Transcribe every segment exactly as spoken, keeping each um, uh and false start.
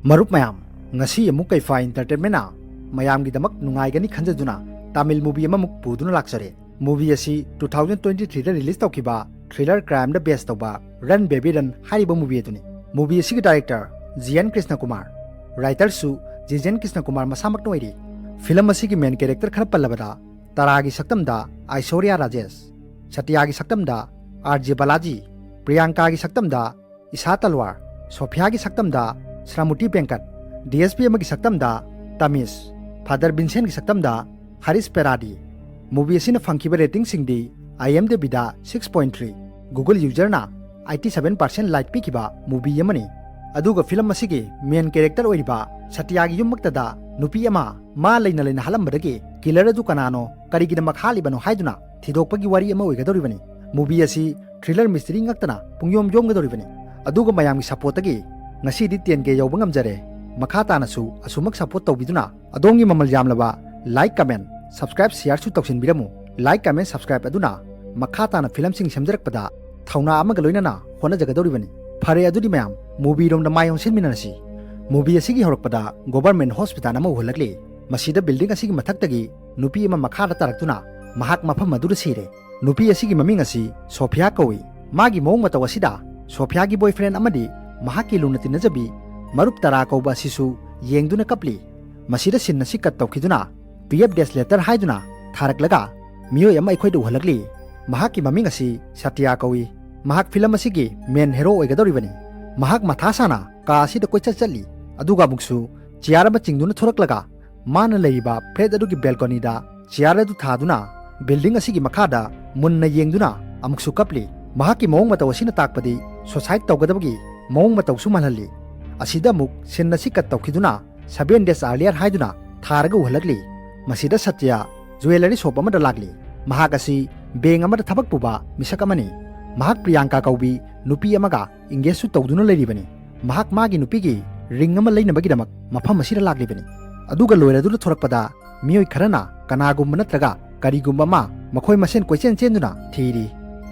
ꯃꯔꯨꯞ ꯃꯌꯥꯝ, ꯉꯁꯤ ꯑꯃꯨꯛ ꯀꯩꯐꯥ Entertainment ꯅ ꯃꯌꯥꯝꯒꯤꯗꯃꯛ ꯅꯨꯡꯉꯥꯏꯒꯅꯤ ꯈꯟꯖꯗꯨꯅ ꯇꯥꯃꯤꯜ movie ꯑꯃꯃꯨꯛ ꯄꯨꯗꯨꯅ ꯂꯥꯛꯆꯔꯦ꯫ Movie ꯑꯁꯤ two thousand twenty three ꯗ release ꯇꯧꯈꯤꯕ thriller crime ꯗ base ꯇꯧꯕ Run Baby Run ꯍꯥꯏꯔꯤꯕ movie ꯑꯗꯨꯅꯤ꯫ Movie ꯑꯁꯤꯒꯤ director G N Krishna Kumar, writer ꯁꯨ ꯖꯤ ꯑꯦꯟ ꯀ꯭ꯔꯤꯁꯅ ꯀꯨꯃꯥꯔ ꯃꯁꯥꯃꯛꯅ ꯑꯣꯏꯔꯤ꯫ Film ꯑꯁꯤꯒꯤ main character ꯈꯔ ꯄꯜꯂꯕꯗ, ꯇꯥꯔꯥꯒꯤ ꯁꯛꯇꯝꯗ ꯑꯥꯏꯁꯣꯔꯤꯌꯥ ꯔꯥꯖꯦꯁ, ꯁꯇ꯭ꯌꯥꯒꯤ ꯁꯛꯇꯝꯗ ꯑꯥꯔ ꯖꯦ ꯕꯥꯂꯥꯖꯤ, ꯄ꯭ꯔꯤꯌꯥꯡꯀꯥꯒꯤ ꯁꯛꯇꯝꯗ Isha Talwar, ꯁꯣꯐꯤꯌꯥꯒꯤ ꯁꯛꯇꯝꯗ ꯁ꯭ꯔꯥꯃꯨꯇꯤ ꯕꯦꯡꯀꯠ, D S P ꯑꯃꯒꯤ ꯁꯛꯇꯝꯗ ꯇꯃꯤꯁ, ꯐꯥꯗꯔ ꯚꯤꯟꯁꯦꯟꯒꯤ ꯁꯛꯇꯝꯗ ꯍꯔꯤꯁ ꯄꯦꯔꯥꯗꯤ꯫ Movie ꯑꯁꯤꯅ ꯐꯪꯈꯤꯕ rating ꯁꯤꯡꯗꯤ IMDb ꯗ six point three, Google user ꯅ eighty seven percent like ꯄꯤꯈꯤꯕ movie ꯑꯃꯅꯤ꯫ ꯑꯗꯨꯒ film ꯑꯁꯤꯒꯤ main character ꯑꯣꯏꯔꯤꯕ ꯁꯇ꯭ꯌꯥꯒꯤ ꯌꯨꯝꯃꯛꯇꯗ ꯅꯨꯄꯤ ꯑꯃ ꯃꯥ ꯂꯩꯅ ꯂꯩꯅ ꯍꯥꯠꯂꯝꯕꯗꯒꯤ killer ꯑꯗꯨ ꯀꯅꯥꯅꯣ, ꯀꯔꯤꯒꯤꯗꯃꯛ ꯍꯥꯠꯂꯤꯕꯅꯣ ꯍꯥꯏꯗꯨꯅ ꯊꯤꯗꯣꯛꯄꯒꯤ ꯋꯥꯔꯤ ꯑꯃ ꯑꯣꯏꯒꯗꯧꯔꯤꯕꯅꯤ꯫ Movie ꯑꯁꯤ thriller mystery ꯉꯛꯇꯅ ꯄꯨꯡꯌꯣꯝ ꯌꯣꯝꯒꯗꯧꯔꯤꯕꯅꯤ꯫ ꯑꯗꯨꯒ ꯃꯌꯥꯝꯒꯤ support ꯇꯒꯤ ꯉꯁꯤꯗꯤ ten K ꯌꯧꯕ ꯉꯝꯖꯔꯦ꯫ ꯃꯈꯥ ꯇꯥꯅꯁꯨ ꯑꯁꯨꯃꯛ support ꯇꯧꯕꯤꯗꯨꯅ ꯑꯗꯣꯝꯒꯤ ꯃꯃꯜ ꯌꯥꯝꯂꯕ like, comment, subscribe, share ꯁꯨ ꯇꯧꯁꯤꯟꯕꯤꯔꯝꯃꯨ꯫ Like, comment, subscribe ꯑꯗꯨꯅ ꯃꯈꯥ ꯇꯥꯅ film ꯁꯤꯡ ꯁꯦꯝꯖꯔꯛꯄꯗ ꯊꯧꯅꯥ ꯑꯃꯒ ꯂꯣꯏꯅꯅ ꯍꯣꯠꯅꯖꯒꯗꯧꯔꯤꯕꯅꯤ꯫ ꯐꯔꯦ, ꯑꯗꯨꯗꯤ ꯃꯌꯥꯝ movie ꯔꯣꯝꯗ ꯃꯥꯏ ꯑꯣꯟꯁꯤꯟꯃꯤꯟꯅꯔꯁꯤ꯫ Movie ꯑꯁꯤꯒꯤ ꯍꯧꯔꯛꯄꯗ government hospital ꯑꯃ ꯎꯍꯜꯂꯛꯂꯤ꯫ ꯃꯁꯤꯗ building ꯑꯁꯤꯒꯤ ꯃꯊꯛꯇꯒꯤ ꯅꯨꯄꯤ ꯑꯃ ꯃꯈꯥꯗ ꯇꯥꯔꯛꯇꯨꯅ ꯃꯍꯥꯛ ꯃꯐꯝ ꯑꯗꯨꯗ ꯁꯤꯔꯦ꯫ ꯅꯨꯄꯤ ꯑꯁꯤꯒꯤ ꯃꯃꯤꯡ ꯑꯁꯤ ꯁꯣꯐꯤꯌꯥ ꯀꯧꯏ꯫ ꯃꯥꯒꯤ ꯃꯑꯣꯡ ꯃꯇꯧ ꯑꯁꯤꯗ ꯁꯣꯐꯤꯌꯥꯒꯤ boyfriend ꯑꯃꯗꯤ ꯃꯍꯥꯛꯀꯤ ꯂꯨꯅ ꯇꯤꯟꯅꯖꯕꯤ ꯃꯔꯨꯞ ꯇꯔꯥ ꯀꯧꯕ ꯑꯁꯤꯁꯨ ꯌꯦꯡꯗꯨꯅ ꯀꯞꯂꯤ꯫ ꯃꯁꯤꯗ scene ꯑꯁꯤ cut ꯇꯧꯈꯤꯗꯨꯅ P F Death Letter ꯍꯥꯏꯗꯨꯅ ꯊꯥꯔꯛꯂꯒ ꯃꯤꯑꯣꯏ ꯑꯃ ꯑꯩꯈꯣꯏꯗ ꯎꯍꯜꯂꯛꯂꯤ꯫ ꯃꯍꯥꯛꯀꯤ ꯃꯃꯤꯡ ꯑꯁꯤ ꯁꯇ꯭ꯌꯥ ꯀꯧꯏ꯫ ꯃꯍꯥꯛ film ꯑꯁꯤꯒꯤ main hero ꯑꯣꯏꯒꯗꯧꯔꯤꯕꯅꯤ꯫ ꯃꯍꯥꯛ ꯃꯊꯥ ꯁꯥꯅ ꯀꯥ ꯑꯁꯤꯗ ꯀꯣꯏꯆꯠ ꯆꯠꯂꯤ, ꯑꯗꯨꯒ ꯑꯃꯨꯛꯁꯨ chair ꯑꯃ ꯆꯤꯡꯗꯨꯅ ꯊꯣꯔꯛꯂꯒ ꯃꯥꯅ ꯂꯩꯔꯤꯕ flat ꯑꯗꯨꯒꯤ balcony ꯗ chair ꯑꯗꯨ ꯊꯥꯗꯨꯅ building ꯑꯁꯤꯒꯤ ꯃꯈꯥꯗ ꯃꯨꯟꯅ ꯌꯦꯡꯗꯨꯅ ꯑꯃꯨꯛꯁꯨ ꯀꯞꯂꯤ꯫ ꯃꯍꯥꯛꯀꯤ ꯃꯑꯣꯡ ꯃꯇꯧ ꯑꯁꯤꯅ ꯇꯥꯛꯄꯗꯤ suicide ꯇꯧꯒꯗꯕꯒꯤ ꯃꯑꯣꯡ ꯃꯇꯧꯁꯨ ꯃꯥꯜꯍꯜꯂꯤ꯫ ꯑꯁꯤꯗ ꯑꯃꯨꯛ scene ꯑꯁꯤ cut ꯇꯧꯈꯤꯗꯨꯅ Seven Days Earlier ꯍꯥꯏꯗꯨꯅ ꯊꯥꯔꯒ ꯎꯍꯜꯂꯛꯂꯤ꯫ ꯃꯁꯤꯗ ꯁꯇ꯭ꯌ jewellery shop ꯑꯃꯗ ꯂꯥꯛꯂꯤ꯫ ꯃꯍꯥꯛ ꯑꯁꯤ bank ꯑꯃꯗ ꯊꯕꯛ ꯄꯨꯕ ꯃꯤꯁꯛ ꯑꯃꯅꯤ꯫ ꯃꯍꯥꯛ ꯄ꯭ꯔꯤꯌꯥꯡꯀꯥ ꯀꯧꯕꯤ ꯅꯨꯄꯤ ꯑꯃꯒ engage ꯁꯨ ꯇꯧꯗꯨꯅ ꯂꯩꯔꯤꯕꯅꯤ꯫ ꯃꯍꯥꯛ ꯃꯥꯒꯤ ꯅꯨꯄꯤꯒꯤ ring ꯑꯃ ꯂꯩꯅꯕꯒꯤꯗꯃꯛ ꯃꯐꯝ ꯑꯁꯤꯗ ꯂꯥꯛꯂꯤꯕꯅꯤ꯫ ꯑꯗꯨꯒ ꯂꯣꯏꯔꯗꯨꯅ ꯊꯣꯔꯛꯄꯗ ꯃꯤꯑꯣꯏ ꯈꯔꯅ ꯀꯅꯥꯒꯨꯝꯕ ꯅꯠꯇ꯭ꯔꯒ ꯀꯔꯤꯒꯨꯝꯕ ꯑꯃ ꯃꯈꯣꯏ ꯃꯁꯦꯟ ꯀꯣꯏꯆꯦꯟ ꯆꯦꯟꯗꯨꯅ ꯊꯤꯔꯤ꯫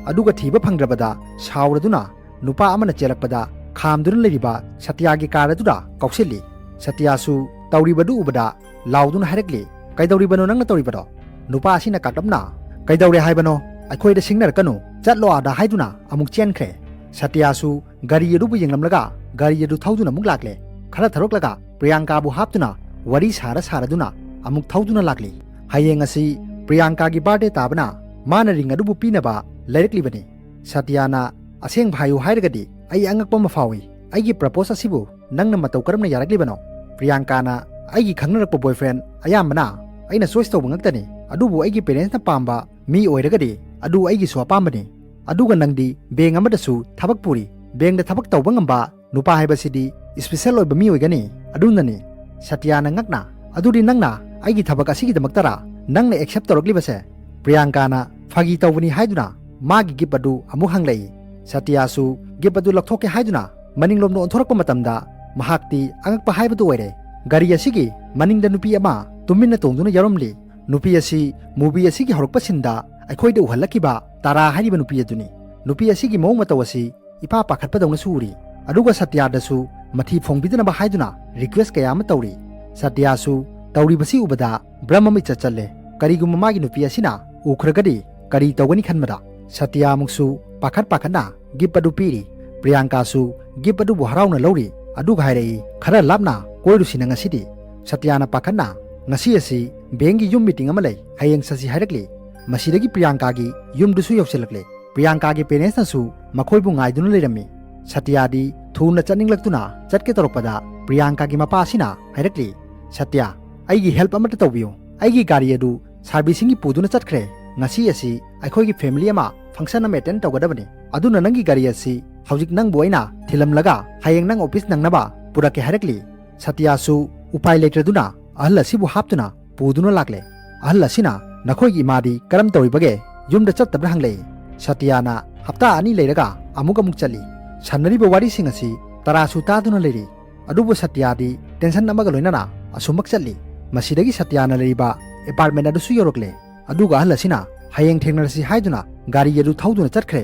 ꯑꯗꯨꯒ ꯊꯤꯕ ꯐꯪꯗ꯭ꯔꯕꯗ ꯁꯥꯎꯔꯗꯨꯅ ꯅꯨꯄꯥ ꯑꯃꯅ ꯆꯦꯜꯂꯛꯄꯗ ꯈꯥꯝꯗꯨꯅ ꯂꯩꯔꯤꯕ ꯁꯇ꯭ꯌꯥꯒꯤ ꯀꯥꯔ ꯑꯗꯨꯗ ꯀꯥꯎꯁꯤꯜꯂꯤ꯫ ꯁꯇ꯭ꯌꯥꯁꯨ ꯇꯧꯔꯤꯕꯗꯨ ꯎꯕꯗ ꯂꯥꯎꯗꯨꯅ ꯍꯥꯏꯔꯛꯂꯤ, "ꯀꯩꯗꯧꯔꯤꯕꯅꯣ ꯅꯪꯅ ꯇꯧꯔꯤꯕꯗꯣ?" ꯅꯨꯄꯥ ꯑꯁꯤꯅ ꯀꯥꯛꯂꯞꯅ, "ꯀꯩꯗꯧꯔꯦ ꯍꯥꯏꯕꯅꯣ? ꯑꯩꯈꯣꯏꯗ ꯁꯤꯡꯅꯔꯛꯀꯅꯨ, ꯆꯠꯂꯣ ꯑꯥꯗ" ꯍꯥꯏꯗꯨꯅ ꯑꯃꯨꯛ ꯆꯦꯟꯈ꯭ꯔꯦ꯫ ꯁꯇ꯭ꯌꯥꯁꯨ ꯒꯥꯔꯤ ꯑꯗꯨꯕꯨ ꯌꯦꯡꯂꯝꯂꯒ ꯒꯥꯔꯤ ꯑꯗꯨ ꯊꯧꯗꯨꯅ ꯑꯃꯨꯛ ꯂꯥꯛꯂꯦ꯫ ꯈꯔ ꯊꯧꯔꯛꯂꯒ ꯄ꯭ꯔꯤꯌꯥꯡꯀꯥꯕꯨ ꯍꯥꯞꯇꯨꯅ ꯋꯥꯔꯤ ꯁꯥꯔ ꯁꯥꯔꯗꯨꯅ ꯑꯃꯨꯛ ꯊꯧꯗꯨꯅ ꯂꯥꯛꯂꯤ꯫ ꯍꯌꯦꯡ ꯑꯁꯤ ꯄ꯭ꯔꯤꯌꯥꯡꯀꯥꯒꯤ ꯕꯥꯔꯗꯦ ꯇꯥꯕꯅ ꯃꯥꯅ ꯔꯤꯡ ꯑꯗꯨꯕꯨ ꯄꯤꯅꯕ ꯂꯩꯔꯛꯂꯤꯕꯅꯤ꯫ ꯁꯇ꯭ꯌꯥꯅ, "ꯑꯁꯦꯡꯕ ꯍꯥꯏꯌꯨ ꯍꯥꯏꯔꯒꯗꯤ ꯑꯩ ꯑꯉꯛꯄ ꯑꯃ ꯐꯥꯎꯏ꯫ ꯑꯩꯒꯤ ꯄ꯭ꯔꯄꯣꯁ ꯑꯁꯤꯕꯨ ꯅꯪꯅ ꯃꯇꯧ ꯀꯔꯝꯅ ꯌꯥꯔꯛꯂꯤꯕꯅꯣ?" ꯄ꯭ꯔꯤꯌꯥꯡꯀꯥꯅ, "ꯑꯩꯒꯤ ꯈꯪꯅꯔꯛꯄ ꯕꯣꯏꯐ꯭ꯔꯦꯟ ꯑꯌꯥꯝꯕꯅ ꯑꯩꯅ ꯆꯣꯏꯁ ꯇꯧꯕ ꯉꯛꯇꯅꯤ, ꯑꯗꯨꯕꯨ ꯑꯩꯒꯤ ꯄꯦꯔꯦꯟꯁꯅ ꯄꯥꯝꯕ ꯃꯤ ꯑꯣꯏꯔꯒꯗꯤ ꯑꯗꯨ ꯑꯩꯒꯤꯁꯨ ꯑꯄꯥꯝꯕꯅꯤ꯫ ꯑꯗꯨꯒ ꯅꯪꯗꯤ ꯕꯦꯡ ꯑꯃꯗꯁꯨ ꯊꯕꯛ ꯄꯨꯔꯤ꯫ ꯕꯦꯡꯗ ꯊꯕꯛ ꯇꯧꯕ ꯉꯝꯕ ꯅꯨꯄꯥ ꯍꯥꯏꯕꯁꯤꯗꯤ ꯏꯁꯄꯤꯁꯦꯜ ꯑꯣꯏꯕ ꯃꯤ ꯑꯣꯏꯒꯅꯤ, ꯑꯗꯨꯅꯅꯤ꯫" ꯁꯇ꯭ꯌꯥꯅ ꯉꯛꯅ, "ꯑꯗꯨꯗꯤ ꯅꯪꯅ ꯑꯩꯒꯤ ꯊꯕꯛ ꯑꯁꯤꯒꯤꯗꯃꯛꯇꯔꯥ ꯅꯪꯅ ꯑꯦꯛꯁꯦꯞ ꯇꯧꯔꯛꯂꯤꯕꯁꯦ?" ꯄ꯭ꯔꯤꯌꯥꯡꯀꯥꯅ ꯐꯥꯒꯤ ꯇꯧꯕꯅꯤ ꯍꯥꯏꯗꯨꯅ ꯃꯥꯒꯤ ꯒꯤꯐ ꯑꯗꯨ ꯑꯃꯨꯛ ꯍꯪꯂꯛꯏ꯫ ꯁꯇ꯭ꯌꯥꯁꯨ ꯒꯤꯐ ꯑꯗꯨ ꯂꯧꯊꯣꯛꯀꯦ ꯍꯥꯏꯗꯨꯅ ꯃꯅꯤꯡꯂꯣꯝꯗ ꯑꯣꯟꯊꯣꯔꯛꯄ ꯃꯇꯝꯗ ꯃꯍꯥꯛꯇꯤ ꯑꯉꯛꯄ ꯍꯥꯏꯕꯗꯨ ꯑꯣꯏꯔꯦ꯫ ꯒꯥꯔꯤ ꯑꯁꯤꯒꯤ ꯃꯅꯤꯡꯗ ꯅꯨꯄꯤ ꯑꯃ ꯇꯨꯃꯤꯟꯅ ꯇꯣꯡꯗꯨꯅ ꯌꯥꯎꯔꯝꯂꯤ꯫ ꯅꯨꯄꯤ ꯑꯁꯤ ꯃꯨꯚꯤ ꯑꯁꯤꯒꯤ ꯍꯧꯔꯛꯄ ꯁꯤꯟꯗ ꯑꯩꯈꯣꯏꯗ ꯎꯍꯜꯂꯛꯈꯤꯕ ꯇꯥꯔꯥ ꯍꯥꯏꯔꯤꯕ ꯅꯨꯄꯤ ꯑꯗꯨꯅꯤ꯫ ꯅꯨꯄꯤ ꯑꯁꯤꯒꯤ ꯃꯑꯣꯡ ꯃꯇꯧ ꯑꯁꯤ ꯏꯄꯥ ꯄꯥꯈꯠꯄꯗꯧꯅꯁꯨ ꯎꯔꯤ꯫ ꯑꯗꯨꯒ ꯁꯇ꯭ꯌꯥꯗꯁꯨ ꯃꯊꯤ ꯐꯣꯡꯕꯤꯗꯅꯕ ꯍꯥꯏꯗꯨꯅ ꯔꯤꯀ꯭ꯋꯦꯁ ꯀꯌꯥ ꯑꯃ ꯇꯧꯔꯤ꯫ ꯁꯇ꯭ꯌꯥꯁꯨ ꯇꯧꯔꯤꯕꯁꯤ ꯎꯕꯗ ꯕ꯭ꯔꯝ ꯑꯃ ꯏꯆꯠ ꯆꯠꯂꯦ꯫ ꯀꯔꯤꯒꯨꯝꯕ ꯃꯥꯒꯤ ꯅꯨꯄꯤ ꯑꯁꯤꯅ ꯎꯈ꯭ꯔꯒꯗꯤ ꯀꯔꯤ ꯇꯧꯒꯅꯤ ꯈꯟꯕꯗ ꯁꯇ꯭ꯌꯥ ꯑꯃꯨꯛꯁꯨ ꯄꯥꯈꯠ ꯄꯥꯈꯠꯅ ꯒꯤꯐ ꯑꯗꯨ ꯄꯤꯔꯤ꯫ ꯄ꯭ꯔꯤꯌꯥꯡꯀꯥꯁꯨ ꯒꯤꯐ ꯑꯗꯨꯕꯨ ꯍꯔꯥꯎꯅ ꯂꯧꯔꯤ, ꯑꯗꯨꯒ ꯍꯥꯏꯔꯛꯏ, "ꯈꯔ ꯂꯥꯞꯅ ꯀꯣꯏꯔꯨꯁꯤꯅ ꯉꯁꯤꯗꯤ꯫" ꯁꯇ꯭ꯌꯥꯅ ꯄꯥꯈꯠꯅ, "ꯉꯁꯤ ꯑꯁꯤ ꯕꯦꯡꯒꯤ ꯌꯨꯝ ꯃꯤꯇꯤꯡ ꯑꯃ ꯂꯩ, ꯍꯌꯦꯡ ꯆꯠꯁꯤ" ꯍꯥꯏꯔꯛꯂꯤ꯫ ꯃꯁꯤꯗꯒꯤ ꯄ꯭ꯔꯤꯌꯥꯡꯀꯥꯒꯤ ꯌꯨꯝꯗꯨꯁꯨ ꯌꯧꯁꯤꯜꯂꯛꯂꯦ꯫ ꯄ꯭ꯔꯤꯌꯥꯡꯀꯥꯒꯤ ꯄꯦꯔꯦꯟꯁꯅꯁꯨ ꯃꯈꯣꯏꯕꯨ ꯉꯥꯏꯗꯨꯅ ꯂꯩꯔꯝꯃꯤ꯫ ꯁꯇ꯭ꯌꯥꯗꯤ ꯊꯨꯅ ꯆꯠꯅꯤꯡꯂꯛꯇꯨꯅ ꯆꯠꯀꯦ ꯇꯧꯔꯛꯄꯗ ꯄ꯭ꯔꯤꯌꯥꯡꯀꯥꯒꯤ ꯃꯄꯥ ꯑꯁꯤꯅ ꯍꯥꯏꯔꯛꯂꯤ, "ꯁꯇ꯭ꯌꯥ, ꯑꯩꯒꯤ ꯍꯦꯜꯞ ꯑꯃꯠꯇ ꯇꯧꯕꯤꯌꯨ꯫ ꯑꯩꯒꯤ ꯒꯥꯔꯤ ꯑꯗꯨ ꯁꯥꯔꯚꯤꯁꯤꯡꯒꯤ ꯄꯨꯗꯨꯅ ꯆꯠꯈ꯭ꯔꯦ꯫ ꯉꯁꯤ ꯑꯁꯤ ꯑꯩꯈꯣꯏꯒꯤ ꯐꯦꯃꯤꯂꯤ ꯑꯃ ꯐꯪꯁꯟ ꯑꯃ ꯑꯦꯇꯦꯟ ꯇꯧꯒꯗꯕꯅꯤ꯫ ꯑꯗꯨꯅ ꯅꯪꯒꯤ ꯒꯥꯔꯤ ꯑꯁꯤ ꯍꯧꯖꯤꯛ ꯅꯪꯕꯨ ꯑꯩꯅ ꯊꯤꯜꯂꯝꯂꯒ ꯍꯌꯦꯡ ꯅꯪ ꯑꯣꯐꯤꯁ ꯅꯪꯅꯕ ꯄꯨꯔꯛꯀꯦ" ꯍꯥꯏꯔꯛꯂꯤ꯫ ꯁꯇ꯭ꯌꯥꯁꯨ ꯎꯄꯥꯏ ꯂꯩꯇ꯭ꯔꯗꯨꯅ ꯑꯍꯜ ꯑꯁꯤꯕꯨ ꯍꯥꯞꯇꯨꯅ ꯄꯨꯗꯨꯅ ꯂꯥꯛꯂꯦ꯫ ꯑꯍꯜ ꯑꯁꯤꯅ, "ꯅꯈꯣꯏꯒꯤ ꯏꯃꯥꯗꯤ ꯀꯔꯝ ꯇꯧꯔꯤꯕꯒꯦ? ꯌꯨꯝꯗ ꯆꯠꯇꯕ꯭ꯔꯥ?" ꯍꯪꯂꯛꯏ꯫ ꯁꯇ꯭ꯌꯥꯅ, "ꯍꯞꯇꯥ ꯑꯅꯤ ꯂꯩꯔꯒ ꯑꯃꯨꯛ ꯑꯃꯨꯛ ꯆꯠꯂꯤ꯫ ꯁꯥꯟꯅꯔꯤꯕ ꯋꯥꯔꯤꯁꯤꯡ ꯑꯁꯤ ꯇꯔꯥꯁꯨ ꯇꯥꯗꯨꯅ ꯂꯩꯔꯤ꯫ ꯑꯗꯨꯕꯨ ꯁꯇ꯭ꯌꯥꯗꯤ ꯇꯦꯟꯁꯟ ꯑꯃꯒ ꯂꯣꯏꯅꯅ ꯑꯁꯨꯝꯃꯛ ꯆꯠꯂꯤ꯫" ꯃꯁꯤꯗꯒꯤ ꯁꯇ꯭ꯌꯥꯅ ꯂꯩꯔꯤꯕ ꯑꯦꯄꯥꯔꯠꯃꯦꯟ ꯑꯗꯨꯁꯨ ꯌꯧꯔꯛꯂꯦ꯫ ꯑꯗꯨꯒ ꯑꯍꯜ ꯑꯁꯤꯅ ꯍꯌꯦꯡ ꯊꯦꯡꯅꯔꯁꯤ ꯍꯥꯏꯗꯨꯅ ꯒꯥꯔꯤ ꯑꯗꯨ ꯊꯧꯗꯨꯅ ꯆꯠꯈ꯭ꯔꯦ꯫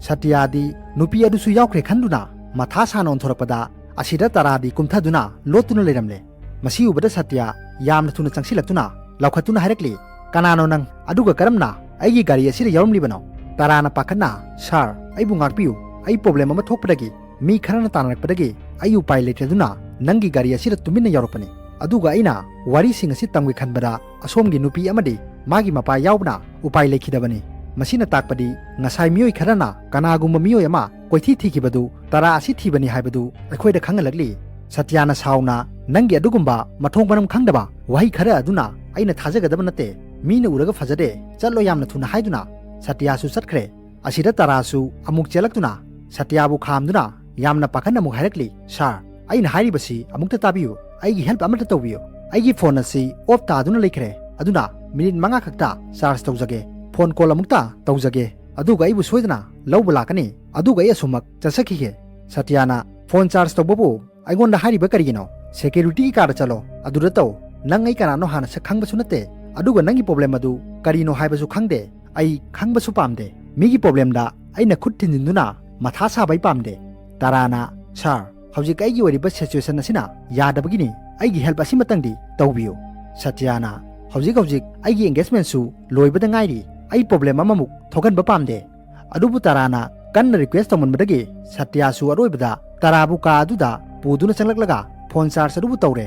ꯁꯇ꯭ꯌꯥꯗꯤ ꯅꯨꯄꯤ ꯑꯗꯨꯁꯨ ꯌꯥꯎꯈ꯭ꯔꯦ ꯈꯟꯗꯨꯅ ꯃꯊꯥ ꯁꯥꯅ ꯑꯣꯟꯊꯣꯔꯛꯄꯗ ꯑꯁꯤꯗ ꯇꯔꯥꯗꯤ ꯀꯨꯝꯊꯗꯨꯅ ꯂꯣꯠꯇꯨꯅ ꯂꯩꯔꯝꯂꯦ꯫ ꯃꯁꯤ ꯎꯕꯗ ꯁꯇ꯭ꯌ ꯌꯥꯝꯅ ꯊꯨꯅ ꯆꯪꯁꯤꯜꯂꯛꯇꯨꯅ ꯂꯥꯎꯈꯠꯇꯨꯅ ꯍꯥꯏꯔꯛꯂꯤ, "ꯀꯅꯥꯅꯣ ꯅꯪ? ꯑꯗꯨꯒ ꯀꯔꯝꯅ ꯑꯩꯒꯤ ꯒꯥꯔꯤ ꯑꯁꯤꯗ ꯌꯥꯎꯔꯝꯂꯤꯕꯅꯣ?" ꯇꯔꯥꯅ ꯄꯥꯈꯠꯅ, "ꯁꯥꯔ, ꯑꯩꯕꯨ ꯉꯥꯛꯄꯤꯌꯨ꯫ ꯑꯩ ꯄ꯭ꯔꯣꯕ꯭ꯂꯦꯝ ꯑꯃ ꯊꯣꯛꯄꯗꯒꯤ ꯃꯤ ꯈꯔꯅ ꯇꯥꯟꯅꯔꯛꯄꯗꯒꯤ ꯑꯩ ꯎꯄꯥꯏ ꯂꯩꯇꯗꯨꯅ ꯅꯪꯒꯤ ꯒꯥꯔꯤ ꯑꯁꯤꯗ ꯇꯨꯃꯤꯟꯅ ꯌꯥꯎꯔꯛꯄꯅꯤ꯫ ꯑꯗꯨꯒ ꯑꯩꯅ ꯋꯥꯔꯤꯁꯤꯡ ꯑꯁꯤ ꯇꯝꯒꯦ ꯈꯟꯕꯗ ꯑꯁꯣꯝꯒꯤ ꯅꯨꯄꯤ ꯑꯃꯗꯤ ꯃꯥꯒꯤ ꯃꯄꯥ ꯌꯥꯎꯕꯅ ꯎꯄꯥꯏ ꯂꯩꯈꯤꯗꯕꯅꯤ꯫ ꯃꯁꯤꯅ ꯇꯥꯛꯄꯗꯤ ꯉꯁꯥꯏ ꯃꯤꯑꯣꯏ ꯈꯔꯅ ꯀꯅꯥꯒꯨꯝꯕ ꯃꯤꯑꯣꯏ ꯑꯃ ꯀꯣꯏꯊꯤ ꯊꯤꯈꯤꯕꯗꯨ ꯇꯔꯥ ꯑꯁꯤ ꯊꯤꯕꯅꯤ ꯍꯥꯏꯕꯗꯨ ꯑꯩꯈꯣꯏꯗ ꯈꯪꯍꯜꯂꯛꯂꯤ꯫" ꯁꯇ꯭ꯌꯥꯅ ꯁꯥꯎꯅ, "ꯅꯪꯒꯤ ꯑꯗꯨꯒꯨꯝꯕ ꯃꯊꯣꯡ ꯃꯔꯝ ꯈꯪꯗꯕ ꯋꯥꯍꯩ ꯈꯔ ꯑꯗꯨꯅ ꯑꯩꯅ ꯊꯥꯖꯒꯗꯕ ꯅꯠꯇꯦ꯫ ꯃꯤꯅ ꯎꯔꯒ ꯐꯖꯗꯦ, ꯆꯠꯂꯣ ꯌꯥꯝꯅ ꯊꯨꯅ" ꯍꯥꯏꯗꯨꯅ ꯁꯇ꯭ꯌꯥꯁꯨ ꯆꯠꯈ꯭ꯔꯦ꯫ ꯑꯁꯤꯗ ꯇꯔꯥꯁꯨ ꯑꯃꯨꯛ ꯆꯦꯜꯂꯛꯇꯨꯅ ꯁꯇ꯭ꯌꯥꯕꯨ ꯈꯥꯝꯗꯨꯅ ꯌꯥꯝꯅ ꯄꯥꯈꯠꯅ ꯑꯃꯨꯛ ꯍꯥꯏꯔꯛꯂꯤ, "ꯁꯥꯔ, ꯑꯩꯅ ꯍꯥꯏꯔꯤꯕꯁꯤ ꯑꯃꯨꯛꯇ ꯇꯥꯕꯤꯌꯨ꯫ ꯑꯩꯒꯤ ꯍꯦꯜꯞ ꯑꯃꯇ ꯇꯧꯕꯤꯌꯨ꯫ ꯑꯩꯒꯤ ꯐꯣꯟ ꯑꯁꯤ ꯑꯣꯐ ꯇꯥꯗꯨꯅ ꯂꯩꯈ꯭ꯔꯦ꯫ ꯑꯗꯨꯅ ꯃꯤꯅꯤꯠ ꯃꯉꯥ ꯈꯛꯇ ꯆꯥꯔꯖ ꯇꯧꯖꯒꯦ꯫ ꯐꯣꯟ ꯀꯣꯜ ꯑꯃꯨꯛꯇ ꯇꯧꯖꯒꯦ꯫ ꯑꯗꯨꯒ ꯑꯩꯕꯨ ꯁꯣꯏꯗꯅ ꯂꯧꯕ ꯂꯥꯛꯀꯅꯤ꯫ ꯑꯗꯨꯒ ꯑꯩ ꯑꯁꯨꯃꯛ ꯆꯠꯆꯈꯤꯒꯦ꯫" ꯁꯇ꯭ꯌꯥꯅ, "ꯐꯣꯟ ꯆꯥꯔꯖ ꯇꯧꯕꯕꯨ ꯑꯩꯉꯣꯟꯗ ꯍꯥꯏꯔꯤꯕ ꯀꯔꯤꯒꯤꯅꯣ? ꯁꯦꯀ꯭ꯌꯨꯔꯤꯇꯤꯒꯤ ꯀꯥꯗ ꯆꯠꯂꯣ, ꯑꯗꯨꯗ ꯇꯧ꯫ ꯅꯪ ꯑꯩ ꯀꯅꯥꯅꯣ ꯍꯥꯟꯅ ꯁꯛ ꯈꯪꯕꯁꯨ ꯅꯠꯇꯦ꯫ ꯑꯗꯨꯒ ꯅꯪꯒꯤ ꯄ꯭ꯔꯣꯕ꯭ꯂꯦꯝ ꯑꯗꯨ ꯀꯔꯤꯅꯣ ꯍꯥꯏꯕꯁꯨ ꯈꯪꯗꯦ꯫ ꯑꯩ ꯈꯪꯕꯁꯨ ꯄꯥꯝꯗꯦ꯫ ꯃꯤꯒꯤ ꯄ꯭ꯔꯣꯕ꯭ꯂꯦꯝꯗ ꯑꯩꯅ ꯈꯨꯠ ꯊꯤꯟꯖꯤꯟꯗꯨꯅ ꯃꯊꯥ ꯁꯥꯕ ꯑꯩ ꯄꯥꯝꯗꯦ꯫" ꯇꯔꯥꯅ, "ꯁꯥꯔ, ꯍꯧꯖꯤꯛ ꯑꯩꯒꯤ ꯑꯣꯏꯔꯤꯕ ꯁꯤꯆꯨꯋꯦꯁꯟ ꯑꯁꯤꯅ ꯌꯥꯗꯕꯒꯤꯅꯤ꯫ ꯑꯩꯒꯤ ꯍꯦꯜꯞ ꯑꯁꯤꯃꯇꯪꯗꯤ ꯇꯧꯕꯤꯌꯨ꯫" ꯁꯇ꯭ꯌꯥꯅ, "ꯍꯧꯖꯤꯛ ꯍꯧꯖꯤꯛ ꯑꯩꯒꯤ ꯑꯦꯡꯒꯦꯖꯃꯦꯟꯁꯨ ꯂꯣꯏꯕꯗ ꯉꯥꯏꯔꯤ꯫ ꯑꯩ ꯄ꯭ꯔꯣꯕ꯭ꯂꯦꯝ ꯑꯃꯃꯨꯛ ꯊꯣꯛꯍꯟꯕ ꯄꯥꯝꯗꯦ꯫" ꯑꯗꯨꯕꯨ ꯇꯔꯥꯅ ꯀꯟꯅ ꯔꯤꯀ꯭ꯋꯦꯁ ꯇꯧꯃꯟꯕꯗꯒꯤ ꯁꯇ꯭ꯌꯥꯁꯨ ꯑꯔꯣꯏꯕꯗ ꯇꯔꯥꯕꯨ ꯀꯥ ꯑꯗꯨꯗ ꯄꯨꯗꯨꯅ ꯆꯪꯂꯛꯂꯒ ꯐꯣꯟ ꯆꯥꯔꯖ ꯑꯗꯨꯕꯨ ꯇꯧꯔꯦ꯫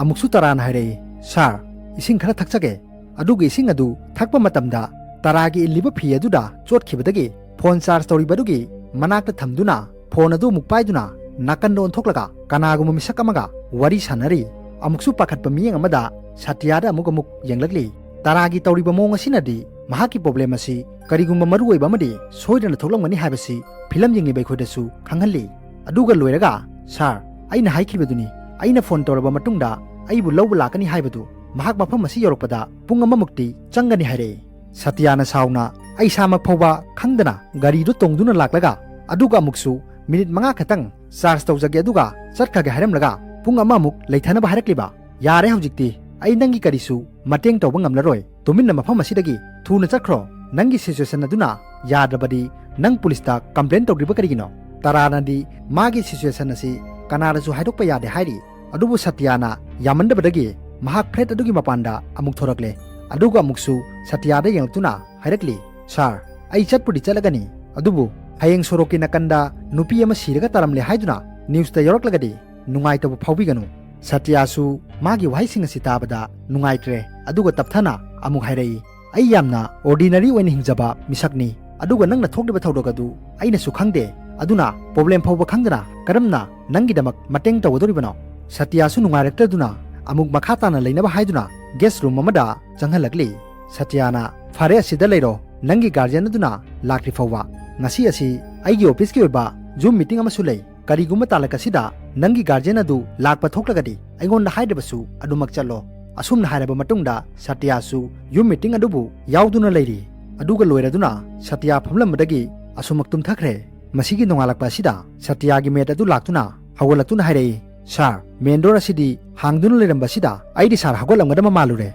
ꯑꯃꯨꯛꯁꯨ ꯇꯔꯥꯅ ꯍꯥꯏꯔꯛꯏ, "ꯁꯥꯔ, ꯏꯁꯤꯡ ꯈꯔ ꯊꯛꯆꯒꯦ꯫" ꯑꯗꯨꯒ ꯏꯁꯤꯡ ꯑꯗꯨ ꯊꯛꯄ ꯃꯇꯝꯗ ꯇꯔꯥꯒꯤ ꯏꯜꯂꯤꯕ ꯐꯤ ꯑꯗꯨꯗ ꯆꯣꯠꯈꯤꯕꯗꯒꯤ ꯐꯣꯟ ꯆꯥꯔꯖ ꯇꯧꯔꯤꯕ ꯑꯗꯨꯒꯤ ꯃꯅꯥꯛꯇ ꯊꯝꯗꯨꯅ ꯐꯣꯟ ꯑꯗꯨ ꯑꯃꯨꯛ ꯄꯥꯏꯗꯨꯅ ꯅꯥꯀꯟꯗ ꯑꯣꯟꯊꯣꯛꯂꯒ ꯀꯅꯥꯒꯨꯝꯕ ꯃꯤꯁꯛ ꯑꯃꯒ ꯋꯥꯔꯤ ꯁꯥꯟꯅꯔꯤ꯫ ꯑꯃꯨꯛꯁꯨ ꯄꯥꯈꯠꯄ ꯃꯤꯠꯌꯦꯡ ꯑꯃꯗ ꯁꯇ꯭ꯌꯥꯗ ꯑꯃꯨꯛ ꯑꯃꯨꯛ ꯌꯦꯡꯂꯛꯂꯤ꯫ ꯇꯔꯥꯒꯤ ꯇꯧꯔꯤꯕ ꯃꯑꯣꯡ ꯑꯁꯤꯅꯗꯤ ꯃꯍꯥꯛꯀꯤ ꯄ꯭ꯔꯣꯕ꯭ꯂꯦꯝ ꯑꯁꯤ ꯀꯔꯤꯒꯨꯝꯕ ꯃꯔꯨꯑꯣꯏꯕ ꯑꯃꯗꯤ ꯁꯣꯏꯗꯅ ꯊꯣꯛꯂꯝꯒꯅꯤ ꯍꯥꯏꯕꯁꯤ ꯐꯤꯂꯝ ꯌꯦꯡꯂꯤꯕ ꯑꯩꯈꯣꯏꯗꯁꯨ ꯈꯪꯍꯜꯂꯤ꯫ ꯑꯗꯨꯒ ꯂꯣꯏꯔꯒ, "ꯁꯥꯔ, ꯑꯩꯅ ꯍꯥꯏꯈꯤꯕꯗꯨꯅꯤ, ꯑꯩꯅ ꯐꯣꯟ ꯇꯧꯔꯕ ꯃꯇꯨꯡꯗ ꯑꯩꯕꯨ ꯂꯧꯕ ꯂꯥꯛꯀꯅꯤ ꯍꯥꯏꯕꯗꯨ꯫ ꯃꯍꯥꯛ ꯃꯐꯝ ꯑꯁꯤ ꯌꯧꯔꯛꯄꯗ ꯄꯨꯡ ꯑꯃꯃꯨꯛꯇꯤ ꯆꯪꯒꯅꯤ" ꯍꯥꯏꯔꯛꯏ꯫ ꯁꯇ꯭ꯌꯥꯅ ꯁꯥꯎꯅ, "ꯑꯩ ꯏꯁꯥꯃꯛ ꯐꯥꯎꯕ ꯈꯪꯗꯅ ꯒꯥꯔꯤꯗꯨ ꯇꯣꯡꯗꯨꯅ ꯂꯥꯛꯂꯒ, ꯑꯗꯨꯒ ꯑꯃꯨꯛꯁꯨ ꯃꯤꯅꯤꯠ ꯃꯉꯥ ꯈꯛꯇꯪ ꯆꯥꯔꯖ ꯇꯧꯖꯒꯦ ꯑꯗꯨꯒ ꯆꯠꯈ꯭ꯔꯒꯦ ꯍꯥꯏꯔꯝꯂꯒ ꯄꯨꯡ ꯑꯃꯃꯨꯛ ꯂꯩꯊꯅꯕ ꯍꯥꯏꯔꯛꯂꯤꯕ? ꯌꯥꯔꯦ, ꯍꯧꯖꯤꯛꯇꯤ ꯑꯩ ꯅꯪꯒꯤ ꯀꯔꯤꯁꯨ ꯃꯇꯦꯡ ꯇꯧꯕ ꯉꯝꯂꯔꯣꯏ꯫ ꯇꯨꯃꯤꯟꯅ ꯃꯐꯝ ꯑꯁꯤꯗꯒꯤ ꯊꯨꯅ ꯆꯠꯈ꯭ꯔꯣ꯫ ꯅꯪꯒꯤ ꯁꯤꯆꯨꯋꯦꯁꯟ ꯑꯗꯨꯅ ꯌꯥꯗ꯭ꯔꯕꯗꯤ ꯅꯪ ꯄꯨꯂꯤꯁꯇ ꯀꯝꯄ꯭ꯂꯦꯟ ꯇꯧꯗ꯭ꯔꯤꯕ ꯀꯔꯤꯒꯤꯅꯣ? ꯇꯔꯥꯅꯗꯤ ꯃꯥꯒꯤ situation ꯑꯁꯤ ꯀꯅꯥꯗꯁꯨ ꯍꯥꯏꯗꯣꯛꯄ ꯌꯥꯗꯦ ꯍꯥꯏꯔꯤ꯫ ꯑꯗꯨꯕꯨ ꯁꯇ꯭ꯌꯥꯅ ꯌꯥꯃꯟꯗꯕꯗꯒꯤ ꯃꯍꯥꯛ flat ꯑꯗꯨꯒꯤ ꯃꯄꯥꯟꯗ ꯑꯃꯨꯛ ꯊꯣꯔꯛꯂꯦ꯫ ꯑꯗꯨꯒ ꯑꯃꯨꯛꯁꯨ ꯁꯇ꯭ꯌꯥꯗ ꯌꯦꯡꯂꯛꯇꯨꯅ ꯍꯥꯏꯔꯛꯂꯤ, "Sir, ꯑꯩ ꯆꯠꯄꯨꯗꯤ ꯆꯠꯂꯒꯅꯤ, ꯑꯗꯨꯕꯨ ꯍꯌꯦꯡ ꯁꯣꯔꯣꯛꯀꯤ ꯅꯥꯀꯟꯗ ꯅꯨꯄꯤ ꯑꯃ ꯁꯤꯔꯒ ꯇꯥꯔꯝꯂꯦ ꯍꯥꯏꯗꯨꯅ newsꯇ ꯌꯥꯎꯔꯛꯂꯒꯗꯤ ꯅꯨꯡꯉꯥꯏꯇꯕ ꯐꯥꯎꯕꯤꯒꯅꯨ꯫" ꯁꯇ꯭ꯌꯥꯁꯨ ꯃꯥꯒꯤ ꯋꯥꯍꯩꯁꯤꯡ ꯑꯁꯤ ꯇꯥꯕꯗ ꯅꯨꯡꯉꯥꯏꯇ꯭ꯔꯦ, ꯑꯗꯨꯒ ꯇꯞꯊꯅ ꯑꯃꯨꯛ ꯍꯥꯏꯔꯛꯏ, "ꯑꯩ ꯌꯥꯝꯅ ordinary ꯑꯣꯏꯅ ꯍꯤꯡꯖꯕ ꯃꯤꯁꯛꯅꯤ, ꯑꯗꯨꯒ ꯅꯪꯅ ꯊꯣꯛꯂꯤꯕ ꯊꯧꯗꯣꯛ ꯑꯗꯨ ꯑꯩꯅꯁꯨ ꯈꯪꯗꯦ, ꯑꯗꯨꯅ problem ꯐꯥꯎꯕ ꯈꯪꯗꯅ ꯀꯔꯝꯅ ꯅꯪꯒꯤꯗꯃꯛ ꯃꯇꯦꯡ ꯇꯧꯒꯗꯧꯔꯤꯕꯅꯣ?" ꯁꯇ꯭ꯌꯥꯁꯨ ꯅꯨꯡꯉꯥꯏꯔꯛꯇꯗꯨꯅ ꯑꯃꯨꯛ ꯃꯈꯥ ꯇꯥꯅ ꯂꯩꯅꯕ ꯍꯥꯏꯗꯨꯅ guest room ꯑꯃꯗ ꯆꯪꯍꯜꯂꯛꯂꯤ꯫ ꯁꯇ꯭ꯌꯥꯅ, "ꯐꯔꯦ, ꯑꯁꯤꯗ ꯂꯩꯔꯣ, ꯅꯪꯒꯤ guardian ꯑꯗꯨꯅ ꯂꯥꯛꯇ꯭ꯔꯤ ꯐꯥꯎꯕ꯫ ꯉꯁꯤ ꯑꯁꯤ ꯑꯩꯒꯤ officeꯀꯤ ꯑꯣꯏꯕ Zoom meeting ꯑꯃꯁꯨ ꯂꯩ꯫ ꯀꯔꯤꯒꯨꯝꯕ ꯇꯥꯂꯛ ꯑꯁꯤꯗ ꯅꯪꯒꯤ guardian ꯑꯗꯨ ꯂꯥꯛꯄ ꯊꯣꯛꯂꯒꯗꯤ ꯑꯩꯉꯣꯟꯗ ꯍꯥꯏꯗ꯭ꯔꯕꯁꯨ ꯑꯗꯨꯃꯛ ꯆꯠꯂꯣ꯫" ꯑꯁꯨꯝꯅ ꯍꯥꯏꯔꯕ ꯃꯇꯨꯡꯗ ꯁꯇ꯭ꯌꯥꯁꯨ Zoom meeting ꯑꯗꯨꯕꯨ ꯌꯥꯎꯗꯨꯅ ꯂꯩꯔꯤ꯫ ꯑꯗꯨꯒ ꯂꯣꯏꯔꯗꯨꯅ ꯁꯇ꯭ꯌꯥ ꯐꯝꯂꯝꯕꯗꯒꯤ ꯑꯁꯨꯃꯛ ꯇꯨꯝꯊꯈ꯭ꯔꯦ꯫ ꯃꯁꯤꯒꯤ ꯅꯣꯡꯉꯥꯜꯂꯛꯄ ꯑꯁꯤꯗ ꯁꯇ꯭ꯌꯥꯒꯤ maid ꯑꯗꯨ ꯂꯥꯛꯇꯨꯅ ꯍꯧꯒꯠꯂꯛꯇꯨꯅ ꯍꯥꯏꯔꯛꯏ, "Sir, main door ꯑꯁꯤꯗꯤ ꯍꯥꯡꯗꯨꯅ ꯂꯩꯔꯝꯕꯁꯤꯗ ꯑꯩꯗꯤ sir ꯍꯧꯒꯠꯂꯝꯒꯗꯕ ꯃꯥꯜꯂꯨꯔꯦ꯫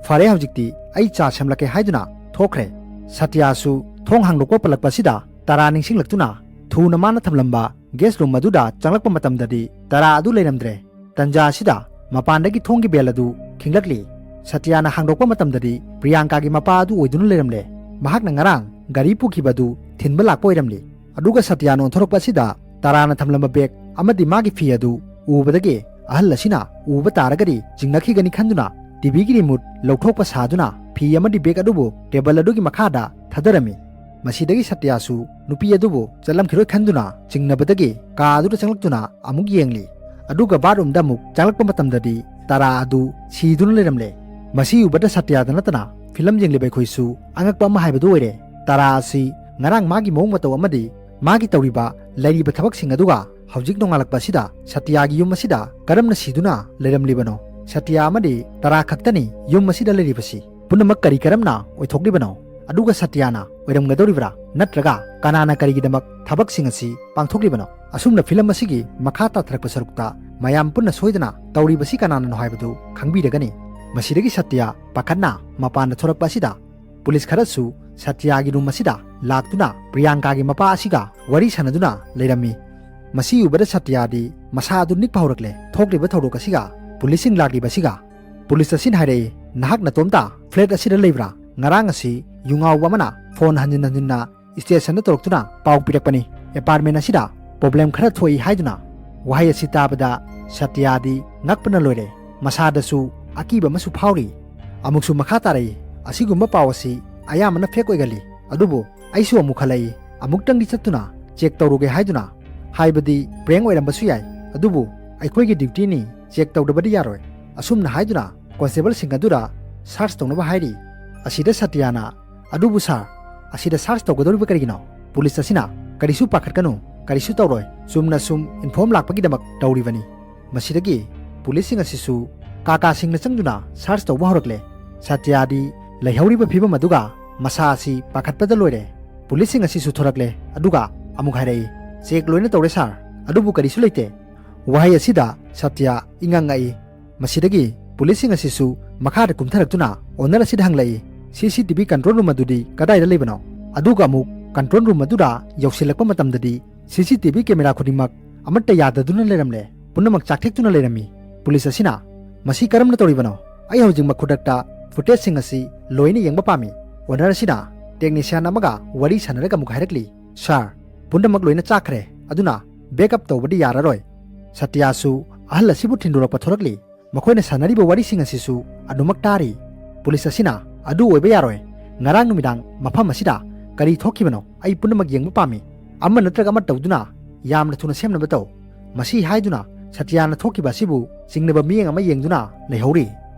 ꯐꯔꯦ, ꯍꯧꯖꯤꯛꯇꯤ ꯑꯩ ꯆꯥ ꯁꯦꯝꯂꯛꯀꯦ" ꯍꯥꯏꯗꯨꯅ ꯊꯣꯛꯈ꯭ꯔꯦ꯫ ꯁꯇ꯭ꯌꯥꯁꯨ ꯊꯣꯡ ꯍꯥꯡꯗꯣꯛꯄ ꯄꯜꯂꯛꯄꯁꯤꯗ ꯇꯔꯥ ꯅꯤꯡꯁꯤꯡꯂꯛꯇꯨꯅ ꯊꯨꯅ ꯃꯥꯅ ꯊꯝꯂꯝꯕ guest room ꯑꯗꯨꯗ ꯆꯪꯂꯛꯄ ꯃꯇꯝꯗꯗꯤ ꯇꯔꯥ ꯑꯗꯨ ꯂꯩꯔꯝꯗ꯭ꯔꯦ꯫ ꯇꯟꯖꯥ ꯑꯁꯤꯗ ꯃꯄꯥꯟꯗꯒꯤ ꯊꯣꯡꯒꯤ bell ꯑꯗꯨ ꯈꯤꯡꯂꯛꯂꯤ꯫ ꯁꯇ꯭ꯌꯥꯅ ꯍꯥꯡꯗꯣꯛꯄ ꯃꯇꯝꯗꯗꯤ ꯄ꯭ꯔꯤꯌꯥꯡꯀꯥꯒꯤ ꯃꯄꯥ ꯑꯗꯨ ꯑꯣꯏꯗꯨꯅ ꯂꯩꯔꯝꯂꯦ꯫ ꯃꯍꯥꯛꯅ ꯉꯔꯥꯡ ꯒꯥꯔꯤ ꯄꯨꯈꯤꯕ ꯑꯗꯨ ꯊꯤꯟꯕ ꯂꯥꯛꯄ ꯑꯣꯏꯔꯝꯂꯤ꯫ ꯑꯗꯨꯒ ꯁꯇ꯭ꯌꯥꯅ ꯑꯣꯟꯊꯣꯔꯛꯄ ꯑꯁꯤꯗ ꯇꯔꯥꯅ ꯊꯝꯂꯝꯕ bag ꯑꯃꯗꯤ ꯃꯥꯒꯤ ꯐꯤ ꯑꯗꯨ ꯎꯕꯗꯒꯤ ꯑꯍꯜ ꯑꯁꯤꯅ ꯎꯕ ꯇꯥꯔꯒꯗꯤ ꯆꯤꯡꯅꯈꯤꯒꯅꯤ ꯈꯟꯗꯨꯅ TVꯒꯤ remote ꯂꯧꯊꯣꯛꯄ ꯁꯥꯗꯨꯅ ꯐꯤ ꯑꯃꯗꯤ bag ꯑꯗꯨꯕꯨ table ꯑꯗꯨꯒꯤ ꯃꯈꯥꯗ ꯊꯥꯗꯔꯝꯃꯤ꯫ ꯃꯁꯤꯗꯒꯤ ꯁꯇ꯭ꯌꯥꯁꯨ ꯅꯨꯄꯤ ꯑꯗꯨꯕꯨ ꯆꯠꯂꯝꯈꯤꯔꯣꯏ ꯈꯟꯗꯨꯅ ꯆꯤꯡꯅꯕꯗꯒꯤ ꯀꯥ ꯑꯗꯨꯗ ꯆꯪꯂꯛꯇꯨꯅ ꯑꯃꯨꯛ ꯌꯦꯡꯂꯤ꯫ ꯑꯗꯨꯒ bathroomꯗ ꯑꯃꯨꯛ ꯆꯪꯂꯛꯄ ꯃꯇꯝꯗꯗꯤ ꯇꯔꯥ ꯑꯗꯨ ꯁꯤꯗꯨꯅ ꯂꯩꯔꯝꯂꯦ꯫ ꯃꯁꯤ ꯎꯕꯗ ꯁꯇ꯭ꯌꯥꯗ ꯅꯠꯇꯅ film ꯌꯦꯡꯂꯤꯕ ꯑꯩꯈꯣꯏꯁꯨ ꯑꯉꯛꯄ ꯑꯃ ꯍꯥꯏꯕꯗꯨ ꯑꯣꯏꯔꯦ꯫ ꯇꯔꯥ ꯑꯁꯤ ꯉꯔꯥꯡ ꯃꯥꯒꯤ ꯃꯑꯣꯡ ꯃꯇꯧ ꯑꯃꯗꯤ ꯃꯥꯒꯤ ꯇꯧꯔꯤꯕ ꯂꯩꯔꯤꯕ ꯊꯕꯛꯁꯤꯡ ꯑꯗꯨꯒ ꯍꯧꯖꯤꯛ ꯅꯣꯡꯉꯥꯜꯂꯛꯄ ꯑꯁꯤꯗ ꯁꯇ꯭ꯌꯥꯒꯤ ꯌꯨꯝ ꯑꯁꯤꯗ ꯀꯔꯝꯅ ꯁꯤꯗꯨꯅ ꯂꯩꯔꯝꯂꯤꯕꯅꯣ? ꯁꯇ꯭ꯌꯥ ꯑꯃꯗꯤ ꯇꯔꯥ ꯈꯛꯇꯅꯤ ꯌꯨꯝ ꯑꯁꯤꯗ ꯂꯩꯔꯤꯕꯁꯤ꯫ ꯄꯨꯝꯅꯃꯛ ꯀꯔꯤ ꯀꯔꯝꯅ ꯑꯣꯏꯊꯣꯛꯂꯤꯕꯅꯣ? ꯑꯗꯨꯒ ꯁꯇ꯭ꯌꯥꯅ ꯑꯣꯏꯔꯝꯒꯗꯧꯔꯤꯕ꯭ꯔꯥ? ꯅꯠꯇ꯭ꯔꯒ ꯀꯅꯥꯅ ꯀꯔꯤꯒꯤꯗꯃꯛ ꯊꯕꯛꯁꯤꯡ ꯑꯁꯤ ꯄꯥꯡꯊꯣꯛꯂꯤꯕꯅꯣ? ꯑꯁꯨꯝꯅ film ꯑꯁꯤꯒꯤ ꯃꯈꯥ ꯇꯥꯊꯔꯛꯄ ꯁꯔꯨꯛꯇ ꯃꯌꯥꯝ ꯄꯨꯟꯅ ꯁꯣꯏꯗꯅ ꯇꯧꯔꯤꯕꯁꯤ ꯀꯅꯥꯅꯅꯣ ꯍꯥꯏꯕꯗꯨ ꯈꯪꯕꯤꯔꯒꯅꯤ꯫ ꯃꯁꯤꯗꯒꯤ ꯁꯇ꯭ꯌꯥ ꯄꯥꯈꯠꯅ ꯃꯄꯥꯟꯗ ꯊꯣꯔꯛꯄ ꯑꯁꯤꯗ police ꯈꯔꯁꯨ ꯁꯇ꯭ꯌꯥꯒꯤ room ꯑꯁꯤꯗ ꯂꯥꯛꯇꯨꯅ ꯄ꯭ꯔꯤꯌꯥꯡꯀꯥꯒꯤ ꯃꯄꯥ ꯑꯁꯤꯒ ꯋꯥꯔꯤ ꯁꯥꯟꯅꯗꯨꯅ ꯂꯩꯔꯝꯃꯤ꯫ ꯃꯁꯤ ꯎꯕꯗ ꯁꯇ꯭ꯌꯥꯗꯤ ꯃꯁꯥ ꯑꯗꯨ ꯅꯤꯛꯄ ꯍꯧꯔꯛꯂꯦ꯫ ꯊꯣꯛꯂꯤꯕ ꯊꯧꯗꯣꯛ ꯑꯁꯤꯒ ꯄꯨꯂꯤꯁꯁꯤꯡ ꯂꯥꯛꯂꯤꯕ ꯑꯁꯤꯒ꯫ ꯄꯨꯂꯤꯁ ꯑꯁꯤꯅ ꯍꯥꯏꯔꯛꯏ, "ꯅꯍꯥꯛ ꯅꯇꯣꯝꯇ ꯐ꯭ꯂꯦꯠ ꯑꯁꯤꯗ ꯂꯩꯕ꯭ꯔꯥ? ꯉꯔꯥꯡ ꯑꯁꯤ ꯌꯨꯉꯥꯎꯕ ꯑꯃꯅ ꯐꯣꯟ ꯍꯟꯖꯤꯟ ꯍꯟꯖꯤꯟꯅ ꯁ꯭ꯇꯦꯁꯟꯗ ꯇꯧꯔꯛꯇꯨꯅ ꯄꯥꯎ ꯄꯤꯔꯛꯄꯅꯤ, ꯑꯦꯄꯥꯔꯠꯃꯦꯟ ꯑꯁꯤꯗ ꯄ꯭ꯔꯣꯕ꯭ꯂꯦꯝ ꯈꯔ ꯊꯣꯛꯏ ꯍꯥꯏꯗꯨꯅ"꯫ ꯋꯥꯍꯩ ꯑꯁꯤ ꯇꯥꯕꯗ ꯁꯇ꯭ꯌꯥꯗꯤ ꯉꯛꯄꯅ ꯂꯣꯏꯔꯦ꯫ ꯃꯁꯥꯗꯁꯨ ꯑꯀꯤꯕ ꯑꯃꯁꯨ ꯐꯥꯎꯔꯤ꯫ ꯑꯃꯨꯛꯁꯨ ꯃꯈꯥ ꯇꯥꯔꯛꯏ, "ꯑꯁꯤꯒꯨꯝꯕ ꯄꯥꯎ ꯑꯁꯤ ꯑꯌꯥꯝꯕꯅ ꯐꯦꯛ ꯑꯣꯏꯒꯜꯂꯤ, ꯑꯗꯨꯕꯨ ꯑꯩꯁꯨ ꯑꯃꯨꯛ ꯈꯜꯂꯛꯏ, ꯑꯃꯨꯛꯇꯪꯗꯤ ꯆꯠꯇꯨꯅ ꯆꯦꯛ ꯇꯧꯔꯨꯒꯦ ꯍꯥꯏꯗꯨꯅ꯫ ꯍꯥꯏꯕꯗꯤ ꯄ꯭ꯔꯦꯡ ꯑꯣꯏꯔꯝꯕꯁꯨ ꯌꯥꯏ, ꯑꯗꯨꯕꯨ ꯑꯩꯈꯣꯏꯒꯤ ꯗ꯭ꯌꯨꯇꯤꯅꯤ, ꯆꯦꯛ ꯇꯧꯗꯕꯗꯤ ꯌꯥꯔꯣꯏ"꯫ ꯑꯁꯨꯝꯅ ꯍꯥꯏꯗꯨꯅ ꯀꯣꯟꯁꯇꯦꯕꯜꯁꯤꯡ ꯑꯗꯨꯗ ꯁꯥꯔꯆ ꯇꯧꯅꯕ ꯍꯥꯏꯔꯤ꯫ ꯑꯁꯤꯗ ꯁꯇ꯭ꯌꯥꯅ, "ꯑꯗꯨꯕꯨ ꯁꯥꯔ, ꯑꯁꯤꯗ ꯁꯥꯔꯆ ꯇꯧꯒꯗꯧꯔꯤꯕ ꯀꯔꯤꯒꯤꯅꯣ?" ꯄꯨꯂꯤꯁ ꯑꯁꯤꯅ, "ꯀꯔꯤꯁꯨ ꯄꯥꯈꯠꯀꯅꯨ, ꯀꯔꯤꯁꯨ ꯇꯧꯔꯣꯏ, ꯆꯨꯝꯅ ꯁꯨꯝ ꯏꯟꯐꯣꯔꯝ ꯂꯥꯛꯄꯒꯤꯗꯃꯛ ꯇꯧꯔꯤꯕꯅꯤ"꯫ ꯃꯁꯤꯗꯒꯤ ꯄꯨꯂꯤꯁꯁꯤꯡ ꯑꯁꯤꯁꯨ ꯀꯥ ꯀꯥꯁꯤꯡꯅ ꯆꯪꯗꯨꯅ ꯁꯥꯔꯆ ꯇꯧꯕ ꯍꯧꯔꯛꯂꯦ꯫ ꯁꯇ꯭ꯌꯥꯗꯤ ꯂꯩꯍꯧꯔꯤꯕ ꯐꯤꯕꯝ ꯑꯗꯨꯒ ꯃꯁꯥ ꯑꯁꯤ ꯄꯥꯈꯠꯄꯗ ꯂꯣꯏꯔꯦ꯫ ꯄꯨꯂꯤꯁꯁꯤꯡ ꯑꯁꯤꯁꯨ ꯊꯣꯔꯛꯂꯦ, ꯑꯗꯨꯒ ꯑꯃꯨꯛ ꯍꯥꯏꯔꯛꯏ, "ꯆꯦꯛ ꯂꯣꯏꯅ ꯇꯧꯔꯦ ꯁꯥꯔ, ꯑꯗꯨꯕꯨ ꯀꯔꯤꯁꯨ ꯂꯩꯇꯦ"꯫ ꯋꯥꯍꯩ ꯑꯁꯤꯗ ꯁꯇ꯭ꯌ ꯏꯉꯛ ꯉꯛꯏ꯫ ꯃꯁꯤꯗꯒꯤ ꯄꯨꯂꯤꯁꯁꯤꯡ ꯑꯁꯤꯁꯨ ꯃꯈꯥꯗ ꯀꯨꯝꯊꯔꯛꯇꯨꯅ ꯑꯣꯅꯔ ꯑꯁꯤꯗ ꯍꯪꯂꯛꯏ, "ꯁꯤ C T V control room ꯑꯗꯨꯗꯤ ꯀꯗꯥꯏꯗ ꯂꯩꯕꯅꯣ?" ꯑꯗꯨꯒ ꯑꯃꯨꯛ ꯀꯟꯇ꯭ꯔꯣꯜ ꯔꯨꯝ ꯑꯗꯨꯗ ꯌꯧꯁꯤꯜꯂꯛꯄ ꯃꯇꯝꯗꯗꯤ ꯁꯤ ꯁꯤ ꯇꯤ ꯚꯤ ꯀꯦꯃꯦꯔꯥ ꯈꯨꯗꯤꯡꯃꯛ ꯑꯃꯠꯇ ꯌꯥꯗꯗꯨꯅ ꯂꯩꯔꯝꯂꯦ꯫ ꯄꯨꯝꯅꯃꯛ ꯆꯥꯛꯊꯦꯛꯇꯨꯅ ꯂꯩꯔꯝꯃꯤ꯫ ꯄꯨꯂꯤꯁ ꯑꯁꯤꯅ, "ꯃꯁꯤ ꯀꯔꯝꯅ ꯇꯧꯔꯤꯕꯅꯣ? ꯑꯩ ꯍꯧꯖꯤꯛꯃꯛ ꯈꯨꯗꯛꯇ ꯐꯨꯇꯦꯖꯁꯤꯡ ꯑꯁꯤ ꯂꯣꯏꯅ ꯌꯦꯡꯕ ꯄꯥꯝꯃꯤ"꯫ ꯑꯣꯅꯔ ꯑꯁꯤꯅ ꯇꯦꯛꯅꯤꯁꯤꯌꯥꯟ ꯑꯃꯒ ꯋꯥꯔꯤ ꯁꯥꯟꯅꯔꯒ ꯑꯃꯨꯛ ꯍꯥꯏꯔꯛꯂꯤ, "ꯁꯥꯔ, ꯄꯨꯝꯅꯃꯛ ꯂꯣꯏꯅ ꯆꯥꯛꯈ꯭ꯔꯦ, ꯑꯗꯨꯅ ꯕꯦꯛꯑꯞ ꯇꯧꯕꯗꯤ ꯌꯥꯔꯔꯣꯏ"꯫ ꯁꯇ꯭ꯌꯥꯁꯨ ꯑꯍꯜ ꯑꯁꯤꯕꯨ ꯊꯤꯟꯗꯣꯔꯛꯄ ꯊꯣꯔꯛꯂꯤ꯫ ꯃꯈꯣꯏꯅ ꯁꯥꯟꯅꯔꯤꯕ ꯋꯥꯔꯤꯁꯤꯡ ꯑꯁꯤꯁꯨ ꯑꯗꯨꯃꯛ ꯇꯥꯔꯤ꯫ ꯄꯨꯂꯤꯁ ꯑꯁꯤꯅ, "ꯑꯗꯨ ꯑꯣꯏꯕ ꯌꯥꯔꯣꯏ꯫ ꯉꯔꯥꯡ ꯅꯨꯃꯤꯗꯥꯡ ꯃꯐꯝ ꯑꯁꯤꯗ ꯀꯔꯤ ꯊꯣꯛꯈꯤꯕꯅꯣ? ꯑꯩ ꯄꯨꯝꯅꯃꯛ ꯌꯦꯡꯕ ꯄꯥꯝꯃꯤ꯫ ꯑꯃ ꯅꯠꯇ꯭ꯔꯒ ꯑꯃ ꯇꯧꯗꯨꯅ ꯌꯥꯝꯅ ꯊꯨꯅ ꯁꯦꯝꯅꯕ ꯇꯧ"꯫ ꯃꯁꯤ ꯍꯥꯏꯗꯨꯅ ꯁꯇ꯭ꯌꯥꯅ ꯊꯣꯛꯈꯤꯕ ꯑꯁꯤꯕꯨ ꯆꯤꯡꯅꯕ ꯃꯤꯠꯌꯦꯡ ꯑꯃ ꯌꯦꯡꯗꯨꯅ ꯂꯩꯍꯧꯔꯤ꯫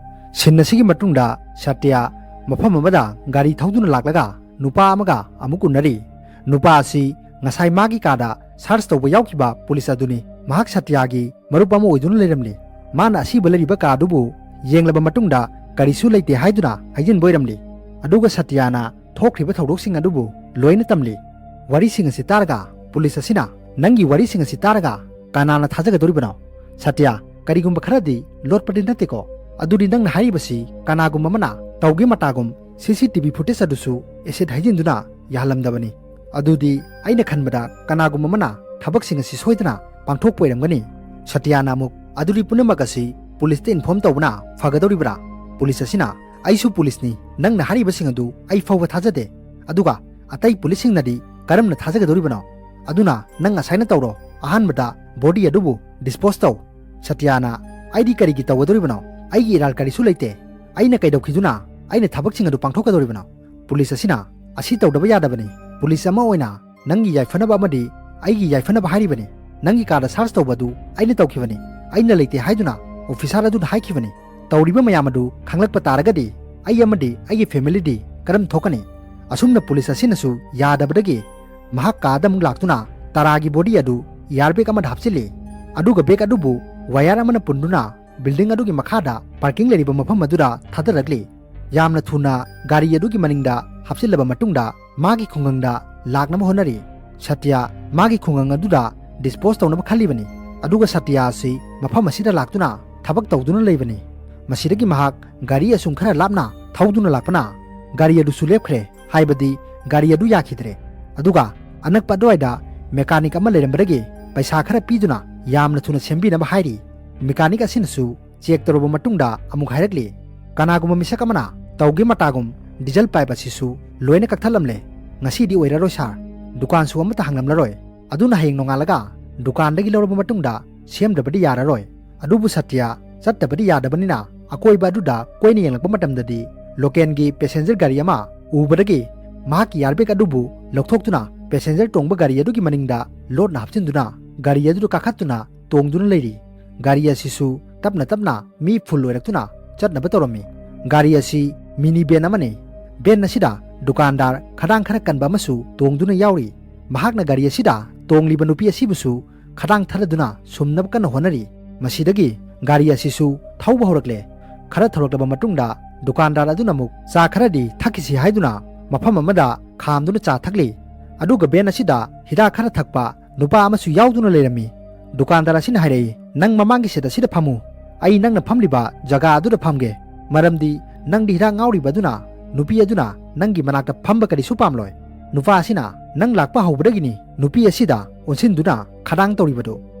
ꯁꯤꯟ ꯑꯁꯤꯒꯤ ꯃꯇꯨꯡꯗ ꯁꯇ꯭ꯌ ꯃꯐꯝ ꯑꯃꯗ ꯒꯥꯔꯤ ꯊꯧꯗꯨꯅ ꯂꯥꯛꯂꯒ ꯅꯨꯄꯥ ꯑꯃꯒ ꯑꯃꯨꯛ ꯎꯅꯔꯤ꯫ ꯅꯨꯄꯥ ꯑꯁꯤ ꯉꯁꯥꯏ ꯃꯥꯒꯤ ꯀꯥꯗ ꯁꯥꯔꯆ ꯇꯧꯕ ꯌꯥꯎꯈꯤꯕ ꯄꯨꯂꯤꯁ ꯑꯗꯨꯅꯤ꯫ ꯃꯍꯥꯛ ꯁꯇ꯭ꯌꯥꯒꯤ ꯃꯔꯨꯞ ꯑꯃ ꯑꯣꯏꯗꯨꯅ ꯂꯩꯔꯝꯂꯤ꯫ ꯃꯥꯅ ꯑꯁꯤꯕ ꯂꯩꯔꯤꯕ ꯀꯥ ꯑꯗꯨꯕꯨ ꯌꯦꯡꯂꯕ ꯃꯇꯨꯡꯗ ꯀꯔꯤꯁꯨ ꯂꯩꯇꯦ ꯍꯥꯏꯗꯨꯅ ꯍꯥꯏꯖꯤꯟꯕ ꯑꯣꯏꯔꯝꯂꯤ꯫ ꯑꯗꯨꯒ ꯁꯇ꯭ꯌꯥꯅ ꯊꯣꯛꯈ꯭ꯔꯤꯕ ꯊꯧꯗꯣꯛꯁꯤꯡ ꯑꯗꯨꯕꯨ ꯂꯣꯏꯅ ꯇꯝꯂꯤ꯫ ꯋꯥꯔꯤꯁꯤꯡ ꯑꯁꯤ ꯇꯥꯔꯒ ꯄꯨꯂꯤꯁ ꯑꯁꯤꯅ, "ꯅꯪꯒꯤ ꯋꯥꯔꯤꯁꯤꯡ ꯑꯁꯤ ꯇꯥꯔꯒ ꯀꯅꯥꯅ ꯊꯥꯖꯒꯗꯧꯔꯤꯕꯅꯣ? ꯁꯇ꯭ꯌ, ꯀꯔꯤꯒꯨꯝꯕ ꯈꯔꯗꯤ ꯂꯣꯠꯄꯗꯤ ꯅꯠꯇꯦꯀꯣ? ꯑꯗꯨꯗꯤ ꯅꯪꯅ ꯍꯥꯏꯔꯤꯕꯁꯤ ꯀꯅꯥꯒꯨꯝꯕ ꯑꯃꯅ ꯇꯧꯒꯦ ꯃꯇꯥꯒꯨꯝ ꯁꯤ ꯁꯤ ꯇꯤ ꯚꯤ ꯐꯨꯇꯦꯖ ꯑꯗꯨꯁꯨ ꯑꯦꯁꯤꯗ ꯍꯩꯖꯤꯟꯗꯨꯅ ꯌꯥꯍꯜꯂꯝꯗꯕꯅꯤ꯫ ꯑꯗꯨꯗꯤ ꯑꯩꯅ ꯈꯟꯕꯗ ꯀꯅꯥꯒꯨꯝꯕ ꯑꯃꯅ ꯊꯕꯛꯁꯤꯡ ꯑꯁꯤ ꯁꯣꯏꯗꯅ ꯄꯥꯡꯊꯣꯛꯄ ꯑꯣꯏꯔꯝꯒꯅꯤ꯫ ꯁꯇ꯭ꯌꯥꯅ ꯑꯃꯨꯛ, "ꯑꯗꯨꯗꯤ ꯄꯨꯝꯅꯃꯛ ꯑꯁꯤ ꯄꯨꯂꯤꯁꯇ ꯏꯟꯐꯣꯔꯝ ꯇꯧꯕꯅ ꯐꯒꯗꯧꯔꯤꯕ꯭ꯔꯥ?" ꯄꯨꯂꯤꯁ ꯑꯁꯤꯅ, "ꯑꯩꯁꯨ ꯄꯨꯂꯤꯁꯅꯤ, ꯅꯪꯅ ꯍꯥꯏꯔꯤꯕꯁꯤꯡ ꯑꯗꯨ ꯑꯩ ꯐꯥꯎꯕ ꯊꯥꯖꯗꯦ꯫ ꯑꯗꯨꯒ ꯑꯇꯩ ꯄꯨꯂꯤꯁꯁꯤꯡꯅꯗꯤ ꯀꯔꯝꯅ ꯊꯥꯖꯒꯗꯧꯔꯤꯕꯅꯣ? ꯑꯗꯨꯅ ꯅꯪ ꯑꯁꯥꯏꯅ ꯇꯧꯔꯣ, ꯑꯍꯥꯟꯕꯗ ꯕꯣꯗꯤ ꯑꯗꯨꯕꯨ ꯗꯤꯁꯄꯣꯁ ꯇꯧ꯫" ꯁꯇ꯭ꯌꯥꯅ, "ꯑꯩꯗꯤ ꯀꯔꯤꯒꯤ ꯇꯧꯒꯗꯧꯔꯤꯕꯅꯣ? ꯑꯩꯒꯤ ꯏꯔꯥꯜ ꯀꯔꯤꯁꯨ ꯂꯩꯇꯦ꯫ ꯑꯩꯅ ꯀꯩꯗꯧꯈꯤꯗꯨꯅ ꯑꯩꯅ ꯊꯕꯛꯁꯤꯡ ꯑꯗꯨ ꯄꯥꯡꯊꯣꯛꯀꯗꯧꯔꯤꯕꯅꯣ?" ꯄꯨꯂꯤꯁ ꯑꯁꯤꯅ, "ꯑꯁꯤ ꯇꯧꯗꯕ ꯌꯥꯗꯕꯅꯤ꯫ ꯄꯨꯂꯤꯁ ꯑꯃ ꯑꯣꯏꯅ ꯅꯪꯒꯤ ꯌꯥꯏꯐꯅꯕ ꯑꯃꯗꯤ ꯑꯩꯒꯤ ꯌꯥꯏꯐꯅꯕ ꯍꯥꯏꯔꯤꯕꯅꯤ꯫ ꯅꯪꯒꯤ ꯀꯥꯗ ꯁꯥꯔꯆ ꯇꯧꯕ ꯑꯗꯨ ꯑꯩꯅ ꯇꯧꯈꯤꯕꯅꯤ꯫ ꯑꯩꯅ ꯂꯩꯇꯦ ꯍꯥꯏꯗꯨꯅ ꯑꯣꯐꯤꯁꯥꯔ ꯑꯗꯨꯅ ꯍꯥꯏꯈꯤꯕꯅꯤ꯫ ꯇꯧꯔꯤꯕ ꯃꯌꯥꯝ ꯑꯗꯨ ꯈꯪꯂꯛꯄ ꯇꯥꯔꯒꯗꯤ ꯑꯩ ꯑꯃꯗꯤ ꯑꯩꯒꯤ ꯐꯦꯃꯤꯂꯤꯗꯤ ꯀꯔꯝ ꯊꯣꯛꯀꯅꯤ?" ꯑꯁꯨꯝꯅ ꯄꯨꯂꯤꯁ ꯑꯁꯤꯅꯁꯨ ꯌꯥꯗꯕꯗꯒꯤ ꯃꯍꯥꯛ ꯀꯥꯗ ꯑꯃꯨꯛ ꯂꯥꯛꯇꯨꯅ ꯇꯔꯥꯒꯤ ꯕꯣꯗꯤ ꯑꯗꯨ ꯏꯌꯥꯔ ꯕꯦꯒ ꯑꯃꯗ ꯍꯥꯞꯆꯤꯜꯂꯤ꯫ ꯑꯗꯨꯒ ꯕꯦꯒ ꯑꯗꯨꯕꯨ ꯋꯥꯌꯔ ꯑꯃꯅ ꯄꯨꯟꯗꯨꯅ ꯕꯤꯜꯗꯤꯡ ꯑꯗꯨꯒꯤ ꯃꯈꯥꯗ ꯄꯥꯔꯀꯤꯡ ꯂꯩꯔꯤꯕ ꯃꯐꯝ ꯑꯗꯨꯗ ꯊꯥꯗꯔꯛꯂꯤ꯫ ꯌꯥꯝꯅ ꯊꯨꯅ ꯒꯥꯔꯤ ꯑꯗꯨꯒꯤ ꯃꯅꯤꯡꯗ ꯍꯥꯞꯆꯤꯜꯂꯕ ꯃꯇꯨꯡꯗ ꯃꯥꯒꯤ ꯈꯨꯡꯒꯪꯗ ꯂꯥꯛꯅꯕ ꯍꯣꯠꯅꯔꯤ꯫ ꯁꯇ꯭ꯌ ꯃꯥꯒꯤ ꯈꯨꯡꯒꯪ ꯑꯗꯨꯗ ꯗꯤꯁꯄꯣꯁ ꯇꯧꯅꯕ ꯈꯜꯂꯤꯕꯅꯤ꯫ ꯑꯗꯨꯒ ꯁꯇ꯭ꯌ ꯑꯁꯤ ꯃꯐꯝ ꯑꯁꯤꯗ ꯂꯥꯛꯇꯨꯅ ꯊꯕꯛ ꯇꯧꯗꯨꯅ ꯂꯩꯕꯅꯤ꯫ ꯃꯁꯤꯗꯒꯤ ꯃꯍꯥꯛ ꯒꯥꯔꯤ ꯑꯁꯨꯝ ꯈꯔ ꯂꯥꯞꯅ ꯊꯧꯗꯨꯅ ꯂꯥꯛꯄꯅ ꯒꯥꯔꯤ ꯑꯗꯨꯁꯨ ꯂꯦꯞꯈ꯭ꯔꯦ, ꯍꯥꯏꯕꯗꯤ ꯒꯥꯔꯤ ꯑꯗꯨ ꯌꯥꯈꯤꯗ꯭ꯔꯦ꯫ ꯑꯗꯨꯒ ꯑꯅꯛꯄ ꯑꯗꯨꯋꯥꯏꯗ ꯃꯦꯀꯥꯅꯤꯛ ꯑꯃ ꯂꯩꯔꯝꯕꯗꯒꯤ ꯄꯩꯁꯥ ꯈꯔ ꯄꯤꯗꯨꯅ ꯌꯥꯝꯅ ꯊꯨꯅ ꯁꯦꯝꯕꯤꯅꯕ ꯍꯥꯏꯔꯤ꯫ ꯃꯦꯀꯥꯅꯤꯛ ꯑꯁꯤꯅꯁꯨ ꯆꯦꯛ ꯇꯧꯔꯕ ꯃꯇꯨꯡꯗ ꯑꯃꯨꯛ ꯍꯥꯏꯔꯛꯂꯤ, "ꯀꯅꯥꯒꯨꯝꯕ ꯃꯤꯁꯛ ꯑꯃꯅ ꯇꯧꯒꯦ ꯃꯇꯥꯒꯨꯝ ꯗꯤꯖꯜ ꯄꯥꯏꯞ ꯑꯁꯤꯁꯨ ꯂꯣꯏꯅ ꯀꯛꯊꯠꯂꯝꯂꯦ꯫ ꯉꯁꯤꯗꯤ ꯑꯣꯏꯔꯔꯣꯏ ꯁꯥꯔ, ꯗꯨꯀꯥꯟꯁꯨ ꯑꯃꯠꯇ ꯍꯥꯡꯂꯝꯂꯔꯣꯏ꯫ ꯑꯗꯨꯅ ꯍꯌꯦꯡ ꯅꯣꯡꯉꯥꯜꯂꯒ ꯗꯨꯀꯥꯟꯗꯒꯤ ꯂꯧꯔꯕ ꯃꯇꯨꯡꯗ ꯁꯦꯝꯗꯕꯗꯤ ꯌꯥꯔꯔꯣꯏ꯫" ꯑꯗꯨꯕꯨ ꯁꯇ꯭ꯌ ꯆꯠꯇꯕꯗꯤ ꯌꯥꯗꯕꯅꯤꯅ ꯑꯀꯣꯏꯕ ꯑꯗꯨꯗ ꯀꯣꯏꯅ ꯌꯦꯡꯂꯛꯄ ꯃꯇꯝꯗꯗꯤ ꯂꯣꯀꯦꯜꯒꯤ ꯄꯦꯁꯦꯟꯖꯔ ꯒꯥꯔꯤ ꯑꯃ ꯎꯕꯗꯒꯤ ꯃꯍꯥꯛꯀꯤ ꯏꯌꯥꯔꯕꯦꯒ ꯑꯗꯨꯕꯨ ꯂꯧꯊꯣꯛꯇꯨꯅ ꯄꯦꯁꯦꯟꯖꯔ ꯇꯣꯡꯕ ꯒꯥꯔꯤ ꯑꯗꯨꯒꯤ ꯃꯅꯤꯡꯗ ꯂꯣꯠꯅ ꯍꯥꯞꯆꯤꯟꯗꯨꯅ ꯒꯥꯔꯤ ꯑꯗꯨꯗ ꯀꯥꯈꯠꯇꯨꯅ ꯇꯣꯡꯗꯨꯅ ꯂꯩꯔꯤ꯫ ꯒꯥꯔꯤ ꯑꯁꯤꯁꯨ ꯇꯞꯅ ꯇꯞꯅ ꯃꯤ ꯐꯨꯜ ꯑꯣꯏꯔꯛꯇꯨꯅ ꯆꯠꯅꯕ ꯇꯧꯔꯝꯃꯤ꯫ ꯒꯥꯔꯤ ꯑꯁꯤ ꯃꯤꯅꯤ ꯚꯦꯟ ꯑꯃꯅꯤ꯫ ꯚꯦꯟ ꯑꯁꯤꯗ ꯗꯨꯀꯥꯟꯗꯥꯔ ꯈꯗꯥꯡ ꯈꯔ ꯀꯟꯕ ꯑꯃꯁꯨ ꯇꯣꯡꯗꯨꯅ ꯌꯥꯎꯔꯤ꯫ ꯃꯍꯥꯛꯅ ꯒꯥꯔꯤ ꯑꯁꯤꯗ ꯇꯣꯡꯂꯤꯕ ꯅꯨꯄꯤ ꯑꯁꯤꯕꯨꯁꯨ ꯈꯗꯥꯡ ꯊꯥꯗꯗꯨꯅ ꯁꯨꯝꯅꯕ ꯀꯟꯅ ꯍꯣꯠꯅꯔꯤ꯫ ꯃꯁꯤꯗꯒꯤ ꯒꯥꯔꯤ ꯑꯁꯤꯁꯨ ꯊꯧꯕ ꯍꯧꯔꯛꯂꯦ꯫ ꯈꯔ ꯊꯧꯔꯛꯂꯕ ꯃꯇꯨꯡꯗ ꯗꯨꯀꯥꯟꯗꯥꯔ ꯑꯗꯨꯅ ꯑꯃꯨꯛ ꯆꯥ ꯈꯔꯗꯤ ꯊꯛꯈꯤꯁꯤ ꯍꯥꯏꯗꯨꯅ ꯃꯐꯝ ꯑꯃꯗ ꯈꯥꯝꯗꯨꯅ ꯆꯥ ꯊꯛꯂꯤ꯫ ꯑꯗꯨꯒ ꯚꯦꯟ ꯑꯁꯤꯗ ꯍꯤꯗꯥꯛ ꯈꯔ ꯊꯛꯄ ꯅꯨꯄꯥ ꯑꯃꯁꯨ ꯌꯥꯎꯗꯨꯅ ꯂꯩꯔꯝꯃꯤ꯫ ꯗꯨꯀꯥꯟꯗꯥꯔ ꯑꯁꯤꯅ ꯍꯥꯏꯔꯛꯏ, "ꯅꯪ ꯃꯃꯥꯡꯒꯤ ꯁꯤꯠ ꯑꯁꯤꯗ ꯐꯝꯃꯨ꯫ ꯑꯩ ꯅꯪꯅ ꯐꯝꯂꯤꯕ ꯖꯒꯥ ꯑꯗꯨꯗ ꯐꯝꯒꯦ꯫ ꯃꯔꯝꯗꯤ ꯅꯪꯗꯤ ꯍꯤꯗꯥꯛ ꯉꯥꯎꯔꯤꯕ ꯑꯗꯨꯅ ꯅꯨꯄꯤ ꯑꯗꯨꯅ ꯅꯪꯒꯤ ꯃꯅꯥꯛꯇ ꯐꯝꯕ ꯀꯔꯤꯁꯨ ꯄꯥꯝꯂꯣꯏ꯫" ꯅꯨꯄꯥ ꯑꯁꯤꯅ, "ꯅꯪ ꯂꯥꯛꯄ ꯍꯧꯕꯗꯒꯤꯅꯤ ꯅꯨꯄꯤ ꯑꯁꯤꯗ ꯑꯣꯟꯁꯤꯟꯗꯨꯅ ꯈꯗꯥꯡ ꯇꯧꯔꯤꯕꯗꯨ,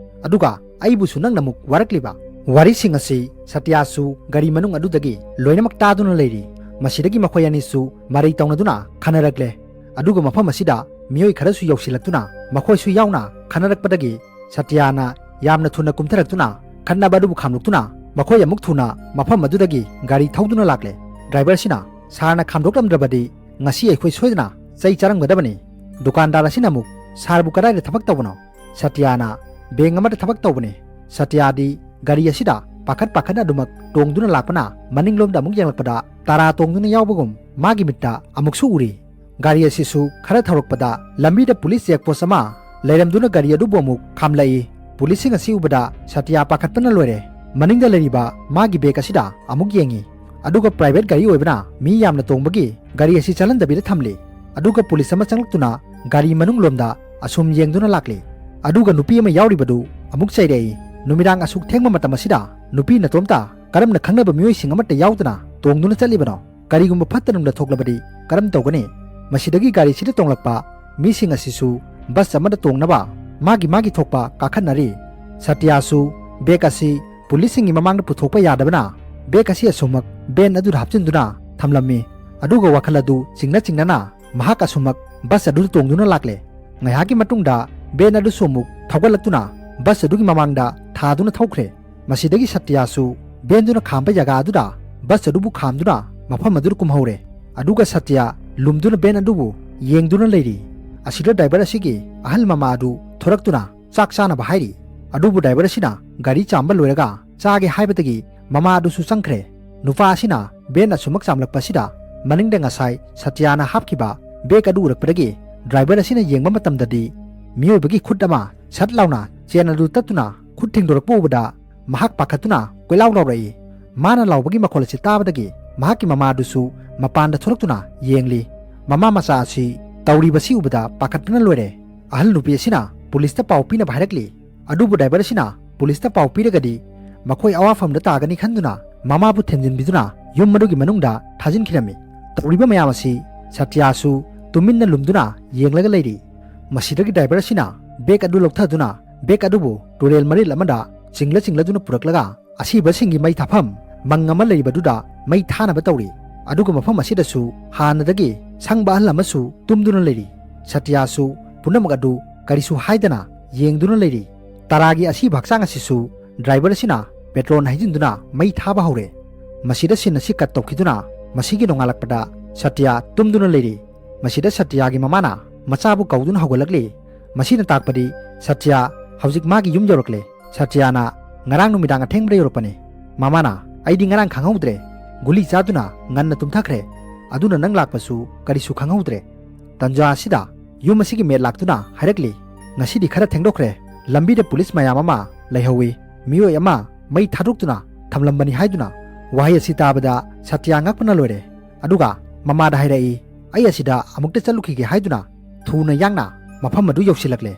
ꯑꯗꯨꯒ ꯑꯩꯕꯨꯁꯨ ꯅꯪꯅ ꯑꯃꯨꯛ ꯋꯥꯔꯛꯂꯤꯕ"꯫ ꯋꯥꯔꯤꯁꯤꯡ ꯑꯁꯤ ꯁꯇ꯭ꯌꯥꯁꯨ ꯒꯥꯔꯤ ꯃꯅꯨꯡ ꯑꯗꯨꯗꯒꯤ ꯂꯣꯏꯅꯃꯛ ꯇꯥꯗꯨꯅ ꯂꯩꯔꯤ꯫ ꯃꯁꯤꯗꯒꯤ ꯃꯈꯣꯏ ꯑꯅꯤꯁꯨ ꯃꯔꯩ ꯇꯧꯅꯗꯨꯅ ꯈꯟꯅꯔꯛꯂꯦ꯫ ꯑꯗꯨꯒ ꯃꯐꯝ ꯑꯁꯤꯗ ꯃꯤꯑꯣꯏ ꯈꯔꯁꯨ ꯌꯧꯁꯤꯜꯂꯛꯇꯨꯅ ꯃꯈꯣꯏꯁꯨ ꯌꯥꯎꯅ ꯈꯟꯅꯔꯛꯄꯗꯒꯤ ꯁꯇ꯭ꯌꯥꯅ ꯌꯥꯝꯅ ꯊꯨꯅ ꯀꯨꯝꯊꯔꯛꯇꯨꯅ ꯈꯠꯅꯕ ꯑꯗꯨꯕꯨ ꯈꯥꯝꯗꯣꯛꯇꯨꯅ ꯃꯈꯣꯏ ꯑꯃꯨꯛ ꯊꯨꯅ ꯃꯐꯝ ꯑꯗꯨꯗꯒꯤ ꯒꯥꯔꯤ ꯊꯧꯗꯨꯅ ꯂꯥꯛꯂꯦ꯫ ꯗ꯭ꯔꯥꯏꯚꯔꯁꯤꯅ, "ꯁꯥꯔꯅ ꯈꯥꯝꯗꯣꯛꯂꯝꯗ꯭ꯔꯕꯗꯤ ꯉꯁꯤ ꯑꯩꯈꯣꯏ ꯁꯣꯏꯗꯅ ꯆꯩ ꯆꯥꯔꯝꯒꯗꯕꯅꯤ"꯫ ꯗꯨꯀꯥꯟꯗꯥꯔ ꯑꯁꯤꯅ ꯑꯃꯨꯛ, "ꯁꯥꯔꯕꯨ ꯀꯗꯥꯏꯗ ꯊꯕꯛ ꯇꯧꯕꯅꯣ?" ꯁꯇ꯭ꯌꯥꯅ, "ꯕꯦꯡ ꯑꯃꯗ ꯊꯕꯛ ꯇꯧꯕꯅꯤ"꯫ ꯁꯇ꯭ꯌꯥꯗꯤ ꯒꯥꯔꯤ ꯑꯁꯤꯗ ꯄꯥꯈꯠ ꯄꯥꯈꯠꯅ ꯑꯗꯨꯃꯛ ꯇꯣꯡꯗꯨꯅ ꯂꯥꯛꯄꯅ ꯃꯅꯤꯡꯂꯣꯝꯗ ꯑꯃꯨꯛ ꯌꯦꯡꯂꯛꯄꯗ ꯇꯔꯥ ꯇꯣꯡꯗꯨꯅ ꯌꯥꯎꯕꯒꯨꯝ ꯃꯥꯒꯤ ꯃꯤꯠꯇ ꯑꯃꯨꯛꯁꯨ ꯎꯔꯤ꯫ ꯒꯥꯔꯤ ꯑꯁꯤꯁꯨ ꯈꯔ ꯊꯧꯔꯛꯄꯗ ꯂꯝꯕꯤꯗ ꯄꯨꯂꯤꯁ ꯆꯦꯛ ꯄꯣꯁ ꯑꯃ ꯂꯩꯔꯝꯗꯨꯅ ꯒꯥꯔꯤ ꯑꯗꯨꯕꯨ ꯑꯃꯨꯛ ꯈꯥꯝꯂꯛꯏ꯫ ꯄꯨꯂꯤꯁꯁꯤꯡ ꯑꯁꯤ ꯎꯕꯗ ꯁꯇ꯭ꯌꯥ ꯄꯥꯈꯠꯄꯅ ꯂꯣꯏꯔꯦ꯫ ꯃꯅꯤꯡꯗ ꯂꯩꯔꯤꯕ ꯃꯥꯒꯤ ꯕꯦꯒ ꯑꯁꯤꯗ ꯑꯃꯨꯛ ꯌꯦꯡꯉꯤ꯫ ꯑꯗꯨꯒ ꯄ꯭ꯔꯥꯏꯚꯦꯠ ꯒꯥꯔꯤ ꯑꯣꯏꯕꯅ ꯃꯤ ꯌꯥꯝꯅ ꯇꯣꯡꯕꯒꯤ ꯒꯥꯔꯤ ꯑꯁꯤ ꯆꯠꯍꯟꯗꯕꯤꯗ ꯊꯝꯂꯤ꯫ ꯑꯗꯨꯒ ꯄꯨꯂꯤꯁ ꯑꯃ ꯆꯪꯂꯛꯇꯨꯅ ꯒꯥꯔꯤ ꯃꯅꯨꯡ ꯂꯣꯝꯗ ꯑꯁꯨꯝ ꯌꯦꯡꯗꯨꯅ ꯂꯥꯛꯂꯤ꯫ ꯑꯗꯨꯒ ꯅꯨꯄꯤ ꯑꯃ ꯌꯥꯎꯔꯤꯕꯗꯨ ꯑꯃꯨꯛ ꯆꯩꯔꯛꯏ꯫ "ꯅꯨꯃꯤꯗꯥꯡ ꯑꯁꯨꯛ ꯊꯦꯡꯕ ꯃꯇꯝ ꯑꯁꯤꯗ ꯅꯨꯄꯤ ꯅꯇꯣꯝꯇ, ꯀꯔꯝꯅ ꯈꯪꯅꯕ ꯃꯤꯑꯣꯏꯁꯤꯡ ꯑꯃꯠꯇ ꯌꯥꯎꯗꯅ ꯇꯣꯡꯗꯨꯅ ꯆꯠꯂꯤꯕꯅꯣ? ꯀꯔꯤꯒꯨꯝꯕ ꯐꯠꯇ ꯅꯨꯡꯗ ꯊꯣꯛꯂꯕꯗꯤ ꯀꯔꯝ ꯇꯧꯒꯅꯤ?" ꯃꯁꯤꯗꯒꯤ ꯒꯥꯔꯤꯁꯤꯗ ꯇꯣꯡꯂꯛꯄ ꯃꯤꯁꯤꯡ ꯑꯁꯤꯁꯨ ꯕꯁ ꯑꯃꯗ ꯇꯣꯡꯅꯕ ꯃꯥꯒꯤ ꯃꯥꯒꯤ ꯊꯣꯛꯄ ꯀꯥꯈꯠꯅꯔꯤ꯫ ꯁꯇ꯭ꯌꯥꯁꯨ ꯕꯦꯒ ꯑꯁꯤ ꯄꯨꯂꯤꯁꯁꯤꯡꯒꯤ ꯃꯃꯥꯡꯗ ꯄꯨꯊꯣꯛꯄ ꯌꯥꯗꯕꯅ ꯕꯦꯒ ꯑꯁꯤ ꯑꯁꯨꯃꯛ ꯚꯦꯟ ꯑꯗꯨꯗ ꯍꯥꯞꯆꯤꯟꯗꯨꯅ ꯊꯝꯂꯝꯃꯤ꯫ ꯑꯗꯨꯒ ꯋꯥꯈꯜ ꯑꯗꯨ ꯆꯤꯡꯅ ꯆꯤꯡꯅꯅ ꯃꯍꯥꯛ ꯑꯁꯨꯃꯛ ꯕꯁ ꯑꯗꯨꯗ ꯇꯣꯡꯗꯨꯅ ꯂꯥꯛꯂꯦ꯫ ꯉꯥꯏꯍꯥꯛꯀꯤ ꯃꯇꯨꯡꯗ ꯚꯦꯟ ꯑꯗꯨꯁꯨ ꯑꯃꯨꯛ ꯊꯧꯒꯠꯂꯛꯇꯨꯅ ꯕꯁ ꯑꯗꯨꯒꯤ ꯃꯃꯥꯡꯗ ꯊꯥꯗꯨꯅ ꯊꯧꯈ꯭ꯔꯦ꯫ ꯃꯁꯤꯗꯒꯤ ꯁꯇ꯭ꯌꯥꯁꯨ ꯚꯦꯟꯗꯨꯅ ꯈꯥꯝꯕ ꯖꯒꯥ ꯑꯗꯨꯗ ꯕꯁ ꯑꯗꯨꯕꯨ ꯈꯥꯝꯗꯨꯅ ꯃꯐꯝ ꯑꯗꯨꯗ ꯀꯨꯝꯍꯧꯔꯦ꯫ ꯑꯗꯨꯒ ꯁꯇ꯭ꯌꯥ ꯂꯨꯝꯗꯨꯅ ꯚꯦꯟ ꯑꯗꯨꯕꯨ ꯌꯦꯡꯗꯨꯅ ꯂꯩꯔꯤ꯫ ꯑꯁꯤꯗ ꯗ꯭ꯔꯥꯏꯚꯔ ꯑꯁꯤꯒꯤ ꯑꯍꯜ ꯃꯃꯥ ꯑꯗꯨ ꯊꯣꯔꯛꯇꯨꯅ ꯆꯥꯛ ꯆꯥꯅꯕ ꯍꯥꯏꯔꯤ꯫ ꯑꯗꯨꯕꯨ ꯗ꯭ꯔꯥꯏꯚꯔ ꯑꯁꯤꯅ ꯒꯥꯔꯤ ꯆꯥꯝꯕ ꯂꯣꯏꯔꯒ ꯆꯥꯒꯦ ꯍꯥꯏꯕꯗꯒꯤ ꯃꯃꯥ ꯑꯗꯨꯁꯨ ꯆꯪꯈ꯭ꯔꯦ꯫ ꯅꯨꯄꯥ ꯑꯁꯤꯅ ꯚꯦꯟ ꯑꯁꯨꯃꯛ ꯆꯥꯝꯂꯛꯄ ꯑꯁꯤꯗ ꯃꯅꯤꯡꯗ ꯉꯁꯥꯏ ꯁꯇ꯭ꯌꯥꯅ ꯍꯥꯞꯈꯤꯕ ꯕꯦꯒ ꯑꯗꯨ ꯎꯔꯛꯄꯗꯒꯤ ꯗ꯭ꯔꯥꯏꯚꯔ ꯑꯁꯤꯅ ꯌꯦꯡꯕ ꯃꯇꯝꯗꯗꯤ ꯃꯤꯑꯣꯏꯕꯒꯤ ꯈꯨꯠ ꯑꯃ ꯁꯠ ꯂꯥꯎꯅ ꯆꯦꯟ ꯑꯗꯨ ꯇꯠꯇꯨꯅ ꯈꯨꯠ ꯊꯦꯡꯗꯣꯔꯛꯄ ꯎꯕꯗ ꯃꯍꯥꯛ ꯄꯥꯈꯠꯇꯨꯅ ꯀꯣꯏꯂꯥꯎ ꯂꯥꯎꯔꯛꯏ꯫ ꯃꯥꯅ ꯂꯥꯎꯕꯒꯤ ꯃꯈꯣꯜ ꯑꯁꯤ ꯇꯥꯕꯗꯒꯤ ꯃꯍꯥꯛꯀꯤ ꯃꯃꯥꯗꯨꯁꯨ ꯃꯄꯥꯟꯗ ꯊꯣꯛꯂꯛꯇꯨꯅ ꯌꯦꯡꯂꯤ꯫ ꯃꯃꯥ ꯃꯆꯥ ꯑꯁꯤ ꯇꯧꯔꯤꯕꯁꯤ ꯎꯕꯗ ꯄꯥꯈꯠꯄꯅ ꯂꯣꯏꯔꯦ꯫ ꯑꯍꯜ ꯅꯨꯄꯤ ꯑꯁꯤꯅ ꯄꯨꯂꯤꯁꯇ ꯄꯥꯎ ꯄꯤꯅꯕ ꯍꯥꯏꯔꯛꯂꯤ꯫ ꯑꯗꯨꯕꯨ ꯗ꯭ꯔꯥꯏꯚꯔ ꯑꯁꯤꯅ ꯄꯨꯂꯤꯁꯇ ꯄꯥꯎ ꯄꯤꯔꯒꯗꯤ ꯃꯈꯣꯏ ꯑꯋꯥꯐꯝꯗ ꯇꯥꯒꯅꯤ ꯈꯟꯗꯨꯅ ꯃꯃꯥꯕꯨ ꯊꯦꯝꯖꯤꯟꯕꯤꯗꯨꯅ ꯌꯨꯝ ꯑꯗꯨꯒꯤ ꯃꯅꯨꯡꯗ ꯊꯥꯖꯤꯟꯈꯤꯔꯝꯃꯤ꯫ ꯇꯧꯔꯤꯕ ꯃꯌꯥꯝ ꯑꯁꯤ ꯁꯇ꯭ꯌꯥꯁꯨ ꯇꯨꯃꯤꯟꯅ ꯂꯨꯝꯗꯨꯅ ꯌꯦꯡꯂꯒ ꯂꯩꯔꯤ꯫ ꯃꯁꯤꯗꯒꯤ ꯗ꯭ꯔꯥꯏꯚꯔ ꯑꯁꯤꯅ ꯕꯦꯒ ꯑꯗꯨ ꯂꯧꯊꯗꯨꯅ ꯕꯦꯒ ꯑꯗꯨꯕꯨ ꯇꯨꯔꯦꯜ ꯃꯔꯤꯜ ꯑꯃꯗ ꯆꯤꯡꯂ ꯆꯤꯡꯂꯗꯨꯅ ꯄꯨꯔꯛꯂꯒ ꯑꯁꯤꯕꯁꯤꯡꯒꯤ ꯃꯩ ꯊꯥꯐꯝ ꯃꯪ ꯑꯃ ꯂꯩꯔꯤꯕꯗꯨꯗ ꯃꯩ ꯊꯥꯅꯕ ꯇꯧꯔꯤ꯫ ꯑꯗꯨꯒ ꯃꯐꯝ ꯑꯁꯤꯗꯁꯨ ꯍꯥꯟꯅꯗꯒꯤ ꯁꯪꯕ ꯑꯍꯜ ꯑꯃꯁꯨ ꯇꯨꯝꯗꯨꯅ ꯂꯩꯔꯤ꯫ ꯁꯇ꯭ꯌꯥꯁꯨ ꯄꯨꯝꯅꯃꯛ ꯑꯗꯨ ꯀꯔꯤꯁꯨ ꯍꯥꯏꯗꯅ ꯌꯦꯡꯗꯨꯅ ꯂꯩꯔꯤ꯫ ꯇꯔꯥꯒꯤ ꯑꯁꯤꯕ ꯍꯛꯆꯥꯡ ꯑꯁꯤꯁꯨ ꯗ꯭ꯔꯥꯏꯚꯔ ꯑꯁꯤꯅ ꯄꯦꯇ꯭ꯔꯣꯜ ꯍꯩꯖꯤꯟꯗꯨꯅ ꯃꯩ ꯊꯥꯕ ꯍꯧꯔꯦ꯫ ꯃꯁꯤꯗ ꯁꯤꯟ ꯑꯁꯤ ꯀꯠ ꯇꯧꯈꯤꯗꯨꯅ ꯃꯁꯤꯒꯤ ꯅꯣꯡꯉꯥꯜꯂꯛꯄꯗ ꯁꯇ꯭ꯌꯥ ꯇꯨꯝꯗꯨꯅ ꯂꯩꯔꯤ꯫ ꯃꯁꯤꯗ ꯁꯇ꯭ꯌꯥꯒꯤ ꯃꯃꯥꯅ ꯃꯆꯥꯕꯨ ꯀꯧꯗꯨꯅ ꯍꯧꯒꯠꯂꯛꯂꯤ꯫ ꯃꯁꯤꯅ ꯇꯥꯛꯄꯗꯤ ꯁꯇ꯭ꯌꯥ ꯍꯧꯖꯤꯛ ꯃꯥꯒꯤ ꯌꯨꯝ ꯌꯧꯔꯛꯂꯦ꯫ ꯁꯇ꯭ꯌꯥꯅ ꯉꯔꯥꯡ ꯅꯨꯃꯤꯗꯥꯡ ꯑꯊꯦꯡꯕꯗ ꯌꯧꯔꯛꯄꯅꯤ꯫ ꯃꯃꯥꯅ, "ꯑꯩꯗꯤ ꯉꯔꯥꯡ ꯈꯪꯍꯧꯗ꯭ꯔꯦ꯫ ꯒꯨꯂꯤ ꯆꯥꯗꯨꯅ ꯉꯟꯅ ꯇꯨꯝꯊꯈ꯭ꯔꯦ꯫ ꯑꯗꯨꯅ ꯅꯪ ꯂꯥꯛꯄꯁꯨ ꯀꯔꯤꯁꯨ ꯈꯪꯍꯧꯗ꯭ꯔꯦ꯫" ꯇꯟꯖꯥ ꯑꯁꯤꯗ ꯌꯨꯝ ꯑꯁꯤꯒꯤ ꯃꯦꯠ ꯂꯥꯛꯇꯨꯅ ꯍꯥꯏꯔꯛꯂꯤ, "ꯉꯁꯤꯗꯤ ꯈꯔ ꯊꯦꯡꯗꯣꯛꯈ꯭ꯔꯦ꯫ ꯂꯝꯕꯤꯗ ꯄꯨꯂꯤꯁ ꯃꯌꯥꯝ ꯑꯃ ꯂꯩꯍꯧꯏ꯫ ꯃꯤꯑꯣꯏ ꯑꯃ ꯃꯩ ꯊꯥꯗꯣꯛꯇꯨꯅ ꯊꯝꯂꯝꯕꯅꯤ" ꯍꯥꯏꯗꯨꯅ꯫ ꯋꯥꯍꯩ ꯑꯁꯤ ꯇꯥꯕꯗ ꯁꯇ꯭ꯌꯥ ꯉꯛꯄꯅ ꯂꯣꯏꯔꯦ꯫ ꯑꯗꯨꯒ ꯃꯃꯥꯗ ꯍꯥꯏꯔꯛꯏ, "ꯑꯩ ꯑꯁꯤꯗ ꯑꯃꯨꯛꯇ ꯆꯠꯂꯨꯈꯤꯒꯦ" ꯍꯥꯏꯗꯨꯅ ꯊꯨꯅ ꯌꯥꯡꯅ ꯃꯐꯝ ꯑꯗꯨ ꯌꯧꯁꯤꯜꯂꯛꯂꯦ꯫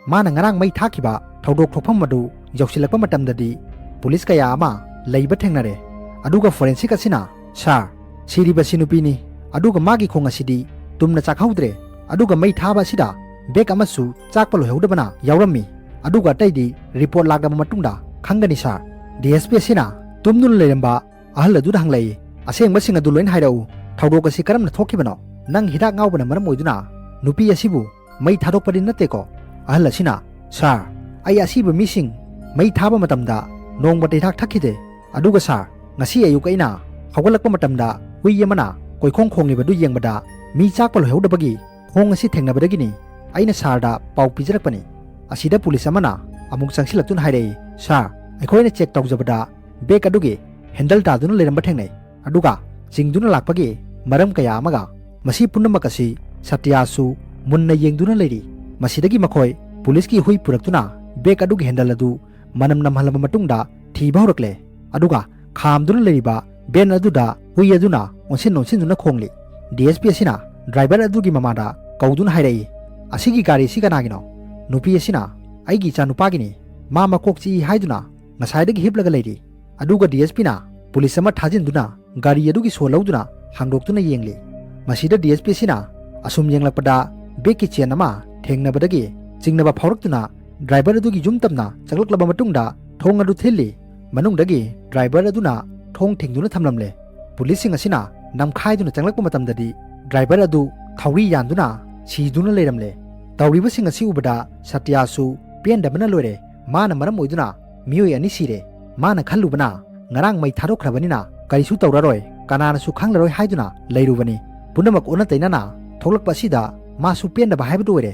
ꯃꯥꯅ ꯉꯔꯥꯡ ꯃꯩ ꯊꯥꯈꯤꯕ ꯊꯧꯗꯣꯛ ꯊꯣꯛꯐꯝ ꯑꯗꯨ ꯌꯧꯁꯤꯜꯂꯛꯄ ꯃꯇꯝꯗꯗꯤ ꯄꯨꯂꯤꯁ ꯀꯌꯥ ꯑꯃ ꯂꯩꯕ ꯊꯦꯡꯅꯔꯦ꯫ ꯑꯗꯨꯒ ꯐꯣꯔꯦꯟꯁꯤꯛ ꯑꯁꯤꯅ, "ꯁꯥꯔ, ꯁꯤꯔꯤꯕꯁꯤ ꯅꯨꯄꯤꯅꯤ, ꯑꯗꯨꯒ ꯃꯥꯒꯤ ꯈꯣꯡ ꯑꯁꯤꯗꯤ ꯇꯨꯝꯅ ꯆꯥꯛꯍꯧꯗ꯭ꯔꯦ, ꯑꯗꯨꯒ ꯃꯩ ꯊꯥꯕ ꯑꯁꯤꯗ ꯕꯦꯒ ꯑꯃꯁꯨ ꯆꯥꯛꯄ ꯂꯣꯏꯍꯧꯗꯕꯅ ꯌꯥꯎꯔꯝꯃꯤ, ꯑꯗꯨꯒ ꯑꯇꯩꯗꯤ ꯔꯤꯄꯣꯔꯠ ꯂꯥꯛꯂꯕ ꯃꯇꯨꯡꯗ ꯈꯪꯒꯅꯤ ꯁꯥꯔ꯫" ꯗꯤ ꯑꯦꯁ ꯄꯤ ꯑꯁꯤꯅ ꯇꯨꯝꯗꯨꯅ ꯂꯩꯔꯝꯕ ꯑꯍꯜ ꯑꯗꯨꯗ ꯍꯪꯂꯛꯏ, "ꯑꯁꯦꯡꯕꯁꯤꯡ ꯑꯗꯨ ꯂꯣꯏꯅ ꯍꯥꯏꯔꯛꯎ꯫ ꯊꯧꯗꯣꯛ ꯑꯁꯤ ꯀꯔꯝꯅ ꯊꯣꯛꯈꯤꯕꯅꯣ? ꯅꯪ ꯍꯤꯗꯥꯛ ꯉꯥꯎꯕꯅ ꯃꯔꯝ ꯑꯣꯏꯗꯨꯅ ꯅꯨꯄꯤ ꯑꯁꯤꯕꯨ ꯃꯩ ꯊꯥꯗꯣꯛꯄꯗꯤ ꯅꯠꯇꯦꯀꯣ?" ꯑꯍꯜ ꯑꯁꯤꯅ, "ꯁꯥꯔ, ꯑꯩ ꯑꯁꯤꯕ ꯃꯤꯁꯤꯡ ꯃꯩ ꯊꯥꯕ ꯃꯇꯝꯗ ꯅꯣꯡꯃꯇ ꯍꯤꯗꯥꯛ ꯊꯛꯈꯤꯗꯦ꯫ ꯑꯗꯨꯒ ꯁꯥꯔ, ꯉꯁꯤ ꯑꯌꯨꯛ ꯑꯩꯅ ꯍꯧꯒꯠꯂꯛꯄ ꯃꯇꯝꯗ ꯍꯨꯏ ꯑꯃꯅ ꯀꯣꯏꯈꯣꯡ ꯈꯣꯡꯂꯤꯕꯗꯨ ꯌꯦꯡꯕꯗ ꯃꯤ ꯆꯥꯛꯄ ꯂꯣꯏꯍꯧꯗꯕꯒꯤ ꯈꯣꯡ ꯑꯁꯤ ꯊꯦꯡꯅꯕꯗꯒꯤꯅꯤ꯫ ꯑꯩꯅ ꯁꯥꯔꯗ ꯄꯥꯎ ꯄꯤꯖꯔꯛꯄꯅꯤ꯫" ꯑꯁꯤꯗ ꯄꯨꯂꯤꯁ ꯑꯃꯅ ꯑꯃꯨꯛ ꯆꯪꯁꯤꯜꯂꯛꯇꯨꯅ ꯍꯥꯏꯔꯛꯏ, "ꯁꯥꯔ, ꯑꯩꯈꯣꯏꯅ ꯆꯦꯛ ꯇꯧꯖꯕꯗ ꯕꯦꯒ ꯑꯗꯨꯒꯤ ꯍꯦꯟꯗꯜ ꯇꯥꯗꯨꯅ ꯂꯩꯔꯝꯕ ꯊꯦꯡꯅꯩ, ꯑꯗꯨꯒ ꯆꯤꯡꯗꯨꯅ ꯂꯥꯛꯄꯒꯤ ꯃꯔꯝ ꯀꯌꯥ ꯑꯃꯒ꯫ ꯃꯁꯤ ꯄꯨꯝꯅꯃꯛ ꯑꯁꯤ ꯁꯇ꯭ꯌꯥꯁꯨ ꯃꯨꯟꯅ ꯌꯦꯡꯗꯨꯅ ꯂꯩꯔꯤ꯫ ꯃꯁꯤꯗꯒꯤ ꯃꯈꯣꯏ ꯄꯨꯂꯤꯁꯀꯤ ꯍꯨꯏ ꯄꯨꯔꯛꯇꯨꯅ ꯕꯦꯒ ꯑꯗꯨꯒꯤ ꯍꯦꯟꯗꯜ ꯑꯗꯨ ꯃꯅꯝ ꯅꯝꯍꯜꯂꯕ ꯃꯇꯨꯡꯗ ꯊꯤꯕ ꯍꯧꯔꯛꯂꯦ꯫ ꯑꯗꯨꯒ ꯈꯥꯝꯗꯨꯅ ꯂꯩꯔꯤꯕ ꯚꯦꯟ ꯑꯗꯨꯗ ꯍꯨꯏ ꯑꯗꯨꯅ ꯑꯣꯟꯁꯤꯟ ꯑꯣꯟꯁꯤꯟꯗꯨꯅ ꯈꯣꯡꯂꯤ꯫ ꯗꯤ ꯑꯦꯁ ꯄꯤ ꯑꯁꯤꯅ ꯗ꯭ꯔꯥꯏꯚꯔ ꯑꯗꯨꯒꯤ ꯃꯃꯥꯗ ꯀꯧꯗꯨꯅ ꯍꯥꯏꯔꯛꯏ, "ꯑꯁꯤꯒꯤ ꯒꯥꯔꯤ ꯑꯁꯤ ꯀꯅꯥꯒꯤꯅꯣ?" ꯅꯨꯄꯤ ꯑꯁꯤꯅ, "ꯑꯩꯒꯤ ꯏꯆꯥꯅꯨꯄꯥꯒꯤꯅꯤ, ꯃꯥ ꯃꯀꯣꯛ ꯆꯤꯛꯏ ꯍꯥꯏꯗꯨꯅ ꯉꯁꯥꯏꯗꯒꯤ ꯍꯤꯞꯂꯒ ꯂꯩꯔꯤ꯫" ꯑꯗꯨꯒ ꯗꯤ ꯑꯦꯁ ꯄꯤꯅ ꯄꯨꯂꯤꯁ ꯑꯃ ꯊꯥꯖꯤꯟꯗꯨꯅ ꯒꯥꯔꯤ ꯑꯗꯨꯒꯤ ꯁꯣ ꯂꯧꯗꯨꯅ ꯍꯥꯡꯗꯣꯛꯇꯨꯅ ꯌꯦꯡꯂꯤ꯫ ꯃꯁꯤꯗ ꯗꯤ ꯑꯦꯁ ꯄꯤ ꯑꯁꯤꯅ ꯑꯁꯨꯝ ꯌꯦꯡꯂꯛꯄꯗ ꯕꯦꯒꯀꯤ ꯆꯦꯟ ꯑꯃ ꯊꯦꯡꯅꯕꯗꯒꯤ ꯆꯤꯡꯅꯕ ꯐꯥꯎꯔꯛꯇꯨꯅ ꯗ꯭ꯔꯥꯏꯚꯔ ꯑꯗꯨꯒꯤ ꯌꯨꯝ ꯇꯝꯅ ꯆꯪꯂꯛꯂꯕ ꯃꯇꯨꯡꯗ ꯊꯣꯡ ꯑꯗꯨ ꯊꯤꯜꯂꯤ꯫ ꯃꯅꯨꯡꯗꯒꯤ ꯗ꯭ꯔꯥꯏꯚꯔ ꯑꯗꯨꯅ ꯊꯣꯡ ꯊꯤꯡꯗꯨꯅ ꯊꯝꯂꯝꯂꯦ꯫ ꯄꯨꯂꯤꯁꯁꯤꯡ ꯑꯁꯤꯅ ꯅꯝꯈꯥꯏꯗꯨꯅ ꯆꯪꯂꯛꯄ ꯃꯇꯝꯗꯗꯤ ꯗ꯭ꯔꯥꯏꯚꯔ ꯑꯗꯨ ꯊꯧꯔꯤ ꯌꯥꯟꯗꯨꯅ ꯁꯤꯗꯨꯅ ꯂꯩꯔꯝꯂꯦ꯫ ꯇꯧꯔꯤꯕꯁꯤꯡ ꯑꯁꯤ ꯎꯕꯗ ꯁꯇ꯭ꯌꯥꯁꯨ ꯄꯦꯟꯗꯕꯅ ꯂꯣꯏꯔꯦ꯫ ꯃꯥꯅ ꯃꯔꯝ ꯑꯣꯏꯗꯨꯅ ꯃꯤꯑꯣꯏ ꯑꯅꯤ ꯁꯤꯔꯦ꯫ ꯃꯥꯅ ꯈꯜꯂꯨꯕꯅ ꯉꯔꯥꯡ ꯃꯩ ꯊꯥꯗꯣꯛꯈ꯭ꯔꯕꯅꯤꯅ ꯀꯔꯤꯁꯨ ꯇꯧꯔꯔꯣꯏ, ꯀꯅꯥꯅꯁꯨ ꯈꯪꯂꯔꯣꯏ ꯍꯥꯏꯗꯨꯅ ꯂꯩꯔꯨꯕꯅꯤ꯫ ꯄꯨꯝꯅꯃꯛ ꯑꯣꯟꯅ ꯇꯩꯅꯅ ꯊꯣꯛꯂꯛꯄ ꯑꯁꯤꯗ ꯃꯥꯁꯨ ꯄꯦꯟꯗꯕ ꯍꯥꯏꯕꯗꯨ ꯑꯣꯏꯔꯦ꯫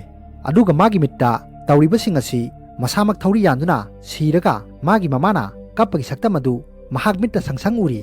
ꯑꯗꯨꯒ ꯃꯥꯒꯤ ꯃꯤꯠꯇ ꯇꯧꯔꯤꯕꯁꯤꯡ ꯑꯁꯤ ꯃꯁꯥꯃꯛ ꯊꯧꯔꯤ ꯌꯥꯟꯗꯨꯅ ꯁꯤꯔꯒ ꯃꯥꯒꯤ ꯃꯃꯥꯅ ꯀꯞꯄꯒꯤ ꯁꯛꯇꯝ ꯑꯗꯨ ꯃꯍꯥꯛ ꯃꯤꯠꯇ ꯁꯪꯁꯪ ꯎꯔꯤ꯫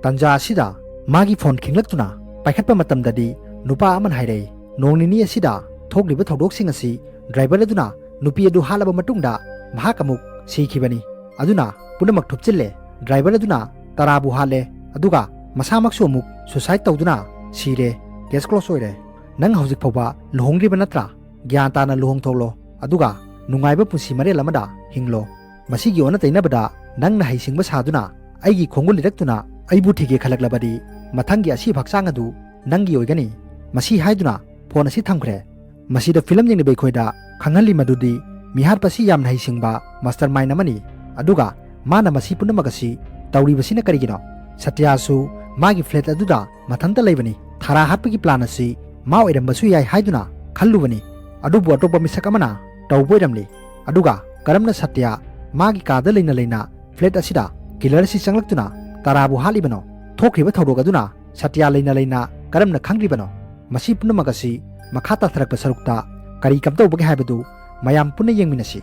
ꯇꯟꯖꯥ ꯑꯁꯤꯗ ꯃꯥꯒꯤ ꯐꯣꯟ ꯈꯤꯡꯂꯛꯇꯨꯅ ꯄꯥꯏꯈꯠꯄ ꯃꯇꯝꯗꯗꯤ ꯅꯨꯄꯥ ꯑꯃꯅ ꯍꯥꯏꯔꯛꯏ, "ꯅꯣꯡ ꯅꯤꯅꯤ ꯑꯁꯤꯗ ꯊꯣꯛꯂꯤꯕ ꯊꯧꯗꯣꯛꯁꯤꯡ ꯑꯁꯤ ꯗ꯭ꯔꯥꯏꯚꯔ ꯑꯗꯨꯅ ꯅꯨꯄꯤ ꯑꯗꯨ ꯍꯥꯠꯂꯕ ꯃꯇꯨꯡꯗ ꯃꯍꯥꯛ ꯑꯃꯨꯛ ꯁꯤꯈꯤꯕꯅꯤ꯫ ꯑꯗꯨꯅ ꯄꯨꯝꯅꯃꯛ ꯊꯨꯞꯆꯤꯜꯂꯦ꯫ ꯗ꯭ꯔꯥꯏꯚꯔ ꯑꯗꯨꯅ ꯇꯔꯥꯕꯨ ꯍꯥꯠꯂꯦ, ꯑꯗꯨꯒ ꯃꯁꯥꯃꯛꯁꯨ ꯑꯃꯨꯛ ꯁꯨꯁꯥꯏꯗ ꯇꯧꯗꯨꯅ ꯁꯤꯔꯦ꯫ ꯀꯦꯁ ꯀ꯭ꯂꯣꯁ ꯑꯣꯏꯔꯦ꯫ ꯅꯪ ꯍꯧꯖꯤꯛ ꯐꯥꯎꯕ ꯂꯨꯍꯣꯡꯗ꯭ꯔꯤꯕ ꯅꯠꯇ꯭ꯔꯥ? ꯒ꯭ꯌꯥꯟ ꯇꯥꯅ ꯂꯨꯍꯣꯡꯊꯣꯛꯂꯣ, ꯑꯗꯨꯒ ꯅꯨꯡꯉꯥꯏꯕ ꯄꯨꯟꯁꯤ ꯃꯔꯦꯜ ꯑꯃꯗ ꯍꯤꯡꯂꯣ꯫ ꯃꯁꯤꯒꯤ ꯑꯣꯟꯅ ꯇꯩꯅꯕꯗ ꯅꯪꯅ ꯍꯩꯁꯤꯡꯕ ꯁꯥꯗꯨꯅ ꯑꯩꯒꯤ ꯈꯣꯡꯒꯨꯜ ꯂꯤꯔꯛꯇꯨꯅ ꯑꯩꯕꯨ ꯊꯤꯒꯦ ꯈꯜꯂꯛꯂꯕꯗꯤ ꯃꯊꯪꯒꯤ ꯑꯁꯤꯕ ꯍꯛꯆꯥꯡ ꯑꯗꯨ ꯅꯪꯒꯤ ꯑꯣꯏꯒꯅꯤ"꯫ ꯃꯁꯤ ꯍꯥꯏꯗꯨꯅ ꯐꯣꯟ ꯑꯁꯤ ꯊꯝꯈ꯭ꯔꯦ꯫ ꯃꯁꯤꯗ ꯐꯤꯂꯝ ꯌꯦꯡꯂꯤꯕ ꯑꯩꯈꯣꯏꯗ ꯈꯪꯍꯜꯂꯤ ꯃꯗꯨꯗꯤ ꯃꯤꯍꯥꯠꯄ ꯑꯁꯤ ꯌꯥꯝꯅ ꯍꯩꯁꯤꯡꯕ ꯃꯥꯁꯇꯔ ꯃꯥꯏꯟ ꯑꯃꯅꯤ꯫ ꯑꯗꯨꯒ ꯃꯥꯅ ꯃꯁꯤ ꯄꯨꯝꯅꯃꯛ ꯑꯁꯤ ꯇꯧꯔꯤꯕꯁꯤꯅ ꯀꯔꯤꯒꯤꯅꯣ? ꯁꯇ꯭ꯌꯥꯁꯨ ꯃꯥꯒꯤ ꯐ꯭ꯂꯦꯠ ꯑꯗꯨꯗ ꯃꯊꯟꯇ ꯂꯩꯕꯅꯤ꯫ ꯊꯥꯔꯥ ꯍꯥꯠꯄꯒꯤ ꯄ꯭ꯂꯥꯟ ꯑꯁꯤ ꯃꯥ ꯑꯣꯏꯔꯝꯕꯁꯨ ꯌꯥꯏ ꯍꯥꯏꯗꯨꯅ ꯈꯜꯂꯨꯕꯅꯤ꯫ ꯑꯗꯨꯕꯨ ꯑꯇꯣꯞꯄ ꯃꯤꯁꯛ ꯑꯃꯅ ꯇꯧꯕ ꯑꯣꯏꯔꯝꯂꯤ꯫ ꯑꯗꯨꯒ ꯀꯔꯝꯅ ꯁꯇ꯭ꯌ ꯃꯥꯒꯤ ꯀꯥꯗ ꯂꯩꯅ ꯂꯩꯅ ꯐ꯭ꯂꯦꯠ ꯑꯁꯤꯗ ꯀꯤꯂꯔ ꯑꯁꯤ ꯆꯪꯂꯛꯇꯨꯅ ꯇꯔꯥꯕꯨ ꯍꯥꯠꯂꯤꯕꯅꯣ? ꯊꯣꯛꯈ꯭ꯔꯤꯕ ꯊꯧꯗꯣꯛ ꯑꯗꯨꯅ ꯁꯇ꯭ꯌ ꯂꯩꯅ ꯂꯩꯅ ꯀꯔꯝꯅ ꯈꯪꯂꯤꯕꯅꯣ? ꯃꯁꯤ ꯄꯨꯝꯅꯃꯛ ꯑꯁꯤ ꯃꯈꯥ ꯇꯥꯊꯔꯛꯄ ꯁꯔꯨꯛꯇ ꯀꯔꯤ ꯀꯝꯗꯧꯕꯒꯦ ꯍꯥꯏꯕꯗꯨ ꯃꯌꯥꯝ ꯄꯨꯟꯅ ꯌꯦꯡꯃꯤꯟꯅꯁꯤ꯫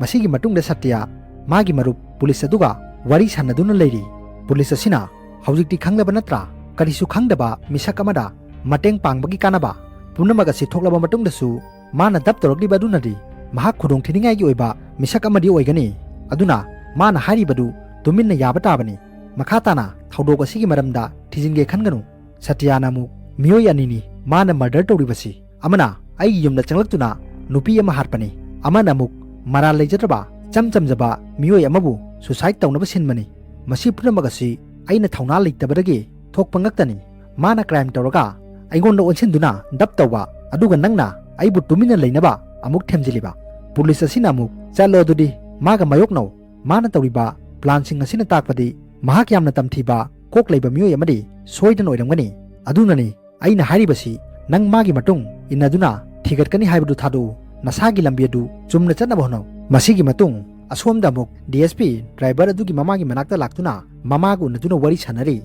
ꯃꯁꯤꯒꯤ ꯃꯇꯨꯡꯗ ꯁꯇ꯭ꯌ ꯃꯥꯒꯤ ꯃꯔꯨꯞ ꯄꯨꯂꯤꯁ ꯑꯗꯨꯒ ꯋꯥꯔꯤ ꯁꯥꯟꯅꯗꯨꯅ ꯂꯩꯔꯤ꯫ ꯄꯨꯂꯤꯁ ꯑꯁꯤꯅ, "ꯍꯧꯖꯤꯛꯇꯤ ꯈꯪꯂꯕ ꯅꯠꯇ꯭ꯔꯥ? ꯀꯔꯤꯁꯨ ꯈꯪꯗꯕ ꯃꯤꯁꯛ ꯑꯃꯗ ꯃꯇꯦꯡ ꯄꯥꯡꯕꯒꯤ ꯀꯥꯟꯅꯕ?" ꯄꯨꯝꯅꯃꯛ ꯑꯁꯤ ꯊꯣꯛꯂꯕ ꯃꯇꯨꯡꯗꯁꯨ ꯃꯥꯅ ꯗꯞ ꯇꯧꯔꯛꯂꯤꯕ ꯑꯗꯨꯅꯗꯤ ꯃꯍꯥꯛ ꯈꯨꯗꯣꯡꯊꯤꯅꯤꯡꯉꯥꯏꯒꯤ ꯑꯣꯏꯕ ꯃꯤꯁꯛ ꯑꯃꯗꯤ ꯑꯣꯏꯒꯅꯤ꯫ ꯑꯗꯨꯅ ꯃꯥꯅ ꯍꯥꯏꯔꯤꯕꯗꯨ ꯇꯨꯃꯤꯟꯅ ꯌꯥꯕ ꯇꯥꯕꯅꯤ꯫ ꯃꯈꯥ ꯇꯥꯅ ꯊꯧꯗꯣꯛ ꯑꯁꯤꯒꯤ ꯃꯔꯝꯗ ꯊꯤꯖꯤꯟꯒꯦ ꯈꯟꯒꯅꯨ꯫ ꯁꯇ꯭ꯌꯥꯅ ꯑꯃꯨꯛ ꯃꯤꯑꯣꯏ ꯑꯅꯤꯅꯤ ꯃꯥꯅ ꯃꯔꯗꯔ ꯇꯧꯔꯤꯕꯁꯤ꯫ ꯑꯃꯅ ꯑꯩꯒꯤ ꯌꯨꯝꯗ ꯆꯪꯂꯛꯇꯨꯅ ꯅꯨꯄꯤ ꯑꯃ ꯍꯥꯠꯄꯅꯤ, ꯑꯃꯅ ꯑꯃꯨꯛ ꯃꯔꯥꯜ ꯂꯩꯖꯗ꯭ꯔꯕ ꯏꯆꯝ ꯆꯝꯖꯕ ꯃꯤꯑꯣꯏ ꯑꯃꯕꯨ ꯁꯨꯁꯥꯏꯗ ꯇꯧꯅꯕ ꯁꯤꯟꯕꯅꯤ꯫ ꯃꯁꯤ ꯄꯨꯝꯅꯃꯛ ꯑꯁꯤ ꯑꯩꯅ ꯊꯧꯅꯥ ꯂꯩꯇꯕꯗꯒꯤ ꯊꯣꯛꯄ ꯉꯛꯇꯅꯤ꯫ ꯃꯥꯅ ꯀ꯭ꯔꯥꯏꯝ ꯇꯧꯔꯒ ꯑꯩꯉꯣꯟꯗ ꯑꯣꯟꯁꯤꯟꯗꯨꯅ ꯗꯞ ꯇꯧꯕ, ꯑꯗꯨꯒ ꯅꯪꯅ ꯑꯩꯕꯨ ꯇꯨꯃꯤꯟꯅ ꯂꯩꯅꯕ ꯑꯃꯨꯛ ꯊꯦꯝꯖꯤꯜꯂꯤꯕ꯫ ꯄꯨꯂꯤꯁ ꯑꯁꯤꯅ ꯑꯃꯨꯛ, "ꯆꯠꯂꯣ ꯑꯗꯨꯗꯤ, ꯃꯥꯒ ꯃꯥꯌꯣꯛꯅꯧ, ꯃꯥꯅ ꯇꯧꯔꯤꯕ ꯄ꯭ꯂꯥꯟꯁꯤꯡ ꯑꯁꯤꯅ ꯇꯥꯛꯄꯗꯤ ꯃꯍꯥꯛ ꯌꯥꯝꯅ ꯇꯝꯊꯤꯕ ꯀꯣꯛ ꯂꯩꯕ ꯃꯤꯑꯣꯏ ꯑꯃꯗꯤ ꯁꯣꯏꯗꯅ ꯑꯣꯏꯔꯝꯒꯅꯤ꯫ ꯑꯗꯨꯅꯅꯤ ꯑꯩꯅ ꯍꯥꯏꯔꯤꯕꯁꯤ, ꯅꯪ ꯃꯥꯒꯤ ꯃꯇꯨꯡ ꯏꯟꯅꯗꯨꯅ ꯊꯤꯒꯠꯀꯅꯤ ꯍꯥꯏꯕꯗꯨ ꯊꯥꯗꯣꯛꯎ, ꯅꯁꯥꯒꯤ ꯂꯝꯕꯤ ꯑꯗꯨ ꯆꯨꯝꯅ ꯆꯠꯅꯕ ꯍꯣꯠꯅꯧ"꯫ ꯃꯁꯤꯒꯤ ꯃꯇꯨꯡ ꯑꯁꯣꯝꯗ ꯑꯃꯨꯛ ꯗꯤ ꯑꯦꯁ ꯄꯤ ꯗ꯭ꯔꯥꯏꯚꯔ ꯑꯗꯨꯒꯤ ꯃꯃꯥꯒꯤ ꯃꯅꯥꯛꯇ ꯂꯥꯛꯇꯨꯅ ꯃꯃꯥꯒ ꯎꯅꯗꯨꯅ ꯋꯥꯔꯤ ꯁꯥꯟꯅꯔꯤ꯫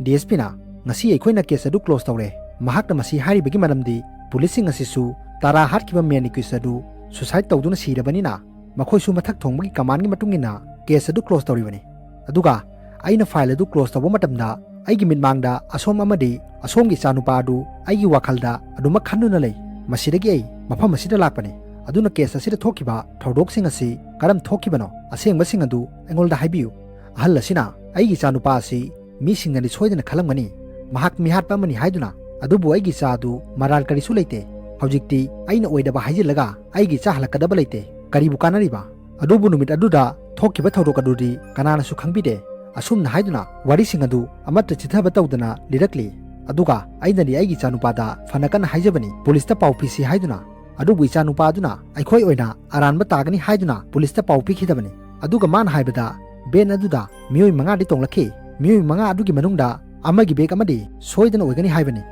ꯗꯤ ꯑꯦꯁ ꯄꯤꯅ, "ꯉꯁꯤ ꯑꯩꯈꯣꯏꯅ ꯀꯦꯁ ꯑꯗꯨ ꯀ꯭ꯂꯣꯖ ꯇꯧꯔꯦ, ꯃꯍꯥꯛꯅ ꯃꯁꯤ ꯍꯥꯏꯔꯤꯕꯒꯤ ꯃꯔꯝꯗꯤ ꯄꯨꯂꯤꯁꯁꯤꯡ ꯑꯁꯤꯁꯨ ꯇꯔꯥ ꯍꯥꯠꯈꯤꯕ ꯃꯦꯟ ꯏꯀ꯭ꯌꯨꯁ ꯑꯗꯨ ꯁꯨꯁꯥꯏꯗ ꯇꯧꯗꯨꯅ ꯁꯤꯔꯕꯅꯤꯅ ꯃꯈꯣꯏꯁꯨ ꯃꯊꯛ ꯊꯣꯡꯕꯒꯤ ꯀꯃꯥꯟꯒꯤ ꯃꯇꯨꯡ ꯏꯟꯅ ꯀꯦꯁ ꯑꯗꯨ ꯀ꯭ꯂꯣꯖ ꯇꯧꯔꯤꯕꯅꯤ꯫ ꯑꯗꯨꯒ ꯑꯩꯅ ꯐꯥꯏꯜ ꯑꯗꯨ ꯀ꯭ꯂꯣꯖ ꯇꯧꯕ ꯃꯇꯝꯗ ꯑꯩꯒꯤ ꯃꯤꯠꯃꯥꯡꯗ ꯑꯁꯣꯝ ꯑꯃꯗꯤ ꯑꯁꯣꯝꯒꯤ ꯏꯆꯥꯅꯨꯄꯥ ꯑꯗꯨ ꯑꯩꯒꯤ ꯋꯥꯈꯜꯗ ꯑꯗꯨꯃꯛ ꯈꯟꯗꯨꯅ ꯂꯩ꯫ ꯃꯁꯤꯗꯒꯤ ꯑꯩ ꯃꯐꯝ ꯑꯁꯤꯗ ꯂꯥꯛꯄꯅꯤ꯫ ꯑꯗꯨꯅ ꯀꯦꯁ ꯑꯁꯤꯗ ꯊꯣꯛꯈꯤꯕ ꯊꯧꯗꯣꯛꯁꯤꯡ ꯑꯁꯤ ꯀꯔꯝ ꯊꯣꯛꯈꯤꯕꯅꯣ, ꯑꯁꯦꯡꯕꯁꯤꯡ ꯑꯗꯨ ꯑꯩꯉꯣꯟꯗ ꯍꯥꯏꯕꯤꯌꯨ"꯫ ꯑꯍꯜ ꯑꯁꯤꯅ, "ꯑꯩꯒꯤ ꯏꯆꯥꯅꯨꯄꯥ ꯑꯁꯤ ꯃꯤꯁꯤꯡꯅꯗꯤ ꯁꯣꯏꯗꯅ ꯈꯜꯂꯝꯒꯅꯤ, ꯃꯍꯥꯛ ꯃꯤꯍꯥꯠꯄ ꯑꯃꯅꯤ ꯍꯥꯏꯗꯨꯅ, ꯑꯗꯨꯕꯨ ꯑꯩꯒꯤ ꯏꯆꯥ ꯑꯗꯨ ꯃꯔꯥꯜ ꯀꯔꯤꯁꯨ ꯂꯩꯇꯦ꯫ ꯍꯧꯖꯤꯛꯇꯤ ꯑꯩꯅ ꯑꯣꯏꯗꯕ ꯍꯥꯏꯖꯤꯜꯂꯒ ꯑꯩꯒꯤ ꯏꯆꯥ ꯍꯜꯂꯛꯀꯗꯕ ꯂꯩꯇꯦ꯫ ꯀꯔꯤꯕꯨ ꯀꯥꯟꯅꯔꯤꯕ? ꯑꯗꯨꯕꯨ ꯅꯨꯃꯤꯠ ꯑꯗꯨꯗ ꯊꯣꯛꯈꯤꯕ ꯊꯧꯗꯣꯛ ꯑꯗꯨꯗꯤ ꯀꯅꯥꯅꯁꯨ ꯈꯪꯕꯤꯗꯦ"꯫ ꯑꯁꯨꯝꯅ ꯍꯥꯏꯗꯨꯅ ꯋꯥꯔꯤꯁꯤꯡ ꯑꯗꯨ ꯑꯃꯠꯇ ꯆꯤꯊꯕ ꯇꯧꯗꯅ ꯂꯤꯔꯛꯂꯤ꯫ ꯑꯗꯨꯒ ꯑꯩꯅꯗꯤ ꯑꯩꯒꯤ ꯏꯆꯥꯅꯨꯄꯥꯗ ꯐꯅ ꯀꯟꯅ ꯍꯥꯏꯖꯕꯅꯤ, ꯄꯨꯂꯤꯁꯇ ꯄꯥꯎ ꯄꯤꯁꯤ ꯍꯥꯏꯗꯨꯅ꯫ ꯑꯗꯨꯕꯨ ꯏꯆꯥꯅꯨꯄꯥ ꯑꯗꯨꯅ ꯑꯩꯈꯣꯏ ꯑꯣꯏꯅ ꯑꯔꯥꯟꯕ ꯇꯥꯒꯅꯤ ꯍꯥꯏꯗꯨꯅ ꯄꯨꯂꯤꯁꯇ ꯄꯥꯎ ꯄꯤꯈꯤꯗꯕꯅꯤ꯫ ꯑꯗꯨꯒ ꯃꯥꯅ ꯍꯥꯏꯕꯗ ꯚꯦꯟ ꯑꯗꯨꯗ ꯃꯤꯑꯣꯏ ꯃꯉꯥꯗꯤ ꯇꯣꯡꯂꯛꯈꯤ꯫ ꯃꯤꯑꯣꯏ ꯃꯉꯥ ꯑꯗꯨꯒꯤ ꯃꯅꯨꯡꯗ ꯑꯃꯒꯤ ꯕꯦꯒ ꯑꯃꯗꯤ ꯁꯣꯏꯗꯅ ꯑꯣꯏꯒꯅꯤ ꯍꯥꯏꯕꯅꯤ꯫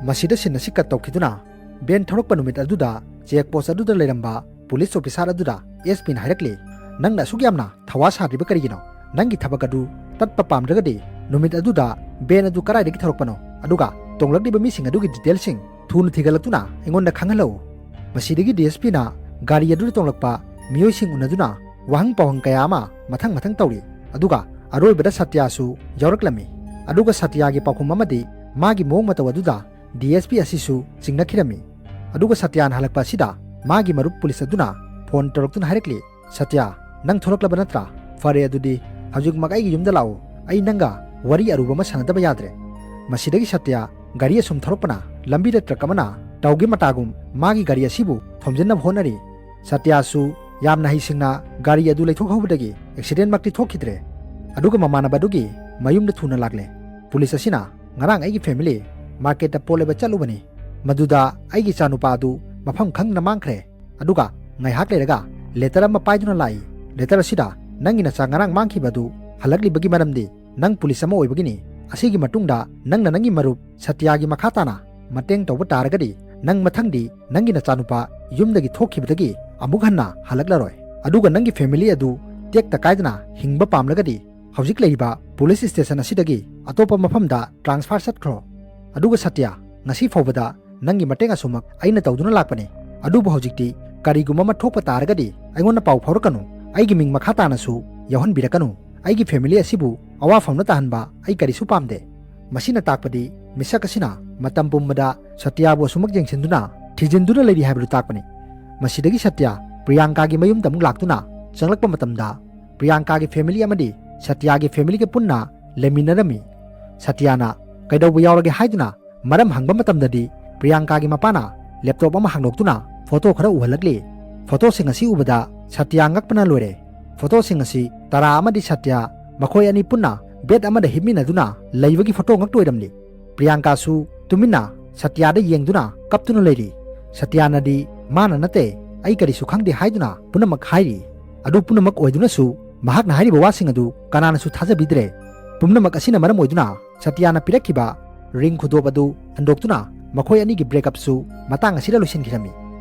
ꯃꯁꯤꯗ ꯁꯤꯟ ꯑꯁꯤ ꯀꯠ ꯇꯧꯈꯤꯗꯨꯅ ꯚꯦꯟ ꯊꯧꯔꯛꯄ ꯅꯨꯃꯤꯠ ꯑꯗꯨꯗ ꯆꯦꯛ ꯄꯣꯁ ꯑꯗꯨꯗ ꯂꯩꯔꯝꯕ ꯄꯨꯂꯤꯁ ꯑꯣꯐꯤꯁꯥꯔ ꯑꯗꯨꯗ ꯑꯦꯁ ꯄꯤꯅ ꯍꯥꯏꯔꯛꯂꯤ, "ꯅꯪꯅ ꯑꯁꯨꯛ ꯌꯥꯝꯅ ꯊꯋꯥ ꯁꯥꯗ꯭ꯔꯤꯕ ꯀꯔꯤꯒꯤꯅꯣ? ꯅꯪꯒꯤ ꯊꯕꯛ ꯑꯗꯨ ꯇꯠꯄ ꯄꯥꯝꯗ꯭ꯔꯒꯗꯤ ꯅꯨꯃꯤꯠ ꯑꯗꯨꯗ ꯚꯦꯟ ꯑꯗꯨ ꯀꯗꯥꯏꯗꯒꯤ ꯊꯧꯔꯛꯄꯅꯣ? ꯑꯗꯨꯒ ꯇꯣꯡꯂꯛꯂꯤꯕ ꯃꯤꯁꯤꯡ ꯑꯗꯨꯒꯤ ꯗꯤꯇꯦꯜꯁꯤꯡ ꯊꯨꯅ ꯊꯤꯒꯠꯂꯛꯇꯨꯅ ꯑꯩꯉꯣꯟꯗ ꯈꯪꯍꯜꯂꯛꯎ"꯫ ꯃꯁꯤꯗꯒꯤ ꯗꯤ ꯑꯦꯁ ꯄꯤꯅ ꯒꯥꯔꯤ ꯑꯗꯨꯗ ꯇꯣꯡꯂꯛꯄ ꯃꯤꯑꯣꯏꯁꯤꯡ ꯎꯅꯗꯨꯅ ꯋꯥꯍꯪ ꯄꯥꯎꯍꯪ ꯀꯌꯥ ꯑꯃ ꯃꯊꯪ ꯃꯊꯪ ꯇꯧꯔꯤ꯫ ꯑꯗꯨꯒ ꯑꯔꯣꯏꯕꯗ ꯁꯇ꯭ꯌꯥꯁꯨ ꯌꯥꯎꯔꯛꯂꯝꯃꯤ꯫ ꯑꯗꯨꯒ ꯁꯇ꯭ꯌꯥꯒꯤ ꯄꯥꯎꯈꯨꯝ ꯑꯃꯗꯤ ꯃꯥꯒꯤ ꯃꯑꯣꯡ ꯃꯇꯧ ꯑꯗꯨꯗ ꯗꯤ ꯑꯦꯁ ꯄꯤ ꯑꯁꯤꯁꯨ ꯆꯤꯡꯅꯈꯤꯔꯝꯃꯤ꯫ ꯑꯗꯨꯒ ꯁꯇ꯭ꯌꯥꯅ ꯍꯜꯂꯛꯄ ꯑꯁꯤꯗ ꯃꯥꯒꯤ ꯃꯔꯨꯞ ꯄꯨꯂꯤꯁ ꯑꯗꯨꯅ ꯐꯣꯟ ꯇꯧꯔꯛꯇꯨꯅ ꯍꯥꯏꯔꯛꯂꯤ, "ꯁꯇ꯭ꯌꯥ, ꯅꯪ ꯊꯣꯛꯂꯛꯂꯕ ꯅꯠꯇ꯭ꯔꯥ? ꯐꯔꯦ ꯑꯗꯨꯗꯤ, ꯍꯧꯖꯤꯛꯃꯛ ꯑꯩꯒꯤ ꯌꯨꯝꯗ ꯂꯥꯛꯎ꯫ ꯑꯩ ꯅꯪꯒ ꯋꯥꯔꯤ ꯑꯔꯨꯕ ꯑꯃ ꯁꯥꯟꯅꯗꯕ ꯌꯥꯗ꯭ꯔꯦ"꯫ ꯃꯁꯤꯗꯒꯤ ꯁꯇ꯭ꯌꯥ ꯒꯥꯔꯤ ꯑꯁꯨꯝ ꯊꯧꯔꯛꯄꯅ ꯂꯝꯕꯤꯗ ꯇ꯭ꯔꯛ ꯑꯃꯅ ꯇꯧꯒꯤ ꯃꯇꯥꯒꯨꯝ ꯃꯥꯒꯤ ꯒꯥꯔꯤ ꯑꯁꯤꯕꯨ ꯊꯣꯝꯖꯤꯟꯅꯕ ꯍꯣꯠꯅꯔꯤ꯫ ꯁꯇ꯭ꯌꯥꯁꯨ ꯌꯥꯝꯅ ꯍꯩꯁꯤꯡꯅ ꯒꯥꯔꯤ ꯑꯗꯨ ꯂꯩꯊꯣꯛꯍꯧꯕꯗꯒꯤ ꯑꯦꯛꯁꯤꯗꯦꯟꯃꯛꯇꯤ ꯊꯣꯛꯈꯤꯗ꯭ꯔꯦ꯫ ꯑꯗꯨꯒ ꯃꯃꯥꯟꯅꯕ ꯑꯗꯨꯒꯤ ꯃꯌꯨꯝꯗ ꯊꯨꯅ ꯂꯥꯛꯂꯦ꯫ ꯄꯨꯂꯤꯁ ꯑꯁꯤꯅ, "ꯉꯔꯥꯡ ꯑꯩꯒꯤ ꯐꯦꯃꯤꯂꯤ ꯃꯥꯔꯀꯦꯠꯇ ꯄꯣꯠ ꯂꯩꯕ ꯆꯠꯂꯨꯕꯅꯤ꯫ ꯃꯗꯨꯗ ꯑꯩꯒꯤ ꯏꯆꯥꯅꯨꯄꯥ ꯑꯗꯨ ꯃꯐꯝ ꯈꯪꯗꯅ ꯃꯥꯡꯈ꯭ꯔꯦ꯫ ꯑꯗꯨꯒ ꯉꯥꯏꯍꯥꯛ ꯂꯩꯔꯒ ꯂꯦꯇꯔ ꯑꯃ ꯄꯥꯏꯗꯨꯅ ꯂꯥꯛꯏ꯫ ꯂꯦꯇꯔ ꯑꯁꯤꯗ ꯅꯪꯒꯤ ꯅꯆꯥ ꯉꯔꯥꯡ ꯃꯥꯡꯈꯤꯕ ꯑꯗꯨ ꯍꯜꯂꯛꯂꯤꯕꯒꯤ ꯃꯔꯝꯗꯤ ꯅꯪ ꯄꯨꯂꯤꯁ ꯑꯃ ꯑꯣꯏꯕꯒꯤꯅꯤ꯫ ꯑꯁꯤꯒꯤ ꯃꯇꯨꯡꯗ ꯅꯪꯅ ꯅꯪꯒꯤ ꯃꯔꯨꯞ ꯁꯇ꯭ꯌꯥꯒꯤ ꯃꯈꯥ ꯇꯥꯅ ꯃꯇꯦꯡ ꯇꯧꯕ ꯇꯥꯔꯒꯗꯤ ꯅꯪ ꯃꯊꯪꯗꯤ ꯅꯪꯒꯤ ꯅꯆꯥꯅꯨꯄꯥ ꯌꯨꯝꯗꯒꯤ ꯊꯣꯛꯈꯤꯕꯗꯒꯤ ꯑꯃꯨꯛ ꯍꯟꯅ ꯍꯜꯂꯛꯂꯔꯣꯏ꯫ ꯑꯗꯨꯒ ꯅꯪꯒꯤ ꯐꯦꯃꯤꯂꯤ ꯑꯗꯨ ꯇꯦꯛꯇ ꯀꯥꯏꯗꯅ ꯍꯤꯡꯕ ꯄꯥꯝꯂꯒꯗꯤ ꯍꯧꯖꯤꯛ ꯂꯩꯔꯤꯕ ꯄꯨꯂꯤꯁ ꯁ꯭ꯇꯦꯁꯟ ꯑꯁꯤꯗꯒꯤ ꯑꯇꯣꯞꯄ ꯃꯐꯝꯗ ꯇ꯭ꯔꯥꯟꯁꯐꯔ ꯆꯠꯈ꯭ꯔꯣ꯫ ꯑꯗꯨꯒ ꯁꯇ꯭ꯌ, ꯉꯁꯤ ꯐꯥꯎꯕꯗ ꯅꯪꯒꯤ ꯃꯇꯦꯡ ꯑꯁꯨꯃꯛ ꯑꯩꯅ ꯇꯧꯗꯨꯅ ꯂꯥꯛꯄꯅꯤ꯫ ꯑꯗꯨꯕꯨ ꯍꯧꯖꯤꯛꯇꯤ ꯀꯔꯤꯒꯨꯝꯕ ꯑꯃ ꯊꯣꯛꯄ ꯇꯥꯔꯒꯗꯤ ꯑꯩꯉꯣꯟꯗ ꯄꯥꯎ ꯐꯥꯎꯔꯛꯀꯅꯨ꯫ ꯑꯩꯒꯤ ꯃꯤꯡ ꯃꯈꯥ ꯇꯥꯅꯁꯨ ꯌꯥꯎꯍꯟꯕꯤꯔꯛꯀꯅꯨ꯫ ꯑꯩꯒꯤ ꯐꯦꯃꯤꯂꯤ ꯑꯁꯤꯕꯨ ꯑꯋꯥ ꯐꯪꯅ ꯇꯥꯍꯟꯕ ꯑꯩ ꯀꯔꯤꯁꯨ ꯄꯥꯝꯗꯦ꯫ ꯃꯁꯤꯅ ꯇꯥꯛꯄꯗꯤ ꯃꯤꯁꯛ ꯑꯁꯤꯅ ꯃꯇꯝ ꯄꯨꯝꯕꯗ ꯁꯇ꯭ꯌꯕꯨ ꯑꯁꯨꯃꯛ ꯌꯦꯡꯁꯤꯟꯗꯨꯅ, ꯊꯤꯖꯤꯟꯗꯨꯅ ꯂꯩꯔꯤ ꯍꯥꯏꯕꯗꯨ ꯇꯥꯛꯄꯅꯤ꯫ ꯃꯁꯤꯗꯒꯤ ꯁꯇ꯭ꯌ ꯄ꯭ꯔꯤꯌꯥꯡꯀꯥꯒꯤ ꯃꯌꯨꯝꯗ ꯑꯃꯨꯛ ꯂꯥꯛꯇꯨꯅ ꯆꯪꯂꯛꯄ ꯃꯇꯝꯗ ꯄ꯭ꯔꯤꯌꯥꯡꯀꯥꯒꯤ ꯐꯦꯃꯤꯂꯤ ꯑꯃꯗꯤ ꯁꯇ꯭ꯌꯒꯤ ꯐꯦꯃꯤꯂꯤꯒ ꯄꯨꯟꯅ ꯂꯩꯃꯤꯟꯅꯔꯝꯃꯤ꯫ ꯁꯇ꯭ꯌꯅ ꯀꯩꯗꯧꯕ ꯌꯥꯎꯔꯒꯦ ꯍꯥꯏꯗꯨꯅ ꯃꯔꯝ ꯍꯪꯕ ꯃꯇꯝꯗꯗꯤ ꯄ꯭ꯔꯤꯌꯥꯡꯀꯥꯒꯤ ꯃꯄꯥꯅ ꯂꯦꯞꯇꯣꯞ ꯑꯃ ꯍꯥꯡꯗꯣꯛꯇꯨꯅ ꯐꯣꯇꯣ ꯈꯔ ꯎꯍꯜꯂꯛꯂꯤ꯫ ꯐꯣꯇꯣꯁꯤꯡ ꯑꯁꯤ ꯎꯕꯗ ꯁꯇ꯭ꯌ ꯉꯛꯄꯅ ꯂꯣꯏꯔꯦ꯫ ꯐꯣꯇꯣꯁꯤꯡ ꯑꯁꯤ ꯇꯥꯔꯥ ꯑꯃꯗꯤ ꯁꯇ꯭ꯌ ꯃꯈꯣꯏ ꯑꯅꯤ ꯄꯨꯟꯅ ꯕꯦꯗ ꯑꯃꯗ ꯍꯤꯞꯃꯤꯟꯅꯗꯨꯅ ꯂꯩꯕꯒꯤ ꯐꯣꯇꯣ ꯉꯛꯇ ꯑꯣꯏꯔꯝꯂꯤ꯫ ꯄ꯭ꯔꯤꯌꯥꯡꯀꯥꯁꯨ ꯇꯨꯃꯤꯟꯅ ꯁꯇ꯭ꯌꯗ ꯌꯦꯡꯗꯨꯅ ꯀꯞꯇꯨꯅ ꯂꯩꯔꯤ꯫ ꯁꯇ꯭ꯌꯅꯗꯤ ꯃꯥꯅ ꯅꯠꯇꯦ, ꯑꯩ ꯀꯔꯤꯁꯨ ꯈꯪꯗꯦ ꯍꯥꯏꯗꯨꯅ ꯄꯨꯝꯅꯃꯛ ꯍꯥꯏꯔꯤ꯫ ꯑꯗꯨ ꯄꯨꯝꯅꯃꯛ ꯑꯣꯏꯗꯨꯅꯁꯨ ꯃꯍꯥꯛꯅ ꯍꯥꯏꯔꯤꯕ ꯋꯥꯁꯤꯡ ꯑꯗꯨ ꯀꯅꯥꯅꯁꯨ ꯊꯥꯖꯕꯤꯗ꯭ꯔꯦ꯫ ꯄꯨꯝꯅꯃꯛ ꯑꯁꯤꯅ ꯃꯔꯝ ꯑꯣꯏꯗꯨꯅ ꯁꯇ꯭ꯌꯅ ꯄꯤꯔꯛꯈꯤꯕ ꯔꯤꯡ ꯈꯨꯗꯣꯞ ꯑꯗꯨ ꯍꯟꯗꯣꯛꯇꯨꯅ ꯃꯈꯣꯏ ꯑꯅꯤꯒꯤ ꯕ꯭ꯔꯦꯛꯑꯞꯁꯨ ꯃꯇꯥꯡ ꯑꯁꯤꯗ ꯂꯣꯏꯁꯤꯟꯈꯤꯔꯝꯃꯤ꯫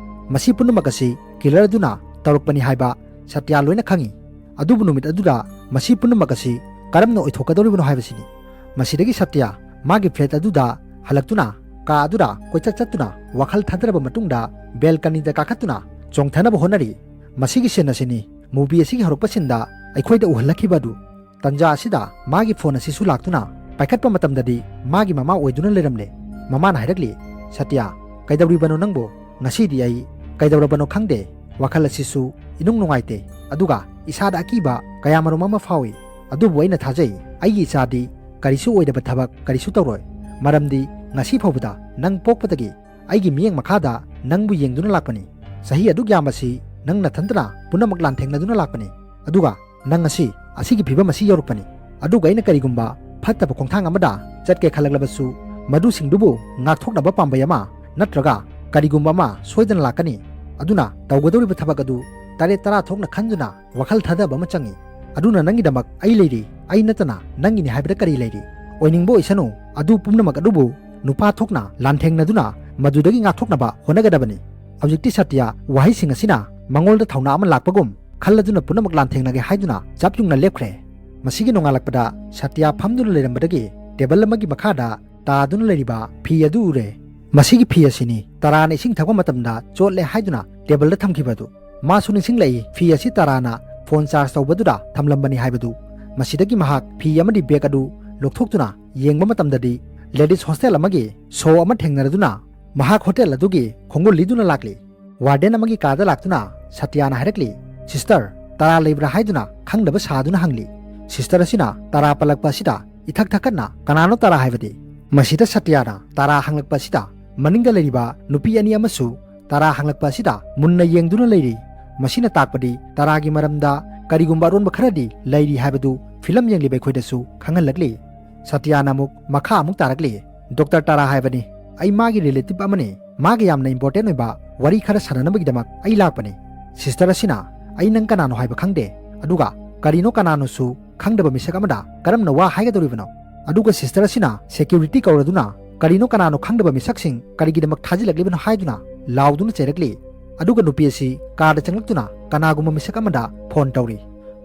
ꯃꯁꯤ ꯄꯨꯝꯅꯃꯛ ꯑꯁꯤ ꯀꯤꯂꯔ ꯑꯗꯨꯅ ꯇꯧꯔꯛꯄꯅꯤ ꯍꯥꯏꯕ ꯁꯇ꯭ꯌ ꯂꯣꯏꯅ ꯈꯪꯏ꯫ ꯑꯗꯨꯕꯨ ꯅꯨꯃꯤꯠ ꯑꯗꯨꯗ ꯃꯁꯤ ꯄꯨꯝꯅꯃꯛ ꯑꯁꯤ ꯀꯔꯝꯅ ꯑꯣꯏꯊꯣꯛꯀꯗꯧꯔꯤꯕꯅꯣ ꯍꯥꯏꯕꯁꯤꯅꯤ꯫ ꯃꯁꯤꯗꯒꯤ ꯁꯇ꯭ꯌ ꯃꯥꯒꯤ ꯐ꯭ꯂꯦꯠ ꯑꯗꯨꯗ ꯍꯜꯂꯛꯇꯨꯅ ꯀꯥ ꯑꯗꯨꯗ ꯀꯣꯏꯆꯠ ꯆꯠꯇꯨꯅ ꯋꯥꯈꯜ ꯊꯥꯗꯔꯕ ꯃꯇꯨꯡꯗ ꯕꯦꯜꯀꯅꯤꯗ ꯀꯥꯈꯠꯇꯨꯅ ꯆꯣꯡꯊꯅꯕ ꯍꯣꯠꯅꯔꯤ꯫ ꯃꯁꯤꯒꯤ ꯁꯤꯟ ꯑꯁꯤꯅꯤ ꯃꯨꯚꯤ ꯑꯁꯤꯒꯤ ꯍꯧꯔꯛꯄ ꯁꯤꯟꯗ ꯑꯩꯈꯣꯏꯗ ꯎꯍꯜꯂꯛꯈꯤꯕ ꯑꯗꯨ꯫ ꯇꯟꯖꯥ ꯑꯁꯤꯗ ꯃꯥꯒꯤ ꯐꯣꯟ ꯑꯁꯤꯁꯨ ꯂꯥꯛꯇꯨꯅ ꯄꯥꯏꯈꯠꯄ ꯃꯇꯝꯗꯗꯤ ꯃꯥꯒꯤ ꯃꯃꯥ ꯑꯣꯏꯗꯨꯅ ꯂꯩꯔꯝꯂꯦ꯫ ꯃꯃꯥꯅ ꯍꯥꯏꯔꯛꯂꯤ, "ꯁꯇ꯭ꯌ, ꯀꯩꯗꯧꯔꯤꯕꯅꯣ ꯅꯪꯕꯨ? ꯉꯁꯤꯗꯤ ꯑꯩ ꯀꯩꯗꯧꯔꯕꯅꯣ ꯈꯪꯗꯦ꯫ ꯋꯥꯈꯜ ꯑꯁꯤꯁꯨ ꯏꯅꯨꯡ ꯅꯨꯡꯉꯥꯏꯇꯦ꯫ ꯑꯗꯨꯒ ꯏꯁꯥꯗ ꯑꯀꯤꯕ ꯀꯌꯥꯃꯔꯨꯝ ꯑꯃ ꯐꯥꯎꯏ꯫ ꯑꯗꯨꯕꯨ ꯑꯩꯅ ꯊꯥꯖꯩ, ꯑꯩꯒꯤ ꯏꯆꯥꯗꯤ ꯀꯔꯤꯁꯨ ꯑꯣꯏꯗꯕ ꯊꯕꯛ ꯀꯔꯤꯁꯨ ꯇꯧꯔꯣꯏ꯫ ꯃꯔꯝꯗꯤ ꯉꯁꯤ ꯐꯥꯎꯕꯗ ꯅꯪ ꯄꯣꯛꯄꯗꯒꯤ ꯑꯩꯒꯤ ꯃꯤꯠꯌꯦꯡ ꯃꯈꯥꯗ ꯅꯪꯕꯨ ꯌꯦꯡꯗꯨꯅ ꯂꯥꯛꯄꯅꯤ꯫ ꯆꯍꯤ ꯑꯗꯨꯛ ꯌꯥꯝꯕꯁꯤ ꯅꯪ ꯅꯊꯟꯇꯅ ꯄꯨꯝꯅꯃꯛ ꯂꯥꯟꯊꯦꯡꯅꯗꯨꯅ ꯂꯥꯛꯄꯅꯤ꯫ ꯑꯗꯨꯒ ꯅꯪ ꯉꯁꯤ ꯑꯁꯤꯒꯤ ꯐꯤꯕꯝ ꯑꯁꯤ ꯌꯧꯔꯛꯄꯅꯤ꯫ ꯑꯗꯨꯒ ꯑꯩꯅ ꯀꯔꯤꯒꯨꯝꯕ ꯐꯠꯇꯕ ꯈꯣꯡꯊꯥꯡ ꯑꯃꯗ ꯆꯠꯀꯦ ꯈꯜꯂꯛꯂꯕꯁꯨ, ꯃꯗꯨꯁꯤꯡꯗꯨꯕꯨ ꯉꯥꯛꯊꯣꯛꯅꯕ ꯄꯥꯝꯕꯩ ꯑꯃ ꯅꯠꯇ꯭ꯔꯒ ꯀꯔꯤꯒꯨꯝꯕ ꯑꯃ ꯁꯣꯏꯗꯅ ꯂꯥꯛꯀꯅꯤ꯫ ꯑꯗꯨꯅ ꯇꯧꯒꯗꯧꯔꯤꯕ ꯊꯕꯛ ꯑꯗꯨ ꯇꯔꯦꯠ ꯇꯔꯥ ꯊꯣꯛꯅ ꯈꯟꯗꯨꯅ ꯋꯥꯈꯜ ꯊꯥꯗꯕ ꯑꯃ ꯆꯪꯏ꯫ ꯑꯗꯨꯅ ꯅꯪꯒꯤꯗꯃꯛ ꯑꯩ ꯂꯩꯔꯤ, ꯑꯩ ꯅꯠꯇꯅ ꯅꯪꯒꯤꯅꯤ ꯍꯥꯏꯕꯗ ꯀꯔꯤ ꯂꯩꯔꯤ? ꯑꯣꯏꯅꯤꯡꯕ ꯑꯣꯏꯁꯅꯨ, ꯑꯗꯨ ꯄꯨꯝꯅꯃꯛ ꯑꯗꯨꯕꯨ ꯅꯨꯄꯥ ꯊꯣꯛꯅ ꯂꯥꯟꯊꯦꯡꯅꯗꯨꯅ ꯃꯗꯨꯗꯒꯤ ꯉꯥꯛꯊꯣꯛꯅꯕ ꯍꯣꯠꯅꯒꯗꯕꯅꯤ꯫ ꯍꯧꯖꯤꯛꯇꯤ ꯁꯇ꯭ꯌ ꯋꯥꯍꯩꯁꯤꯡ ꯑꯁꯤꯅ ꯃꯉꯣꯟꯗ ꯊꯧꯅꯥ ꯑꯃ ꯂꯥꯛꯄꯒꯨꯝ ꯈꯜꯂꯗꯨꯅ ꯄꯨꯝꯅꯃꯛ ꯂꯥꯟꯊꯦꯡꯅꯒꯦ ꯍꯥꯏꯗꯨꯅ ꯆꯞ ꯌꯨꯡꯅ ꯂꯦꯞꯈ꯭ꯔꯦ꯫ ꯃꯁꯤꯒꯤ ꯅꯣꯡꯉꯥꯜꯂꯛꯄꯗ ꯁꯇ꯭ꯌ ꯐꯝꯗꯨꯅ ꯂꯩꯔꯝꯕꯗꯒꯤ ꯇꯦꯕꯜ ꯑꯃꯒꯤ ꯃꯈꯥꯗ ꯇꯥꯗꯨꯅ ꯂꯩꯔꯤꯕ ꯐꯤ ꯑꯗꯨ ꯎꯔꯦ꯫ ꯃꯁꯤꯒꯤ ꯐꯤ ꯑꯁꯤꯅꯤ ꯇꯔꯥꯅ ꯏꯁꯤꯡ ꯊꯛꯄ ꯃꯇꯝꯗ ꯆꯣꯠꯂꯦ ꯍꯥꯏꯗꯨꯅ ꯇꯦꯕꯜꯗ ꯊꯝꯈꯤꯕ ꯑꯗꯨ꯫ ꯃꯥꯁꯨ ꯅꯤꯡꯁꯤꯡꯂꯛꯏ ꯐꯤ ꯑꯁꯤ ꯇꯔꯥꯅ ꯐꯣꯟ ꯆꯥꯔꯖ ꯇꯧꯕꯗꯨꯗ ꯊꯝꯂꯝꯕꯅꯤ ꯍꯥꯏꯕꯗꯨ꯫ ꯃꯁꯤꯗꯒꯤ ꯃꯍꯥꯛ ꯐꯤ ꯑꯃꯗꯤ ꯕꯦꯒ ꯑꯗꯨ ꯂꯧꯊꯣꯛꯇꯨꯅ ꯌꯦꯡꯕ ꯃꯇꯝꯗꯗꯤ ꯂꯦꯗꯤꯁ ꯍꯣꯁꯇꯦꯜ ꯑꯃꯒꯤ ꯁꯣ ꯑꯃ ꯊꯦꯡꯅꯔꯗꯨꯅ ꯃꯍꯥꯛ ꯍꯣꯇꯦꯜ ꯑꯗꯨꯒꯤ ꯈꯣꯡꯒꯨꯜ ꯂꯤꯗꯨꯅ ꯂꯥꯛꯂꯤ꯫ ꯋꯥꯔꯗꯦꯟ ꯑꯃꯒꯤ ꯀꯥꯗ ꯂꯥꯛꯇꯨꯅ ꯁꯇ꯭ꯌꯥꯅ ꯍꯥꯏꯔꯛꯂꯤ, "ꯁꯤꯁꯇꯔ, ꯇꯔꯥ ꯂꯩꯕ꯭ꯔꯥ?" ꯍꯥꯏꯗꯨꯅ ꯈꯪꯗꯕ ꯁꯥꯗꯨꯅ ꯍꯪꯂꯤ꯫ ꯁꯤꯁꯇꯔ ꯑꯁꯤꯅ ꯇꯔꯥ ꯄꯜꯂꯛꯄ ꯑꯁꯤꯗ ꯏꯊꯛ ꯊꯛꯀꯠꯅ, "ꯀꯅꯥꯅꯣ ꯇꯔꯥ ꯍꯥꯏꯕꯗꯤ?" ꯃꯁꯤꯗ ꯁꯇ꯭ꯌꯥꯅ ꯇꯔꯥ ꯍꯪꯂꯛꯄ ꯑꯁꯤꯗ ꯃꯅꯤꯡꯗ ꯂꯩꯔꯤꯕ ꯅꯨꯄꯤ ꯑꯅꯤ ꯑꯃꯁꯨ ꯇꯔꯥ ꯍꯪꯂꯛꯄ ꯑꯁꯤꯗ ꯃꯨꯟꯅ ꯌꯦꯡꯗꯨꯅ ꯂꯩꯔꯤ꯫ ꯃꯁꯤꯅ ꯇꯥꯛꯄꯗꯤ ꯇꯔꯥꯒꯤ ꯃꯔꯝꯗ ꯀꯔꯤꯒꯨꯝꯕ ꯑꯔꯣꯟꯕ ꯈꯔꯗꯤ ꯂꯩꯔꯤ ꯍꯥꯏꯕꯗꯨ ꯐꯤꯂꯝ ꯌꯦꯡꯂꯤꯕ ꯑꯩꯈꯣꯏꯗꯁꯨ ꯈꯪꯍꯜꯂꯛꯂꯤ꯫ ꯁꯇ꯭ꯌꯥꯅ ꯑꯃꯨꯛ ꯃꯈꯥ ꯑꯃꯨꯛ ꯇꯥꯔꯛꯂꯤ, "ꯗꯣꯛꯇꯔ ꯇꯔꯥ ꯍꯥꯏꯕꯅꯤ꯫ ꯑꯩ ꯃꯥꯒꯤ ꯔꯤꯂꯦꯇꯤꯚ ꯑꯃꯅꯤ꯫ ꯃꯥꯒ ꯌꯥꯝꯅ ꯏꯝꯄꯣꯔꯇꯦꯟ ꯑꯣꯏꯕ ꯋꯥꯔꯤ ꯈꯔ ꯁꯥꯟꯅꯅꯕꯒꯤꯗꯃꯛ ꯑꯩ ꯂꯥꯛꯄꯅꯤ꯫" ꯁꯤꯁꯇꯔ ꯑꯁꯤꯅ, "ꯑꯩ ꯅꯪ ꯀꯅꯥꯅꯣ ꯍꯥꯏꯕ ꯈꯪꯗꯦ, ꯑꯗꯨꯒ ꯀꯔꯤꯅꯣ ꯀꯅꯥꯅꯣꯁꯨ ꯈꯪꯗꯕ ꯃꯤꯁꯛ ꯑꯃꯗ ꯀꯔꯝꯅ ꯋꯥ ꯍꯥꯏꯒꯗꯧꯔꯤꯕꯅꯣ?" ꯑꯗꯨꯒ ꯁꯤꯁꯇꯔ ꯑꯁꯤꯅ ꯁꯦꯀ꯭ꯌꯨꯔꯤꯇꯤ ꯀꯧꯔꯗꯨꯅ, "ꯀꯔꯤꯅꯣ ꯀꯅꯥꯅꯣ ꯈꯪꯗꯕ ꯃꯤꯁꯛꯁꯤꯡ ꯀꯔꯤꯒꯤꯗꯃꯛ ꯊꯥꯖꯤꯜꯂꯛꯂꯤꯕꯅꯣ?" ꯍꯥꯏꯗꯨꯅ ꯂꯥꯎꯗꯨꯅ ꯆꯩꯔꯛꯂꯤ꯫ ꯑꯗꯨꯒ ꯅꯨꯄꯤ ꯑꯁꯤ ꯀꯥꯗ ꯆꯪꯂꯛꯇꯨꯅ ꯀꯅꯥꯒꯨꯝꯕ ꯃꯤꯁꯛ ꯑꯃꯗ ꯐꯣꯟ ꯇꯧꯔꯤ꯫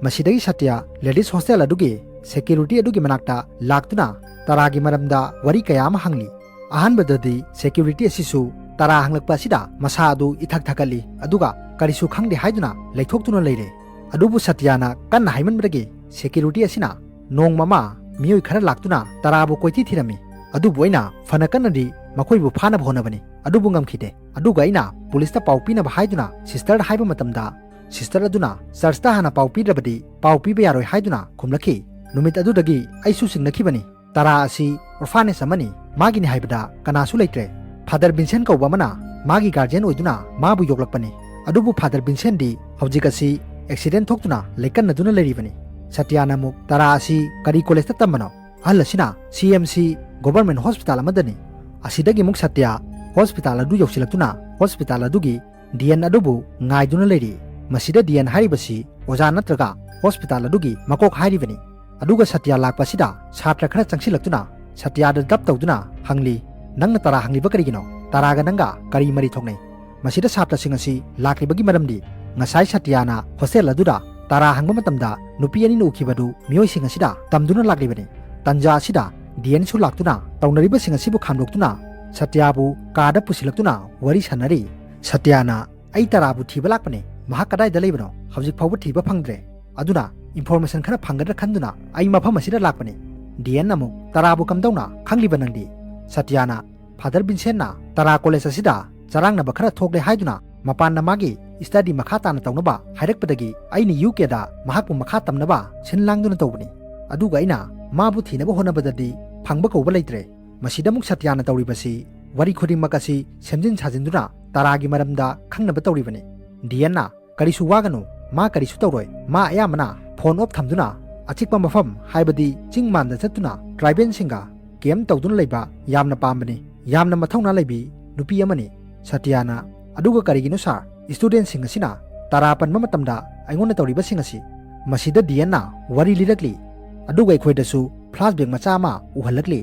ꯃꯁꯤꯗꯒꯤ ꯁꯇ꯭ꯌ ꯂꯦꯗꯤꯁ ꯍꯣꯁꯇꯦꯜ ꯑꯗꯨꯒꯤ ꯁꯦꯀ꯭ꯌꯨꯔꯤꯇꯤ ꯑꯗꯨꯒꯤ ꯃꯅꯥꯛꯇ ꯂꯥꯛꯇꯨꯅ ꯇꯔꯥꯒꯤ ꯃꯔꯝꯗ ꯋꯥꯔꯤ ꯀꯌꯥ ꯑꯃ ꯍꯪꯂꯤ꯫ ꯑꯍꯥꯟꯕꯗꯗꯤ ꯁꯦꯀ꯭ꯌꯨꯔꯤꯇꯤ ꯑꯁꯤꯁꯨ ꯇꯔꯥ ꯍꯪꯂꯛꯄ ꯑꯁꯤꯗ ꯃꯁꯥ ꯑꯗꯨ ꯏꯊꯛ ꯊꯛꯀꯠꯂꯤ, ꯑꯗꯨꯒ ꯀꯔꯤꯁꯨ ꯈꯪꯗꯦ ꯍꯥꯏꯗꯨꯅ ꯂꯩꯊꯣꯛꯇꯨꯅ ꯂꯩꯔꯦ꯫ ꯑꯗꯨꯕꯨ ꯁꯇ꯭ꯌꯅ ꯀꯟꯅ ꯍꯥꯏꯃꯟꯕꯗꯒꯤ ꯁꯦꯀ꯭ꯌꯨꯔꯤꯇꯤ ꯑꯁꯤꯅ ꯅꯣꯡꯃ ꯑꯃ ꯃꯤꯑꯣꯏ ꯈꯔ ꯂꯥꯛꯇꯨꯅ ꯇꯔꯥꯕꯨ ꯀꯣꯏꯊꯤ ꯊꯤꯔꯝꯃꯤ꯫ ꯑꯗꯨꯕꯨ ꯑꯩꯅ ꯐꯅ ꯀꯟꯅꯗꯤ ꯃꯈꯣꯏꯕꯨ ꯐꯥꯅꯕ ꯍꯣꯠꯅꯕꯅꯤ, ꯑꯗꯨꯕꯨ ꯉꯝꯈꯤꯗꯦ꯫ ꯑꯗꯨꯒ ꯑꯩꯅ ꯄꯨꯂꯤꯁꯇ ꯄꯥꯎ ꯄꯤꯅꯕ ꯍꯥꯏꯗꯨꯅ ꯁꯤꯁꯇꯔꯗ ꯍꯥꯏꯕ ꯃꯇꯝꯗ, ꯁꯤꯁꯇꯔ ꯑꯗꯨꯅ ꯆꯔꯆꯇ ꯍꯥꯟꯅ ꯄꯥꯎ ꯄꯤꯗ꯭ꯔꯕꯗꯤ ꯄꯥꯎ ꯄꯤꯕ ꯌꯥꯔꯣꯏ ꯍꯥꯏꯗꯨꯅ ꯈꯨꯝꯂꯛꯈꯤ꯫ ꯅꯨꯃꯤꯠ ꯑꯗꯨꯗꯒꯤ ꯑꯩꯁꯨ ꯆꯤꯡꯅꯈꯤꯕꯅꯤ꯫ ꯇꯔꯥ ꯑꯁꯤ ꯑꯣꯔꯐꯥꯅꯦꯖ ꯑꯃꯅꯤ, ꯃꯥꯒꯤꯅꯤ ꯍꯥꯏꯕꯗ ꯀꯅꯥꯁꯨ ꯂꯩꯇ꯭ꯔꯦ꯫ ꯐꯥꯗꯔ ꯚꯤꯟꯁꯦꯟ ꯀꯧꯕ ꯑꯃꯅ ꯃꯥꯒꯤ ꯒꯥꯔꯖꯤꯌꯟ ꯑꯣꯏꯗꯨꯅ ꯃꯥꯕꯨ ꯌꯣꯛꯂꯛꯄꯅꯤ꯫ ꯑꯗꯨꯕꯨ ꯐꯥꯗꯔ ꯚꯤꯟꯁꯦꯟꯗꯤ ꯍꯧꯖꯤꯛ ꯑꯁꯤ ꯑꯦꯛꯁꯤꯗꯦꯟ ꯊꯣꯛꯇꯨꯅ ꯂꯩꯀꯟꯅꯗꯨꯅ ꯂꯩꯔꯤꯕꯅꯤ꯫ ꯁꯇ꯭ꯌꯥꯅ ꯑꯃꯨꯛ, "ꯇꯔꯥ ꯑꯁꯤ ꯀꯔꯤ ꯀꯣꯂꯦꯖꯇ ꯇꯝꯕꯅꯣ?" ꯑꯍꯜ ꯑꯁꯤꯅ ꯁꯤ ꯑꯦꯝ ꯁꯤ ꯒꯣꯚꯔꯟꯃꯦꯟꯠ ꯍꯣꯁꯄꯤꯇꯥꯜ ꯑꯃꯗꯅꯤ꯫ ꯑꯁꯤꯗꯒꯤ ꯑꯃꯨꯛ ꯁꯇ꯭ꯌ ꯍꯣꯁꯄꯤꯇꯥꯜ ꯑꯗꯨ ꯌꯧꯁꯤꯜꯂꯛꯇꯨꯅ ꯍꯣꯁꯄꯤꯇꯥꯜ ꯑꯗꯨꯒꯤ ꯗꯤ ꯑꯦꯟ ꯑꯗꯨꯕꯨ ꯉꯥꯏꯗꯨꯅ ꯂꯩꯔꯤ꯫ ꯃꯁꯤꯗ ꯗꯤ ꯑꯦꯟ ꯍꯥꯏꯔꯤꯕꯁꯤ ꯑꯣꯖꯥ ꯅꯠꯇ꯭ꯔꯒ ꯍꯣꯁꯄꯤꯇꯥꯜ ꯑꯗꯨꯒꯤ ꯃꯀꯣꯛ ꯍꯥꯏꯔꯤꯕꯅꯤ꯫ ꯑꯗꯨꯒ ꯁꯇ꯭ꯌ ꯂꯥꯛꯄ ꯑꯁꯤꯗ ꯁꯥꯇ꯭ꯔ ꯈꯔ ꯆꯪꯁꯤꯜꯂꯛꯇꯨꯅ ꯁꯇ꯭ꯌꯗ ꯗꯞ ꯇꯧꯗꯨꯅ ꯍꯪꯂꯤ, "ꯅꯪꯅ ꯇꯔꯥ ꯍꯪꯂꯤꯕ ꯀꯔꯤꯒꯤꯅꯣ? ꯇꯔꯥꯒ ꯅꯪꯒ ꯀꯔꯤ ꯃꯔꯤ ꯊꯣꯛꯅꯩ?" ꯃꯁꯤꯗ ꯁꯥꯇ꯭ꯔꯁꯤꯡ ꯑꯁꯤ ꯂꯥꯛꯂꯤꯕꯒꯤ ꯃꯔꯝꯗꯤ ꯉꯁꯥꯏ ꯁꯇ꯭ꯌꯅ ꯍꯣꯁꯇꯦꯜ ꯑꯗꯨꯗ ꯇꯔꯥ ꯍꯪꯕ ꯃꯇꯝꯗ ꯅꯨꯄꯤ ꯑꯅꯤꯅ ꯎꯈꯤꯕꯗꯨ ꯃꯤꯑꯣꯏꯁꯤꯡ ꯑꯁꯤꯗ ꯇꯝꯗꯨꯅ ꯂꯥꯛꯂꯤꯕꯅꯤ꯫ ꯇꯟꯖꯥ ꯑꯁꯤꯗ ꯗꯤ ꯑꯦꯟꯁꯨ ꯂꯥꯛꯇꯨꯅ ꯇꯧꯅꯔꯤꯕꯁꯤꯡ ꯑꯁꯤꯕꯨ ꯈꯥꯝꯗꯣꯛꯇꯨꯅ ꯁꯇ꯭ꯌꯕꯨ ꯀꯥꯗ ꯄꯨꯁꯤꯜꯂꯛꯇꯨꯅ ꯋꯥꯔꯤ ꯁꯥꯟꯅꯔꯤ꯫ ꯁꯇ꯭ꯌꯅ, "ꯑꯩ ꯇꯔꯥꯕꯨ ꯊꯤꯕ ꯂꯥꯛꯄꯅꯦ, ꯃꯍꯥꯛ ꯀꯗꯥꯏꯗ ꯂꯩꯕꯅꯣ? ꯍꯧꯖꯤꯛ ꯐꯥꯎꯕ ꯊꯤꯕ ꯐꯪꯗ꯭ꯔꯦ꯫ ꯑꯗꯨꯅ ꯏꯟꯐꯣꯔꯃꯦꯁꯟ ꯈꯔ ꯐꯪꯒꯗ꯭ꯔꯥ ꯈꯟꯗꯨꯅ ꯑꯩ ꯃꯐꯝ ꯑꯁꯤꯗ ꯂꯥꯛꯄꯅꯤ"꯫ ꯗꯤ ꯑꯦꯟꯅ ꯑꯃꯨꯛ, "ꯇꯔꯥꯕꯨ ꯀꯝꯗꯧꯅ ꯈꯪꯂꯤꯕ ꯅꯪꯗꯤ?" ꯁꯇ꯭ꯌꯅ, "ꯐꯥꯗꯔ ꯚꯤꯟꯁꯦꯟꯅ ꯇꯔꯥ ꯀꯣꯂꯦꯖ ꯑꯁꯤꯗ ꯆꯔꯥꯡꯅꯕ ꯈꯔ ꯊꯣꯛꯂꯦ ꯍꯥꯏꯗꯨꯅ ꯃꯄꯥꯟꯗ ꯃꯥꯒꯤ ꯁ꯭ꯇꯗꯤ ꯃꯈꯥ ꯇꯥꯅ ꯇꯧꯅꯕ ꯍꯥꯏꯔꯛꯄꯗꯒꯤ ꯑꯩꯅ ꯌꯨ ꯀꯦꯗ ꯃꯍꯥꯛꯄꯨ ꯃꯈꯥ ꯇꯝꯅꯕ ꯁꯤꯟ ꯂꯥꯡꯗꯨꯅ ꯇꯧꯕꯅꯤ꯫ ꯑꯗꯨꯒ ꯑꯩꯅ ꯃꯥꯕꯨ ꯊꯤꯅꯕ ꯍꯣꯠꯅꯕꯗꯗꯤ ꯐꯪꯕ ꯀꯧꯕ ꯂꯩꯇ꯭ꯔꯦ"꯫ ꯃꯁꯤꯗ ꯑꯃꯨꯛ ꯁꯇ꯭ꯌꯅ ꯇꯧꯔꯤꯕꯁꯤ ꯋꯥꯔꯤ ꯈꯨꯗꯤꯡꯃꯛ ꯑꯁꯤ ꯁꯦꯝꯖꯤꯟ ꯁꯥꯖꯤꯟꯗꯨꯅ ꯇꯔꯥꯒꯤ ꯃꯔꯝꯗ ꯈꯪꯅꯕ ꯇꯧꯔꯤꯕꯅꯤ꯫ ꯗꯤ ꯑꯦꯟꯅ, "ꯀꯔꯤꯁꯨ ꯋꯥꯒꯅꯨ, ꯃꯥ ꯀꯔꯤꯁꯨ ꯇꯧꯔꯣꯏ꯫ ꯃꯥ ꯑꯌꯥꯝꯕꯅ ꯐꯣꯟ ꯑꯣꯐ ꯊꯝꯗꯨꯅ ꯑꯆꯤꯛꯄ ꯃꯐꯝ, ꯍꯥꯏꯕꯗꯤ ꯆꯤꯡ ꯃꯥꯟꯗ ꯆꯠꯇꯨꯅ ꯇ꯭ꯔꯥꯏꯕꯦꯜꯁꯤꯡꯒ ꯀꯦꯝꯞ ꯇꯧꯗꯨꯅ ꯂꯩꯕ ꯌꯥꯝꯅ ꯄꯥꯝꯕꯅꯤ꯫ ꯌꯥꯝꯅ ꯃꯊꯧꯅꯥ ꯂꯩꯕꯤ ꯅꯨꯄꯤ ꯑꯃꯅꯤ"꯫ ꯁꯇ꯭ꯌꯅ, "ꯑꯗꯨꯒ ꯀꯔꯤꯒꯤꯅꯣ ꯁꯥꯔ, ꯁ꯭ꯇꯨꯗꯦꯟꯠꯁꯤꯡ ꯑꯁꯤꯅ ꯇꯔꯥ ꯄꯟꯕ ꯃꯇꯝꯗ ꯑꯩꯉꯣꯟꯗ ꯇꯧꯔꯤꯕꯁꯤꯡ ꯑꯁꯤ?" ꯃꯁꯤꯗ ꯗꯤ ꯑꯦꯟꯅ ꯋꯥꯔꯤ ꯂꯤꯔꯛꯂꯤ꯫ ꯑꯗꯨꯒ ꯑꯩꯈꯣꯏꯗꯁꯨ ꯐ꯭ꯂꯥꯁꯕꯦꯛ ꯃꯆꯥ ꯑꯃ ꯎꯍꯜꯂꯛꯂꯤ꯫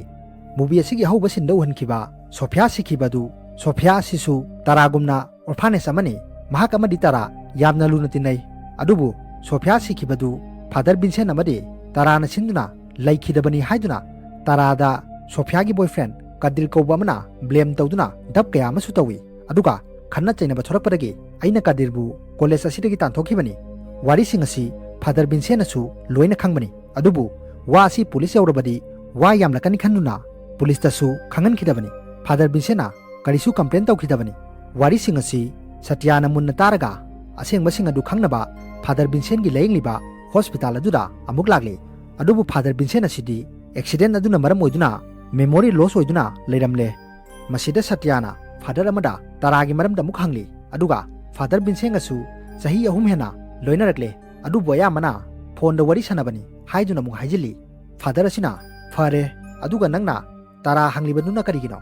ꯃꯨꯚꯤ ꯑꯁꯤꯒꯤ ꯑꯍꯧꯕ ꯁꯤꯟꯗ ꯎꯍꯟꯈꯤꯕ ꯁꯣꯐꯤꯌꯥ ꯁꯤꯈꯤꯕ ꯑꯗꯨ, ꯁꯣꯐꯤꯌꯥ ꯑꯁꯤꯁꯨ ꯇꯔꯥꯒꯨꯝꯅ ꯑꯣꯔꯐꯥꯅꯦꯖ ꯑꯃꯅꯤ꯫ ꯃꯍꯥꯛ ꯑꯃꯗꯤ ꯇꯔꯥ ꯌꯥꯝꯅ ꯂꯨꯅ ꯇꯤꯟꯅꯩ꯫ ꯑꯗꯨꯕꯨ ꯁꯣꯐꯤꯌꯥ ꯁꯤꯈꯤꯕꯗꯨ ꯐꯥꯗꯔ ꯚꯤꯟꯁꯦꯟ ꯑꯃꯗꯤ ꯇꯔꯥꯅ ꯁꯤꯟꯗꯨꯅ ꯂꯩꯈꯤꯗꯕꯅꯤ ꯍꯥꯏꯗꯨꯅ ꯇꯔꯥꯗ ꯁꯣꯐꯤꯌꯥꯒꯤ ꯕꯣꯏꯐ꯭ꯔꯦꯟ ꯀꯗꯤꯔ ꯀꯧꯕ ꯑꯃꯅ ꯕ꯭ꯂꯦꯝ ꯇꯧꯗꯨꯅ ꯗꯞ ꯀꯌꯥ ꯑꯃꯁꯨ ꯇꯧꯏ꯫ ꯑꯗꯨꯒ ꯈꯟꯅ ꯆꯩꯅꯕ ꯊꯣꯔꯛꯄꯗꯒꯤ ꯑꯩꯅ ꯀꯗꯤꯔꯕꯨ ꯀꯣꯂꯦꯖ ꯑꯁꯤꯗꯒꯤ ꯇꯥꯟꯊꯣꯛꯈꯤꯕꯅꯤ꯫ ꯋꯥꯔꯤꯁꯤꯡ ꯑꯁꯤ ꯐꯥꯗꯔ ꯚꯤꯟꯁꯦꯟꯅꯁꯨ ꯂꯣꯏꯅ ꯈꯪꯕꯅꯤ꯫ ꯑꯗꯨꯕꯨ ꯋꯥ ꯑꯁꯤ ꯄꯨꯂꯤꯁ ꯌꯧꯔꯕꯗꯤ ꯋꯥ ꯌꯥꯝꯂꯛꯀꯅꯤ ꯈꯟꯗꯨꯅ ꯄꯨꯂꯤꯁꯇꯁꯨ ꯈꯪꯍꯟꯈꯤꯗꯕꯅꯤ꯫ ꯐꯥꯗꯔ ꯚꯤꯟꯁꯦꯟꯅ ꯀꯔꯤꯁꯨ ꯀꯝꯄ꯭ꯂꯦꯟ ꯇꯧꯈꯤꯗꯕꯅꯤ꯫ ꯋꯥꯔꯤꯁꯤꯡ ꯑꯁꯤ ꯁꯇ꯭ꯌꯅ ꯃꯨꯟꯅ ꯇꯥꯔꯒ ꯑꯁꯦꯡꯕꯁꯤꯡ ꯑꯗꯨ ꯈꯪꯅꯕ ꯐꯥꯗꯔ ꯚꯤꯟꯁꯦꯟꯒꯤ ꯂꯥꯌꯦꯡꯂꯤꯕ ꯍꯣꯁꯄꯤꯇꯥꯜ ꯑꯗꯨꯗ ꯑꯃꯨꯛ ꯂꯥꯛꯂꯤ꯫ ꯑꯗꯨꯕꯨ ꯐꯥꯗꯔ ꯚꯤꯟꯁꯦꯟ ꯑꯁꯤꯗꯤ ꯑꯦꯛꯁꯤꯗꯦꯟ ꯑꯗꯨꯅ ꯃꯔꯝ ꯑꯣꯏꯗꯨꯅ ꯃꯦꯃꯣꯔꯤ ꯂꯣꯁ ꯑꯣꯏꯗꯨꯅ ꯂꯩꯔꯝꯂꯦ꯫ ꯃꯁꯤꯗ ꯁꯇ꯭ꯌꯅ ꯐꯥꯗꯔ ꯑꯃꯗ ꯇꯔꯥꯒꯤ ꯃꯔꯝꯗ ꯑꯃꯨꯛ ꯍꯪꯂꯤ꯫ ꯑꯗꯨꯒ ꯐꯥꯗꯔ ꯚꯤꯟꯁꯦꯟꯒꯁꯨ ꯆꯍꯤ ꯑꯍꯨꯝ ꯍꯦꯟꯅ ꯂꯣꯏꯅꯔꯛꯂꯦ꯫ ꯑꯗꯨꯕꯨ ꯑꯌꯥꯝꯕꯅ ꯐꯣꯟꯗ ꯋꯥꯔꯤ ꯁꯥꯟꯅꯕꯅꯤ ꯍꯥꯏꯗꯨꯅ ꯑꯃꯨꯛ ꯍꯥꯏꯖꯤꯜꯂꯤ꯫ ꯐꯥꯗꯔ ꯑꯁꯤꯅ "ꯐꯔꯦ, ꯑꯗꯨꯒ ꯅꯪꯅ ꯇꯥꯔꯥ ꯍꯪꯂꯤꯕꯗꯨꯅ ꯀꯔꯤꯒꯤꯅꯣ?"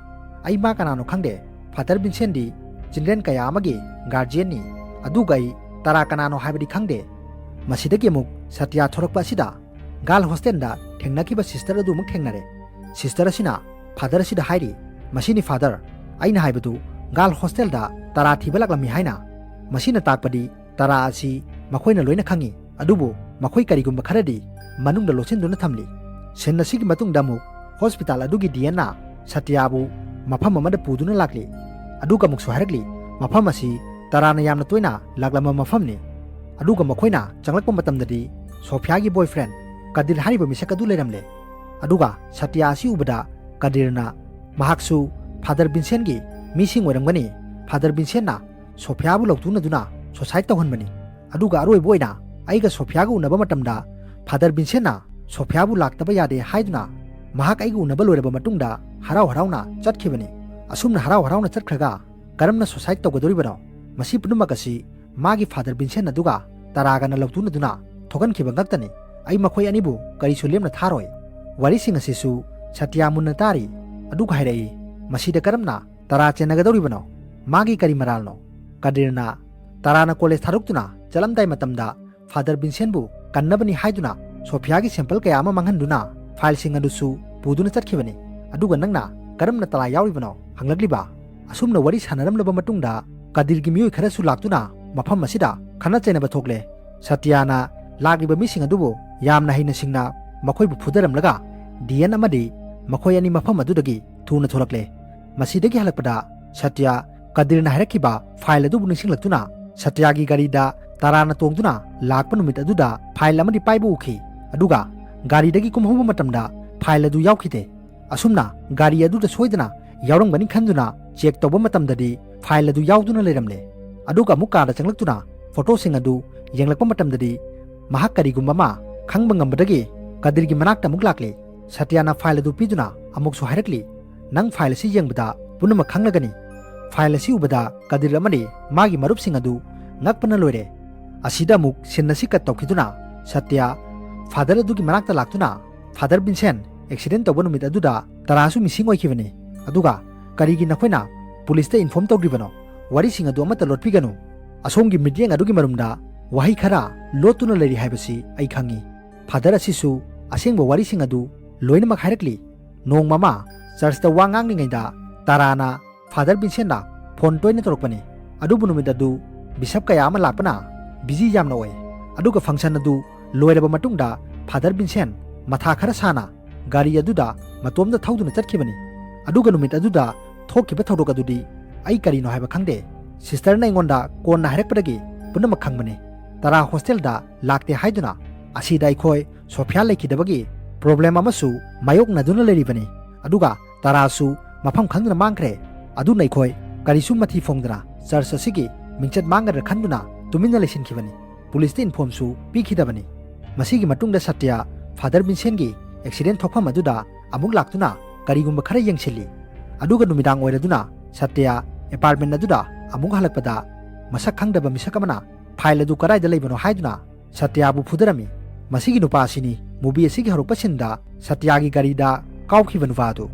"ꯑꯩ ꯃꯥ ꯀꯅꯥꯅꯣ ꯈꯪꯗꯦ꯫ ꯐꯥꯗꯔ ꯚꯤꯟꯁꯦꯟꯗꯤ ꯆꯤꯜꯗ꯭ꯔꯦꯟ ꯀꯌꯥ ꯑꯃꯒꯤ ꯒꯥꯔꯖꯤꯌꯟꯅꯤ꯫ ꯑꯗꯨꯒ ꯑꯩ ꯇꯥꯔꯥ ꯀꯅꯥꯅꯣ ꯍꯥꯏꯕꯗꯤ ꯈꯪꯗꯦ꯫" ꯃꯁꯤꯗꯒꯤ ꯑꯃꯨꯛ ꯁꯇ꯭ꯌꯥ ꯊꯣꯔꯛꯄ ꯑꯁꯤꯗ ꯒꯥꯔꯜ ꯍꯣꯁꯇꯦꯜꯗ ꯊꯦꯡꯅꯈꯤꯕ ꯁꯤꯁꯇꯔ ꯑꯗꯨ ꯑꯃꯨꯛ ꯊꯦꯡꯅꯔꯦ꯫ ꯁꯤꯁꯇꯔ ꯑꯁꯤꯅ ꯐꯥꯗꯔ ꯑꯁꯤꯗ ꯍꯥꯏꯔꯤ, "ꯃꯁꯤꯅꯤ ꯐꯥꯗꯔ, ꯑꯩꯅ ꯍꯥꯏꯕꯗꯨ ꯒꯥꯔꯜ ꯍꯣꯁꯇꯦꯜꯗ ꯇꯥꯔꯥ ꯊꯤꯕ ꯂꯥꯛꯂꯝꯃꯤ ꯍꯥꯏꯅ꯫" ꯃꯁꯤꯅ ꯇꯥꯛꯄꯗꯤ ꯇꯥꯔꯥ ꯑꯁꯤ ꯃꯈꯣꯏꯅ ꯂꯣꯏꯅ ꯈꯪꯏ, ꯑꯗꯨꯕꯨ ꯃꯈꯣꯏ ꯀꯔꯤꯒꯨꯝꯕ ꯈꯔꯗꯤ ꯃꯅꯨꯡꯗ ꯂꯣꯠꯁꯤꯟꯗꯨꯅ ꯊꯝꯂꯤ꯫ ꯁꯤꯟ ꯑꯁꯤꯒꯤ ꯃꯇꯨꯡꯗ ꯑꯃꯨꯛ ꯍꯣꯁꯄꯤꯇꯥꯜ ꯑꯗꯨꯒꯤ ꯗꯤ ꯑꯦꯟꯅ ꯁꯇ꯭ꯌꯥꯕꯨ ꯃꯐꯝ ꯑꯃꯗ ꯄꯨꯗꯨꯅ ꯂꯥꯛꯂꯤ꯫ ꯑꯗꯨꯒ ꯑꯃꯨꯛꯁꯨ ꯍꯥꯏꯔꯛꯂꯤ, ꯃꯐꯝ ꯑꯁꯤ ꯇꯥꯔꯥꯅ ꯌꯥꯝꯅ ꯇꯣꯏꯅ ꯂꯥꯛꯂꯝꯕ ꯃꯐꯝꯅꯤ꯫ ꯑꯗꯨꯒ ꯃꯈꯣꯏꯅ ꯆꯪꯂꯛꯄ ꯃꯇꯝꯗꯗꯤ ꯁꯣꯐꯤꯌꯥꯒꯤ ꯕꯣꯏꯐ꯭ꯔꯦꯟ ꯀꯗꯤꯔ ꯍꯥꯏꯔꯤꯕ ꯃꯤꯁꯛ ꯑꯗꯨ ꯂꯩꯔꯝꯂꯦ꯫ ꯑꯗꯨꯒ ꯁꯇ꯭ꯌꯥ ꯑꯁꯤ ꯎꯕꯗ ꯀꯗꯤꯔꯅ ꯃꯍꯥꯛꯁꯨ ꯐꯥꯗꯔ ꯚꯤꯟꯁꯦꯟꯒꯤ ꯃꯤꯁꯤꯡ ꯑꯣꯏꯔꯝꯒꯅꯤ꯫ ꯐꯥꯗꯔ ꯚꯤꯟꯁꯦꯟꯅ ꯁꯣꯐꯤꯌꯥꯕꯨ ꯂꯧꯇꯨꯅꯗꯨꯅ ꯁꯣꯁꯥꯏꯠ ꯇꯧꯍꯟꯕꯅꯤ꯫ ꯑꯗꯨꯒ ꯑꯔꯣꯏꯕ ꯑꯣꯏꯅ ꯑꯩꯒ ꯁꯣꯐꯤꯌꯥꯒ ꯎꯅꯕ ꯃꯇꯝꯗ ꯐꯥꯗꯔ ꯚꯤꯟꯁꯦꯟꯅ ꯁꯣꯐꯤꯌꯥꯕꯨ ꯂꯥꯛꯇꯕ ꯌꯥꯗꯦ ꯍꯥꯏꯗꯨꯅ ꯃꯍꯥꯛ ꯑꯩꯒ ꯎꯅꯕ ꯂꯣꯏꯔꯕ ꯃꯇꯨꯡꯗ ꯍꯔꯥꯎ ꯍꯔꯥꯎꯅ ꯆꯠꯈꯤꯕꯅꯤ꯫ ꯑꯁꯨꯝꯅ ꯍꯔꯥꯎ ꯍꯔꯥꯎꯅ ꯆꯠꯈ꯭ꯔꯒ ꯀꯔꯝꯅ ꯁꯣꯁꯥꯏꯠ ꯇꯧꯒꯗꯧꯔꯤꯕꯅꯣ? ꯃꯁꯤ ꯄꯨꯝꯅꯃꯛ ꯑꯁꯤ ꯃꯥꯒꯤ ꯐꯥꯗꯔ ꯚꯤꯟꯁꯦꯟ ꯑꯗꯨꯒ ꯇꯔꯥꯒꯅ ꯂꯧꯇꯨꯅꯗꯨꯅ ꯊꯣꯛꯍꯟꯈꯤꯕ ꯉꯥꯛꯇꯅꯤ꯫ ꯑꯩ ꯃꯈꯣꯏ ꯑꯅꯤꯕꯨ ꯀꯔꯤꯁꯨ ꯂꯦꯝꯅ ꯊꯥꯔꯣꯏ꯫ ꯋꯥꯔꯤꯁꯤꯡ ꯑꯁꯤꯁꯨ ꯁꯇ꯭ꯌꯥ ꯃꯨꯟꯅ ꯇꯥꯔꯤ, ꯑꯗꯨꯒ ꯍꯥꯏꯔꯛꯏ, "ꯃꯁꯤꯗ ꯀꯔꯝꯅ ꯇꯔꯥ ꯆꯦꯟꯅꯒꯗꯧꯔꯤꯕꯅꯣ? ꯃꯥꯒꯤ ꯀꯔꯤ ꯃꯔꯥꯜꯅꯣ?" ꯀꯗꯤꯔꯅ ꯇꯔꯥꯅ ꯀꯣꯂꯦꯖ ꯊꯥꯗꯣꯛꯇꯨꯅ ꯆꯠꯂꯝꯗꯥꯏ ꯃꯇꯝꯗ ꯐꯥꯗꯔ ꯚꯤꯟꯁꯦꯟꯕꯨ ꯀꯟꯅꯕꯅꯤ ꯍꯥꯏꯗꯨꯅ ꯁꯣꯐꯤꯌꯥꯒꯤ ꯁꯦꯝꯄꯜ ꯀꯌꯥ ꯑꯃ ꯃꯥꯡꯍꯟꯗꯨꯅ ꯐꯥꯏꯜꯁꯤꯡ ꯑꯗꯨꯁꯨ ꯄꯨꯗꯨꯅ ꯆꯠꯈꯤꯕꯅꯤ꯫ ꯑꯗꯨꯒ ꯅꯪꯅ ꯀꯔꯝꯅ ꯇꯔꯥ ꯌꯥꯎꯔꯤꯕꯅꯣ ꯍꯪꯂꯛꯂꯤꯕ? ꯑꯁꯨꯝꯅ ꯋꯥꯔꯤ ꯁꯥꯟꯅꯔꯝꯂꯕ ꯃꯇꯨꯡꯗ ꯀꯗꯤꯔꯒꯤ ꯃꯤꯑꯣꯏ ꯈꯔꯁꯨ ꯂꯥꯛꯇꯨꯅ ꯃꯐꯝ ꯑꯁꯤꯗ ꯈꯠꯅ ꯆꯩꯅꯕ ꯊꯣꯛꯂꯦ꯫ ꯁꯇ꯭ꯌꯥꯅ ꯂꯥꯛꯂꯤꯕ ꯃꯤꯁꯤꯡ ꯑꯗꯨꯕꯨ ꯌꯥꯝꯅ ꯍꯩꯅ ꯁꯤꯡꯅ ꯃꯈꯣꯏꯕꯨ ꯐꯨꯗꯔꯝꯂꯒ ꯗꯤ ꯑꯦꯟ ꯑꯃꯗꯤ ꯃꯈꯣꯏ ꯑꯅꯤ ꯃꯐꯝ ꯑꯗꯨꯗꯒꯤ ꯊꯨꯅ ꯊꯣꯛꯂꯛꯂꯦ꯫ ꯃꯁꯤꯗꯒꯤ ꯍꯜꯂꯛꯄꯗ ꯁꯇ꯭ꯌ ꯀꯗꯤꯔꯅ ꯍꯥꯏꯔꯛꯈꯤꯕ ꯐꯥꯏꯜ ꯑꯗꯨꯕꯨ ꯅꯤꯡꯁꯤꯡꯂꯛꯇꯨꯅ ꯁꯇ꯭ꯌꯒꯤ ꯒꯥꯔꯤꯗ ꯇꯔꯥꯅ ꯇꯣꯡꯗꯨꯅ ꯂꯥꯛꯄ ꯅꯨꯃꯤꯠ ꯑꯗꯨꯗ ꯐꯥꯏꯜ ꯑꯃꯗꯤ ꯄꯥꯏꯕ ꯎꯈꯤ꯫ ꯑꯗꯨꯒ ꯒꯥꯔꯤꯗꯒꯤ ꯀꯨꯝꯍꯧꯕ ꯃꯇꯝꯗ ꯐꯥꯏꯜ ꯑꯗꯨ ꯌꯥꯎꯈꯤꯗꯦ꯫ ꯑꯁꯨꯝꯅ ꯒꯥꯔꯤ ꯑꯗꯨꯗ ꯁꯣꯏꯗꯅ ꯌꯥꯎꯔꯝꯒꯅꯤ ꯈꯟꯗꯨꯅ ꯆꯦꯛ ꯇꯧꯕ ꯃꯇꯝꯗꯗꯤ ꯐꯥꯏꯜ ꯑꯗꯨ ꯌꯥꯎꯗꯨꯅ ꯂꯩꯔꯝꯂꯦ꯫ ꯑꯗꯨꯒ ꯑꯃꯨꯛ ꯀꯥꯗ ꯆꯪꯂꯛꯇꯨꯅ ꯐꯣꯇꯣꯁꯤꯡ ꯑꯗꯨ ꯌꯦꯡꯂꯛꯄ ꯃꯇꯝꯗꯗꯤ ꯃꯍꯥꯛ ꯀꯔꯤꯒꯨꯝꯕ ꯑꯃ ꯈꯪꯕ ꯉꯝꯕꯗꯒꯤ ꯀꯗꯤꯔꯒꯤ ꯃꯅꯥꯛꯇ ꯑꯃꯨꯛ ꯂꯥꯛꯂꯤ꯫ ꯁꯇ꯭ꯌꯅ ꯐꯥꯏꯜ ꯑꯗꯨ ꯄꯤꯗꯨꯅ ꯑꯃꯨꯛꯁꯨ ꯍꯥꯏꯔꯛꯂꯤ, "ꯅꯪ ꯐꯥꯏꯜ ꯑꯁꯤ ꯌꯦꯡꯕꯗ ꯄꯨꯝꯅꯃꯛ ꯈꯪꯂꯒꯅꯤ꯫ ꯐꯥꯏꯜ ꯑꯁꯤ ꯎꯕꯗ ꯀꯗꯤꯔ ꯑꯃꯗꯤ ꯃꯥꯒꯤ ꯃꯔꯨꯞꯁꯤꯡ ꯑꯗꯨ ꯉꯛꯄꯅ ꯂꯣꯏꯔꯦ꯫" ꯑꯁꯤꯗ ꯑꯃꯨꯛ ꯁꯤꯟ ꯑꯁꯤ ꯀꯠ ꯇꯧꯈꯤꯗꯨꯅ ꯁꯇ꯭ꯌ ꯐꯥꯗꯔ ꯑꯗꯨꯒꯤ ꯃꯅꯥꯛꯇ ꯂꯥꯛꯇꯨꯅ, "ꯐꯥꯗꯔ ꯚꯤꯟꯁꯦꯟ, ꯑꯦꯛꯁꯤꯗꯦꯟ ꯇꯧꯕ ꯅꯨꯃꯤꯠ ꯑꯗꯨꯗ ꯇꯔꯥꯁꯨ ꯃꯤꯁꯤꯡ ꯑꯣꯏꯈꯤꯕꯅꯤ꯫ ꯑꯗꯨꯒ ꯀꯔꯤꯒꯤ ꯅꯈꯣꯏꯅ ꯄꯨꯂꯤꯁꯇ ꯏꯟꯐꯣꯔꯝ ꯇꯧꯗ꯭ꯔꯤꯕꯅꯣ? ꯋꯥꯔꯤꯁꯤꯡ ꯑꯗꯨ ꯑꯃꯠꯇ ꯂꯣꯠꯄꯤꯒꯅꯨ꯫ ꯑꯁꯣꯝꯒꯤ ꯃꯤꯠꯌꯦꯡ ꯑꯗꯨꯒꯤ ꯃꯔꯨꯝꯗ ꯋꯥꯍꯩ ꯈꯔ ꯂꯣꯠꯇꯨꯅ ꯂꯩꯔꯤ ꯍꯥꯏꯕꯁꯤ ꯑꯩ ꯈꯪꯏ꯫ ꯐꯥꯗꯔ ꯑꯁꯤꯁꯨ ꯑꯁꯦꯡꯕ ꯋꯥꯔꯤꯁꯤꯡ ꯑꯗꯨ ꯂꯣꯏꯅꯃꯛ ꯍꯥꯏꯔꯛꯂꯤ꯫ ꯅꯣꯡꯃ ꯑꯃ ꯆꯔꯆꯇ ꯋꯥ ꯉꯥꯡꯂꯤꯉꯩꯗ ꯇꯔꯥꯅ ꯐꯥꯗꯔ ꯚꯤꯟꯁꯦꯟꯗ ꯐꯣꯟ ꯇꯣꯏꯅ ꯇꯧꯔꯛꯄꯅꯤ꯫ ꯑꯗꯨꯕꯨ ꯅꯨꯃꯤꯠ ꯑꯗꯨ ꯕꯤꯁꯞ ꯀꯌꯥ ꯑꯃ ꯂꯥꯛꯄꯅ ꯕꯤꯖꯤ ꯌꯥꯝꯅ ꯑꯣꯏ꯫ ꯑꯗꯨꯒ ꯐꯪꯁꯟ ꯑꯗꯨ ꯂꯣꯏꯔꯕ ꯃꯇꯨꯡꯗ ꯐꯥꯗꯔ ꯚꯤꯟꯁꯦꯟ ꯃꯊꯥ ꯈꯔ ꯁꯥꯅ ꯒꯥꯔꯤ ꯑꯗꯨꯗ ꯃꯇꯣꯝꯗ ꯊꯧꯗꯨꯅ ꯆꯠꯈꯤꯕꯅꯤ꯫ ꯑꯗꯨꯒ ꯅꯨꯃꯤꯠ ꯑꯗꯨꯗ ꯊꯣꯛꯈꯤꯕ ꯊꯧꯗꯣꯛ ꯑꯗꯨꯗꯤ ꯑꯩ ꯀꯔꯤꯅꯣ ꯍꯥꯏꯕ ꯈꯪꯗꯦ꯫ ꯁꯤꯁꯇꯔꯅ ꯑꯩꯉꯣꯟꯗ ꯀꯣꯟꯅ ꯍꯥꯏꯔꯛꯄꯗꯒꯤ ꯄꯨꯝꯅꯃꯛ ꯈꯪꯕꯅꯤ꯫ ꯇꯔꯥ ꯍꯣꯁꯇꯦꯜꯗ ꯂꯥꯛꯇꯦ ꯍꯥꯏꯗꯨꯅ ꯑꯁꯤꯗ ꯑꯩꯈꯣꯏ ꯁꯣꯐꯤꯌꯥ ꯂꯩꯈꯤꯗꯕꯒꯤ ꯄ꯭ꯔꯣꯕ꯭ꯂꯦꯝ ꯑꯃꯁꯨ ꯃꯥꯌꯣꯛꯅꯗꯨꯅ ꯂꯩꯔꯤꯕꯅꯤ꯫ ꯑꯗꯨꯒ ꯇꯔꯥꯁꯨ ꯃꯐꯝ ꯈꯪꯗꯅ ꯃꯥꯡꯈ꯭ꯔꯦ꯫ ꯑꯗꯨꯅ ꯑꯩꯈꯣꯏ ꯀꯔꯤꯁꯨ ꯃꯊꯤ ꯐꯣꯡꯗꯅ ꯆꯔꯆ ꯑꯁꯤꯒꯤ ꯃꯤꯡꯆꯠ ꯃꯥꯡꯒꯗ꯭ꯔꯥ ꯈꯟꯗꯨꯅ ꯇꯨꯃꯤꯟꯅ ꯂꯩꯁꯤꯟꯈꯤꯕꯅꯤ꯫ ꯄꯨꯂꯤꯁꯇ ꯏꯟꯐꯣꯔꯝꯁꯨ ꯄꯤꯈꯤꯗꯕꯅꯤ꯫ ꯃꯁꯤꯒꯤ ꯃꯇꯨꯡꯗ ꯁꯇ꯭ꯌ ꯐꯥꯗꯔ ꯚꯤꯟꯁꯦꯟꯒꯤ ꯑꯦꯛꯁꯤꯗꯦꯟ ꯊꯣꯛꯐꯝ ꯑꯗꯨꯗ ꯑꯃꯨꯛ ꯂꯥꯛꯇꯨꯅ ꯀꯔꯤꯒꯨꯝꯕ ꯈꯔ ꯌꯦꯡꯁꯤꯜꯂꯤ꯫ ꯑꯗꯨꯒ ꯅꯨꯃꯤꯗꯥꯡ ꯑꯣꯏꯔꯗꯨꯅ ꯁꯇ꯭ꯌ ꯑꯦꯄꯥꯔꯠꯃꯦꯟ ꯑꯗꯨꯗ ꯑꯃꯨꯛ ꯍꯜꯂꯛꯄꯗ ꯃꯁꯛ ꯈꯪꯗꯕ ꯃꯤꯁꯛ ꯑꯃꯅ ꯐꯥꯏꯜ ꯑꯗꯨ ꯀꯗꯥꯏꯗ ꯂꯩꯕꯅꯣ ꯍꯥꯏꯗꯨꯅ ꯁꯇ꯭ꯌꯕꯨ ꯐꯨꯗꯔꯝꯃꯤ꯫ ꯃꯁꯤꯒꯤ ꯅꯨꯄꯥ ꯑꯁꯤꯅꯤ ꯃꯨꯚꯤ ꯑꯁꯤꯒꯤ ꯍꯧꯔꯛꯄ ꯁꯤꯟꯗ ꯁꯇ꯭ꯌꯒꯤ ꯒꯥꯔꯤꯗ ꯀꯥꯎꯈꯤꯕ ꯅꯨꯄꯥ ꯑꯗꯨ꯫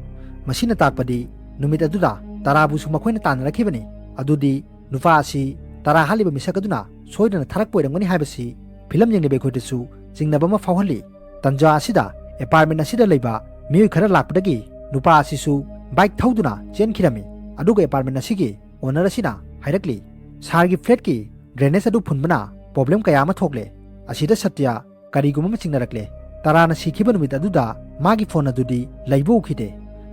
ꯃꯁꯤꯅ ꯇꯥꯛꯄꯗꯤ ꯅꯨꯃꯤꯠ ꯑꯗꯨꯗ ꯇꯔꯥꯕꯨꯁꯨ ꯃꯈꯣꯏꯅ ꯇꯥꯟꯅꯔꯛꯈꯤꯕꯅꯤ꯫ ꯑꯗꯨꯗꯤ ꯅꯨꯄꯥ ꯑꯁꯤ ꯇꯔꯥ ꯍꯥꯠꯂꯤꯕ ꯃꯤꯁꯛ ꯑꯗꯨꯅ ꯁꯣꯏꯗꯅ ꯊꯥꯔꯛꯄ ꯑꯣꯏꯔꯝꯒꯅꯤ ꯍꯥꯏꯕꯁꯤ ꯐꯤꯂꯝ ꯌꯦꯡꯂꯤꯕ ꯑꯩꯈꯣꯏꯗꯁꯨ ꯆꯤꯡꯅꯕ ꯑꯃ ꯐꯥꯎꯍꯜꯂꯤ꯫ ꯇꯟꯖꯥ ꯑꯁꯤꯗ ꯑꯦꯄꯥꯔꯠꯃꯦꯟ ꯑꯁꯤꯗ ꯂꯩꯕ ꯃꯤꯑꯣꯏ ꯈꯔ ꯂꯥꯛꯄꯗꯒꯤ ꯅꯨꯄꯥ ꯑꯁꯤꯁꯨ ꯕꯥꯏꯛ ꯊꯧꯗꯨꯅ ꯆꯦꯟꯈꯤꯔꯝꯃꯤ꯫ ꯑꯗꯨꯒ ꯑꯦꯄꯥꯔꯠꯃꯦꯟ ꯑꯁꯤꯒꯤ ꯑꯣꯅꯔ ꯑꯁꯤꯅ ꯍꯥꯏꯔꯛꯂꯤ, "ꯁꯥꯔꯒꯤ ꯐ꯭ꯂꯦꯠꯀꯤ ꯗ꯭ꯔꯦꯅꯦꯖ ꯑꯗꯨ ꯐꯨꯟꯕꯅ ꯄ꯭ꯔꯣꯕ꯭ꯂꯦꯝ ꯀꯌꯥ ꯑꯃ ꯊꯣꯛꯂꯦ꯫ ꯑꯁꯤꯗ ꯁꯇ꯭ꯌ ꯀꯔꯤꯒꯨꯝꯕ ꯑꯃ ꯆꯤꯡꯅꯔꯛꯂꯦ꯫ ꯇꯔꯥꯅ ꯁꯤꯈꯤꯕ ꯅꯨꯃꯤꯠ ꯑꯗꯨꯗ ꯃꯥꯒꯤ ꯐꯣꯟ ꯑꯗꯨꯗꯤ ꯂꯩꯕ ꯎꯈꯤꯗꯦ꯫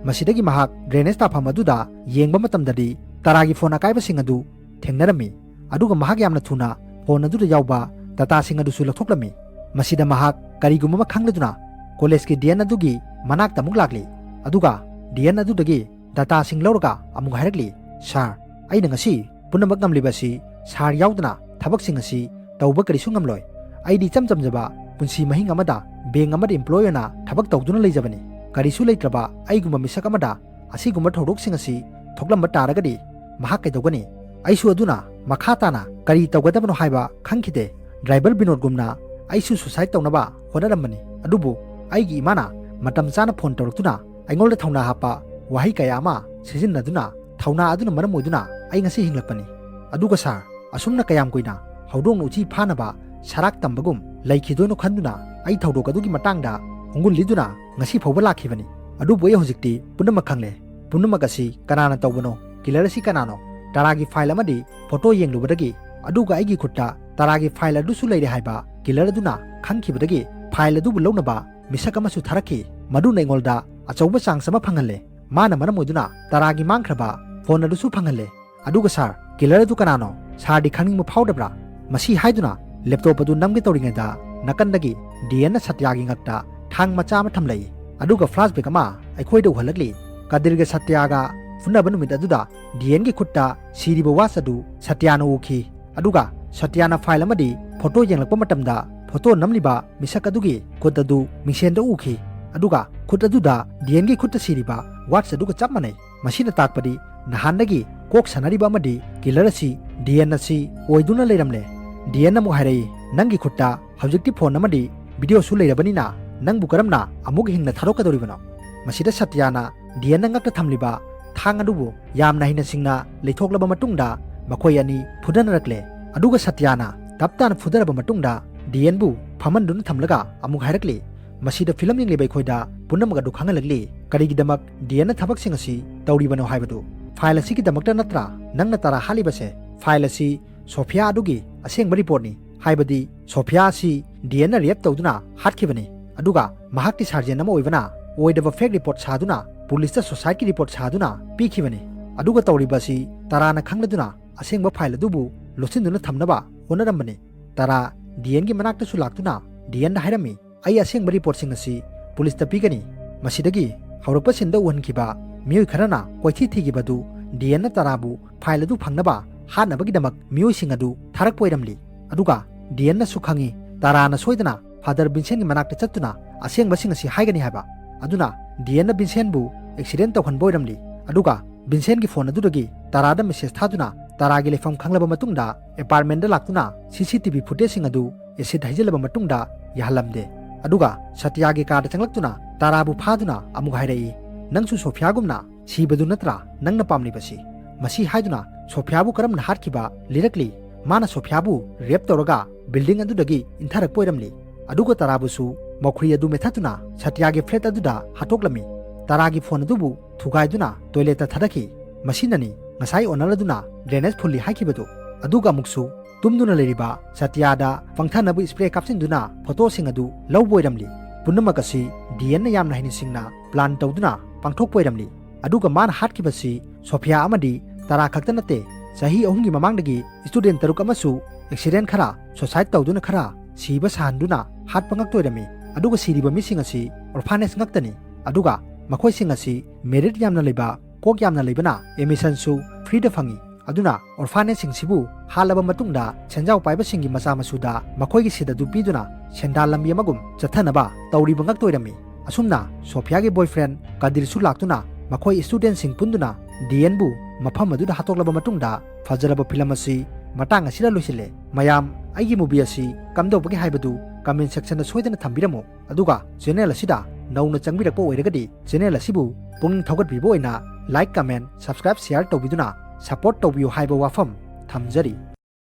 ꯃꯁꯤꯗꯒꯤ ꯃꯍꯥꯛ ꯗ꯭ꯔꯦꯅꯦꯖ ꯇꯥꯐꯝ ꯑꯗꯨꯗ ꯌꯦꯡꯕ ꯃꯇꯝꯗꯗꯤ ꯇꯔꯥꯒꯤ ꯐꯣꯟ ꯑꯀꯥꯏꯕꯁꯤꯡ ꯑꯗꯨ ꯊꯦꯡꯅꯔꯝꯃꯤ꯫ ꯑꯗꯨꯒ ꯃꯍꯥꯛ ꯌꯥꯝꯅ ꯊꯨꯅ ꯐꯣꯟ ꯑꯗꯨꯗ ꯌꯥꯎꯕ ꯗꯇꯥꯁꯤꯡ ꯑꯗꯨꯁꯨ ꯂꯧꯊꯣꯛꯂꯝꯃꯤ꯫ ꯃꯁꯤꯗ ꯃꯍꯥꯛ ꯀꯔꯤꯒꯨꯝꯕ ꯑꯃ ꯈꯪꯂꯗꯨꯅ ꯀꯣꯂꯦꯖꯀꯤ ꯗꯤ ꯑꯦꯟ ꯑꯗꯨꯒꯤ ꯃꯅꯥꯛꯇ ꯑꯃꯨꯛ ꯂꯥꯛꯂꯤ꯫ ꯑꯗꯨꯒ ꯗꯤ ꯑꯦꯟ ꯑꯗꯨꯗꯒꯤ ꯗꯇꯥꯁꯤꯡ ꯂꯧꯔꯒ ꯑꯃꯨꯛ ꯍꯥꯏꯔꯛꯂꯤ, "ꯁꯥꯔ, ꯑꯩꯅ ꯉꯁꯤ ꯄꯨꯝꯅꯃꯛ ꯉꯝꯂꯤꯕ ꯑꯁꯤ ꯁꯥꯔ ꯌꯥꯎꯗꯅ ꯊꯕꯛꯁꯤꯡ ꯑꯁꯤ ꯇꯧꯕ ꯀꯔꯤꯁꯨ ꯉꯝꯂꯣꯏ꯫ ꯑꯩꯗꯤ ꯏꯆꯝ ꯆꯝꯖꯕ ꯄꯨꯟꯁꯤ ꯃꯍꯤꯡ ꯑꯃꯗ ꯕꯦꯡꯛ ꯑꯃꯗ ꯏꯝꯄ꯭ꯂꯣꯌꯤ ꯑꯣꯏꯅ ꯊꯕꯛ ꯇꯧꯗꯨꯅ ꯂꯩꯖꯕꯅꯤ꯫ ꯀꯔꯤꯁꯨ ꯂꯩꯇ꯭ꯔꯕ ꯑꯩꯒꯨꯝꯕ ꯃꯤꯁꯛ ꯑꯃꯗ ꯑꯁꯤꯒꯨꯝꯕ ꯊꯧꯗꯣꯛꯁꯤꯡ ꯑꯁꯤ ꯊꯣꯛꯂꯝꯕ ꯇꯥꯔꯒꯗꯤ ꯃꯍꯥꯛ ꯀꯩꯗꯧꯒꯅꯤ? ꯑꯩꯁꯨ ꯑꯗꯨꯅ ꯃꯈꯥ ꯇꯥꯅ ꯀꯔꯤ ꯇꯧꯒꯗꯕꯅꯣ ꯍꯥꯏꯕ ꯈꯪꯈꯤꯗꯦ꯫ ꯗ꯭ꯔꯥꯏꯚꯔ ꯕꯤꯅꯣꯗꯒꯨꯝꯅ ꯑꯩꯁꯨ ꯁꯨꯁꯥꯏꯗ ꯇꯧꯅꯕ ꯍꯣꯠꯅꯔꯝꯕꯅꯤ꯫ ꯑꯗꯨꯕꯨ ꯑꯩꯒꯤ ꯏꯃꯥꯅ ꯃꯇꯝ ꯆꯥꯅ ꯐꯣꯟ ꯇꯧꯔꯛꯇꯨꯅ ꯑꯩꯉꯣꯟꯗ ꯊꯧꯅꯥ ꯍꯥꯞꯄ ꯋꯥꯍꯩ ꯀꯌꯥ ꯑꯃ ꯁꯤꯖꯤꯟꯅꯗꯨꯅ, ꯊꯧꯅꯥ ꯑꯗꯨꯅ ꯃꯔꯝ ꯑꯣꯏꯗꯨꯅ ꯑꯩ ꯉꯁꯤ ꯍꯤꯡꯂꯛꯄꯅꯤ꯫ ꯑꯗꯨꯒ ꯁꯥꯔ, ꯑꯁꯨꯝꯅ ꯀꯌꯥꯝ ꯀꯨꯏꯅ ꯍꯧꯗꯣꯡꯅ ꯎꯆꯤ ꯐꯥꯅꯕ ꯁꯔꯥꯛ ꯇꯝꯕꯒꯨꯝ ꯂꯩꯈꯤꯗꯣꯏꯅꯣ ꯈꯟꯗꯨꯅ ꯑꯩ ꯊꯧꯗꯣꯛ ꯑꯗꯨꯒꯤ ꯃꯇꯥꯡꯗ ꯈꯣꯡꯒꯨꯜꯂꯤꯗꯨꯅ ꯉꯁꯤ ꯐꯥꯎꯕ ꯂꯥꯛꯈꯤꯕꯅꯤ꯫ ꯑꯗꯨꯕꯨ ꯑꯩ ꯍꯧꯖꯤꯛꯇꯤ ꯄꯨꯝꯅꯃꯛ ꯈꯪꯂꯦ꯫ ꯄꯨꯝꯅꯃꯛ ꯑꯁꯤ ꯀꯅꯥꯅ ꯇꯧꯕꯅꯣ, ꯀꯤꯂꯔ ꯑꯁꯤ ꯀꯅꯥꯅꯣ? ꯇꯔꯥꯒꯤ ꯐꯥꯏꯜ ꯑꯃꯗꯤ ꯐꯣꯇꯣ ꯌꯦꯡꯂꯨꯕꯗꯒꯤ, ꯑꯗꯨꯒ ꯑꯩꯒꯤ ꯈꯨꯠꯇ ꯇꯔꯥꯒꯤ ꯐꯥꯏꯜ ꯑꯗꯨꯁꯨ ꯂꯩꯔꯦ ꯍꯥꯏꯕ ꯀꯤꯂꯔ ꯑꯗꯨꯅ ꯈꯪꯈꯤꯕꯗꯒꯤ, ꯐꯥꯏꯜ ꯑꯗꯨꯕꯨ ꯂꯧꯅꯕ ꯃꯤꯁꯛ ꯑꯃꯁꯨ ꯊꯥꯔꯛꯈꯤ꯫ ꯃꯗꯨꯅ ꯑꯩꯉꯣꯟꯗ ꯑꯆꯧꯕ ꯆꯥꯟꯁ ꯑꯃ ꯐꯪꯍꯜꯂꯦ꯫ ꯃꯥꯅ ꯃꯔꯝ ꯑꯣꯏꯗꯨꯅ ꯇꯔꯥꯒꯤ ꯃꯥꯡꯈ꯭ꯔꯕ ꯐꯣꯟ ꯑꯗꯨꯁꯨ ꯐꯪꯍꯜꯂꯦ꯫ ꯑꯗꯨꯒ ꯁꯥꯔ, ꯀꯤꯂꯔ ꯑꯗꯨ ꯀꯅꯥꯅꯣ? ꯁꯥꯔꯗꯤ ꯈꯪꯅꯤꯡꯕ ꯐꯥꯎꯗꯕ꯭ꯔꯥ? ꯃꯁꯤ ꯍꯥꯏꯗꯨꯅ ꯂꯦꯞꯇꯣꯞ ꯑꯗꯨ ꯅꯝꯒꯦ ꯇꯧꯔꯤꯉꯩꯗ, ꯅꯥꯀꯟꯗꯒꯤ ꯗꯤꯌꯦꯟꯅ ꯁꯇ꯭ꯌꯥꯒꯤ ꯉꯛꯇ ꯊꯥꯡ ꯃꯆꯥ ꯑꯃ ꯊꯝꯂꯛꯏ꯫ ꯑꯗꯨꯒ ꯐ꯭ꯂꯥꯁꯕꯦꯛ ꯑꯃ ꯑꯩꯈꯣꯏꯗ ꯎꯍꯜꯂꯛꯂꯤ꯫ ꯀꯗꯤꯔꯒ ꯁꯇ꯭ꯌꯥꯒ ꯐꯨꯅꯕ ꯅꯨꯃꯤꯠ ꯑꯗꯨꯗ ꯗꯤꯌꯦꯟꯒꯤ ꯈꯨꯠꯇ ꯁꯤꯔꯤꯕ ꯋꯥꯆ ꯑꯗꯨ ꯁꯇ꯭ꯌꯥꯅ ꯎꯈꯤ꯫ ꯑꯗꯨꯒ ꯁꯇ꯭ꯌꯥꯅ ꯐꯥꯏꯜ ꯑꯃꯗꯤ ꯐꯣꯇꯣ ꯌꯦꯡꯂꯛꯄ ꯃꯇꯝꯗ, ꯐꯣꯇꯣ ꯅꯝꯂꯤꯕ ꯃꯤꯁꯛ ꯑꯗꯨꯒꯤ ꯈꯨꯠ ꯑꯗꯨ ꯃꯤꯡꯁꯦꯟꯗ ꯎꯈꯤ꯫ ꯑꯗꯨꯒ ꯈꯨꯠ ꯑꯗꯨꯗ ꯗꯤꯌꯦꯟꯒꯤ ꯈꯨꯠꯇ ꯁꯤꯔꯤꯕ ꯋꯥꯆ ꯑꯗꯨꯒ ꯆꯞ ꯃꯥꯟꯅꯩ꯫ ꯃꯁꯤꯅ ꯇꯥꯛꯄꯗꯤ ꯅꯍꯥꯟꯗꯒꯤ ꯀꯣꯛ ꯁꯥꯟꯅꯔꯤꯕ ꯑꯃꯗꯤ ꯀꯤꯂꯔ ꯑꯁꯤ ꯗꯤꯌꯦꯟ ꯑꯁꯤ ꯑꯣꯏꯗꯨꯅ ꯂꯩꯔꯝꯂꯦ꯫ ꯗꯤꯌꯦꯟꯅ ꯑꯃꯨꯛ ꯍꯥꯏꯔꯛꯏ, "ꯅꯪꯒꯤ ꯈꯨꯠꯇ ꯍꯧꯖꯤꯛꯇꯤ ꯐꯣꯟ ꯑꯃꯗꯤ ꯚꯤꯗꯤꯑꯣꯁꯨ ꯂꯩꯔꯕꯅꯤꯅ, ꯅꯪꯕꯨ ꯀꯔꯝꯅ ꯑꯃꯨꯛ ꯍꯤꯡꯅ ꯊꯥꯗꯣꯛꯀꯗꯧꯔꯤꯕꯅꯣ?" ꯃꯁꯤꯗ ꯁꯇ꯭ꯌꯥꯅ ꯗꯤꯌꯦꯟꯅ ꯉꯛꯇ ꯊꯝꯂꯤꯕ ꯊꯥꯡ ꯑꯗꯨꯕꯨ ꯌꯥꯝꯅ ꯍꯩꯅ ꯁꯤꯡꯅ ꯂꯩꯊꯣꯛꯂꯕ ꯃꯇꯨꯡꯗ, ꯃꯈꯣꯏ ꯑꯅꯤ ꯐꯨꯗꯅꯔꯛꯂꯦ꯫ ꯑꯗꯨꯒ ꯁꯇ꯭ꯌꯥꯅ ꯇꯞ ꯇꯥꯅ ꯐꯨꯗꯔꯕ ꯃꯇꯨꯡꯗ ꯗꯤꯌꯦꯟꯕꯨ ꯐꯝꯍꯟꯗꯨꯅ ꯊꯝꯂꯒ ꯑꯃꯨꯛ ꯍꯥꯏꯔꯛꯂꯤ, "ꯃꯁꯤꯗ ꯐꯤꯂꯝ ꯌꯦꯡꯂꯤꯕ ꯑꯩꯈꯣꯏꯗ ꯄꯨꯝꯅꯃꯛ ꯑꯗꯨ ꯈꯪꯍꯜꯂꯛꯂꯤ꯫ ꯀꯔꯤꯒꯤꯗꯃꯛ ꯗꯤꯌꯦꯟꯅ ꯊꯕꯛꯁꯤꯡ ꯑꯁꯤ ꯇꯧꯔꯤꯕꯅꯣ ꯍꯥꯏꯕꯗꯨ꯫ ꯐꯥꯏꯜ ꯑꯁꯤꯒꯤꯗꯃꯛꯇ ꯅꯠꯇ꯭ꯔꯥ ꯅꯪꯅ ꯇꯔꯥ ꯍꯥꯠꯂꯤꯕꯁꯦ? ꯐꯥꯏꯜ ꯑꯁꯤ ꯁꯣꯐꯤꯌꯥ ꯑꯗꯨꯒꯤ ꯑꯁꯦꯡꯕ ꯔꯤꯄꯣꯔꯠꯅꯤ꯫ ꯍꯥꯏꯕꯗꯤ ꯁꯣꯐꯤꯌꯥ ꯑꯁꯤ ꯗꯤꯌꯦꯟꯅ ꯔꯦꯞ ꯇꯧꯗꯨꯅ ꯍꯥꯠꯈꯤꯕꯅꯤ꯫ ꯑꯗꯨꯒ ꯃꯍꯥꯛꯇꯤ ꯁꯥꯔꯖꯦꯟ ꯑꯃ ꯑꯣꯏꯕꯅ ꯑꯣꯏꯗꯕ ꯐꯦꯛ ꯔꯤꯄꯣꯔꯠ ꯁꯥꯗꯨꯅ ꯄꯨꯂꯤꯁꯇ ꯁꯨꯁꯥꯏꯗꯀꯤ ꯔꯤꯄꯣꯔꯠ ꯁꯥꯗꯨꯅ ꯄꯤꯈꯤꯕꯅꯤ꯫ ꯑꯗꯨꯒ ꯇꯧꯔꯤꯕ ꯑꯁꯤ ꯇꯔꯥꯅ ꯈꯪꯂꯗꯨꯅ ꯑꯁꯦꯡꯕ ꯐꯥꯏꯜ ꯑꯗꯨꯕꯨ ꯂꯣꯠꯁꯤꯟꯗꯨꯅ ꯊꯝꯅꯕ ꯍꯣꯠꯅꯔꯝꯕꯅꯤ꯫ ꯇꯔꯥ ꯗꯤꯌꯦꯟꯒꯤ ꯃꯅꯥꯛꯇꯁꯨ ꯂꯥꯛꯇꯨꯅ ꯗꯤꯌꯦꯟꯗ ꯍꯥꯏꯔꯝꯃꯤ, "ꯑꯩ ꯑꯁꯦꯡꯕ ꯔꯤꯄꯣꯔꯠꯁꯤꯡ ꯑꯁꯤ ꯄꯨꯂꯤꯁꯇ ꯄꯤꯒꯅꯤ꯫" ꯃꯁꯤꯗꯒꯤ ꯍꯧꯔꯛꯄ ꯁꯤꯟꯗ ꯎꯍꯟꯈꯤꯕ ꯃꯤꯑꯣꯏ ꯈꯔꯅ ꯀꯣꯏꯊꯤ ꯊꯤꯈꯤꯕ ꯑꯗꯨ ꯗꯤꯌꯦꯟꯅ ꯇꯔꯥꯕꯨ ꯐꯥꯏꯜ ꯑꯗꯨ ꯐꯪꯅꯕ ꯍꯥꯠꯅꯕꯒꯤꯗꯃꯛ ꯃꯤꯑꯣꯏꯁꯤꯡ ꯑꯗꯨ ꯊꯥꯔꯛꯄ ꯑꯣꯏꯔꯝꯂꯤ꯫ ꯑꯗꯨꯒ ꯗꯤꯌꯦꯟꯅꯁꯨ ꯈꯪꯏ, ꯇꯔꯥꯅ ꯁꯣꯏꯗꯅ ꯐꯥꯗꯔ ꯚꯤꯟꯁꯦꯟꯒꯤ ꯃꯅꯥꯛꯇ ꯆꯠꯇꯨꯅ ꯑꯁꯦꯡꯕꯁꯤꯡ ꯑꯁꯤ ꯍꯥꯏꯒꯅꯤ ꯍꯥꯏꯕ꯫ ꯑꯗꯨꯅ ꯗꯤꯌꯦꯟꯅ ꯚꯤꯟꯁꯦꯟꯕꯨ ꯑꯦꯛꯁꯤꯗꯦꯟ ꯇꯧꯍꯟꯕ ꯑꯣꯏꯔꯝꯂꯤ꯫ ꯑꯗꯨꯒ ꯚꯤꯟꯁꯦꯟꯒꯤ ꯐꯣꯟ ꯑꯗꯨꯗꯒꯤ ꯇꯔꯥꯗ ꯃꯦꯁꯦꯖ ꯊꯥꯗꯨꯅ ꯇꯔꯥꯒꯤ ꯂꯩꯐꯝ ꯈꯪꯂꯕ ꯃꯇꯨꯡꯗ ꯑꯦꯄꯥꯔꯠꯃꯦꯟꯗ ꯂꯥꯛꯇꯨꯅ ꯁꯤ ꯁꯤ ꯇꯤ ꯚꯤ ꯐꯨꯇꯦꯖꯁꯤꯡ ꯑꯗꯨ ꯑꯦꯁꯤꯗ ꯍꯩꯖꯤꯜꯂꯕ ꯃꯇꯨꯡꯗ ꯌꯥꯍꯜꯂꯝꯗꯦ꯫ ꯑꯗꯨꯒ ꯁꯇ꯭ꯌꯥꯒꯤ ꯀꯥꯗ ꯆꯪꯂꯛꯇꯨꯅ ꯇꯥꯔꯥꯕꯨ ꯐꯥꯗꯨꯅ ꯑꯃꯨꯛ ꯍꯥꯏꯔꯛꯏ, "ꯅꯪꯁꯨ ꯁꯣꯐꯤꯌꯥꯒꯨꯝꯅ ꯁꯤꯕꯗꯨ ꯅꯠꯇ꯭ꯔꯥ ꯅꯪꯅ ꯄꯥꯝꯂꯤꯕꯁꯤ?" ꯃꯁꯤ ꯍꯥꯏꯗꯨꯅ ꯁꯣꯐꯤꯌꯥꯕꯨ ꯀꯔꯝꯅ ꯍꯥꯠꯈꯤꯕ ꯂꯤꯔꯛꯂꯤ꯫ ꯃꯥꯅ ꯁꯣꯐꯤꯌꯥꯕꯨ ꯔꯦꯞ ꯇꯧꯔꯒ ꯕꯤꯜꯗꯤꯡ ꯑꯗꯨꯗꯒꯤ ꯏꯟꯊꯔꯛꯄ ꯑꯣꯏꯔꯝꯂꯤ꯫ ꯑꯗꯨꯒ ꯇꯥꯔꯥꯕꯨꯁꯨ ꯃꯈꯨꯔꯤ ꯑꯗꯨ ꯃꯦꯠꯊꯠꯇꯨꯅ ꯁꯇ꯭ꯌꯥꯒꯤ ꯐ꯭ꯂꯦꯠ ꯑꯗꯨꯗ ꯍꯥꯠꯇꯣꯛꯂꯝꯃꯤ꯫ ꯇꯥꯔꯥꯒꯤ ꯐꯣꯟ ꯑꯗꯨꯕꯨ ꯊꯨꯒꯥꯏꯗꯨꯅ ꯇꯣꯏꯂꯦꯠꯇ ꯊꯥꯗꯈꯤ꯫ ꯃꯁꯤꯅꯅꯤ ꯉꯁꯥꯏ ꯑꯣꯅꯔ ꯑꯗꯨꯅ ꯗ꯭ꯔꯦꯅꯦꯖ ꯐꯨꯜꯂꯤ ꯍꯥꯏꯈꯤꯕꯗꯨ꯫ ꯑꯗꯨꯒ ꯑꯃꯨꯛꯁꯨ ꯇꯨꯝꯗꯨꯅ ꯂꯩꯔꯤꯕ ꯁꯇ꯭ꯌꯥꯗ ꯄꯪꯊꯅꯕ ꯁ꯭ꯄ꯭ꯔꯦ ꯀꯥꯞꯁꯤꯟꯗꯨꯅ ꯐꯣꯇꯣꯁꯤꯡ ꯑꯗꯨ ꯂꯧꯕ ꯑꯣꯏꯔꯝꯂꯤ꯫ ꯄꯨꯝꯅꯃꯛ ꯑꯁꯤ ꯗꯤꯑꯦꯟꯅ ꯌꯥꯝꯅ ꯍꯩꯅ ꯁꯤꯡꯅ ꯄ꯭ꯂꯥꯟ ꯇꯧꯗꯨꯅ ꯄꯥꯡꯊꯣꯛꯄ ꯑꯣꯏꯔꯝꯂꯤ꯫ ꯑꯗꯨꯒ ꯃꯥꯅ ꯍꯥꯠꯈꯤꯕꯁꯤ ꯁꯣꯐꯤꯌꯥ ꯑꯃꯗꯤ ꯇꯥꯔꯥ ꯈꯛꯇ ꯅꯠꯇꯦ, ꯆꯍꯤ ꯑꯍꯨꯝꯒꯤ ꯃꯃꯥꯡꯗꯒꯤ ꯁ꯭ꯇꯨꯗꯦꯟꯠ ꯇꯔꯨꯛ ꯑꯃꯁꯨ ꯑꯦꯛꯁꯤꯗꯦꯟꯠ ꯈꯔ, ꯁꯨꯁꯥꯏꯗ ꯇꯧꯗꯨꯅ ꯈꯔ ꯁꯤꯕ ꯁꯥꯍꯟꯗꯨꯅ ꯍꯥꯠꯄ ꯉꯥꯛꯇ ꯑꯣꯏꯔꯝꯃꯤ꯫ ꯑꯗꯨꯒ ꯁꯤꯔꯤꯕ ꯃꯤꯁꯤꯡ ꯑꯁꯤ ꯑꯣꯔꯐꯥꯅꯦꯖ ꯉꯥꯛꯇꯅꯤ꯫ ꯑꯗꯨꯒ ꯃꯈꯣꯏꯁꯤꯡ ꯑꯁꯤ ꯃꯦꯔꯤꯠ ꯌꯥꯝꯅ ꯂꯩꯕ, ꯀꯣꯛ ꯌꯥꯝꯅ ꯂꯩꯕꯅ ꯑꯦꯗꯃꯤꯁꯟꯁꯨ ꯐ꯭ꯔꯤꯗ ꯐꯪꯏ꯫ ꯑꯗꯨꯅ ꯑꯣꯔꯐꯥꯅꯦꯖꯁꯤꯡꯁꯤꯕꯨ ꯍꯥꯠꯂꯕ ꯃꯇꯨꯡꯗ ꯁꯦꯟꯖꯥꯎ ꯄꯥꯏꯕꯁꯤꯡꯒꯤ ꯃꯆꯥ ꯃꯁꯨꯗ ꯃꯈꯣꯏꯒꯤ ꯁꯤꯠ ꯑꯗꯨ ꯄꯤꯗꯨꯅ ꯁꯦꯟꯗꯥꯜ ꯂꯝꯕꯤ ꯑꯃꯒꯨꯝ ꯆꯠꯊꯅꯕ ꯇꯧꯔꯤꯕ ꯉꯥꯛꯇ ꯑꯣꯏꯔꯝꯃꯤ꯫ ꯑꯁꯨꯝꯅ ꯁꯣꯐꯤꯌꯥꯒꯤ ꯕꯣꯏꯐ꯭ꯔꯦꯟ ꯀꯥꯗꯤꯔꯁꯨ ꯂꯥꯛꯇꯨꯅ ꯃꯈꯣꯏ ꯁ꯭ꯇꯨꯗꯦꯟꯠꯁꯤꯡ ꯄꯨꯟꯗꯨꯅ ꯗꯤꯑꯦꯟꯕꯨ ꯃꯐꯝ ꯑꯗꯨꯗ ꯍꯥꯠꯇꯣꯛꯂꯕ ꯃꯇꯨꯡꯗ ꯐꯖꯔꯕ ꯐꯤꯂꯝ ꯑꯁꯤ ꯃꯇꯥꯡ ꯑꯁꯤꯗ ꯂꯣꯏꯁꯤꯜꯂꯦ꯫ ꯃꯌꯥꯝ, ꯑꯩꯒꯤ ꯃꯨꯚꯤ ꯑꯁꯤ ꯀꯝꯗꯧꯕꯒꯦ ꯍꯥꯏꯕꯗꯨ ꯀꯃꯦꯟ ꯁꯦꯛꯁꯟꯗ ꯁꯣꯏꯗꯅ ꯊꯝꯕꯤꯔꯝꯃꯨ꯫ ꯑꯗꯨꯒ ꯆꯦꯅꯦꯜ ꯑꯁꯤꯗ ꯅꯧꯅ ꯆꯪꯕꯤꯔꯛꯄ ꯑꯣꯏꯔꯒꯗꯤ ꯆꯦꯅꯦꯜ ꯑꯁꯤꯕꯨ ꯄꯨꯛꯅꯤꯡ ꯊꯧꯒꯠꯄꯤꯕ ꯑꯣꯏꯅ ꯂꯥꯏꯛ, ꯀꯃꯦꯟ, ꯁꯕꯁꯀ꯭ꯔꯥꯏꯕ, ꯁꯤꯌꯥꯔ ꯇꯧꯕꯤꯗꯨꯅ ꯁꯄꯣꯔꯠ ꯇꯧꯕꯤꯌꯨ ꯍꯥꯏꯕ ꯋꯥꯐꯝ ꯊꯝꯖꯔꯤ꯫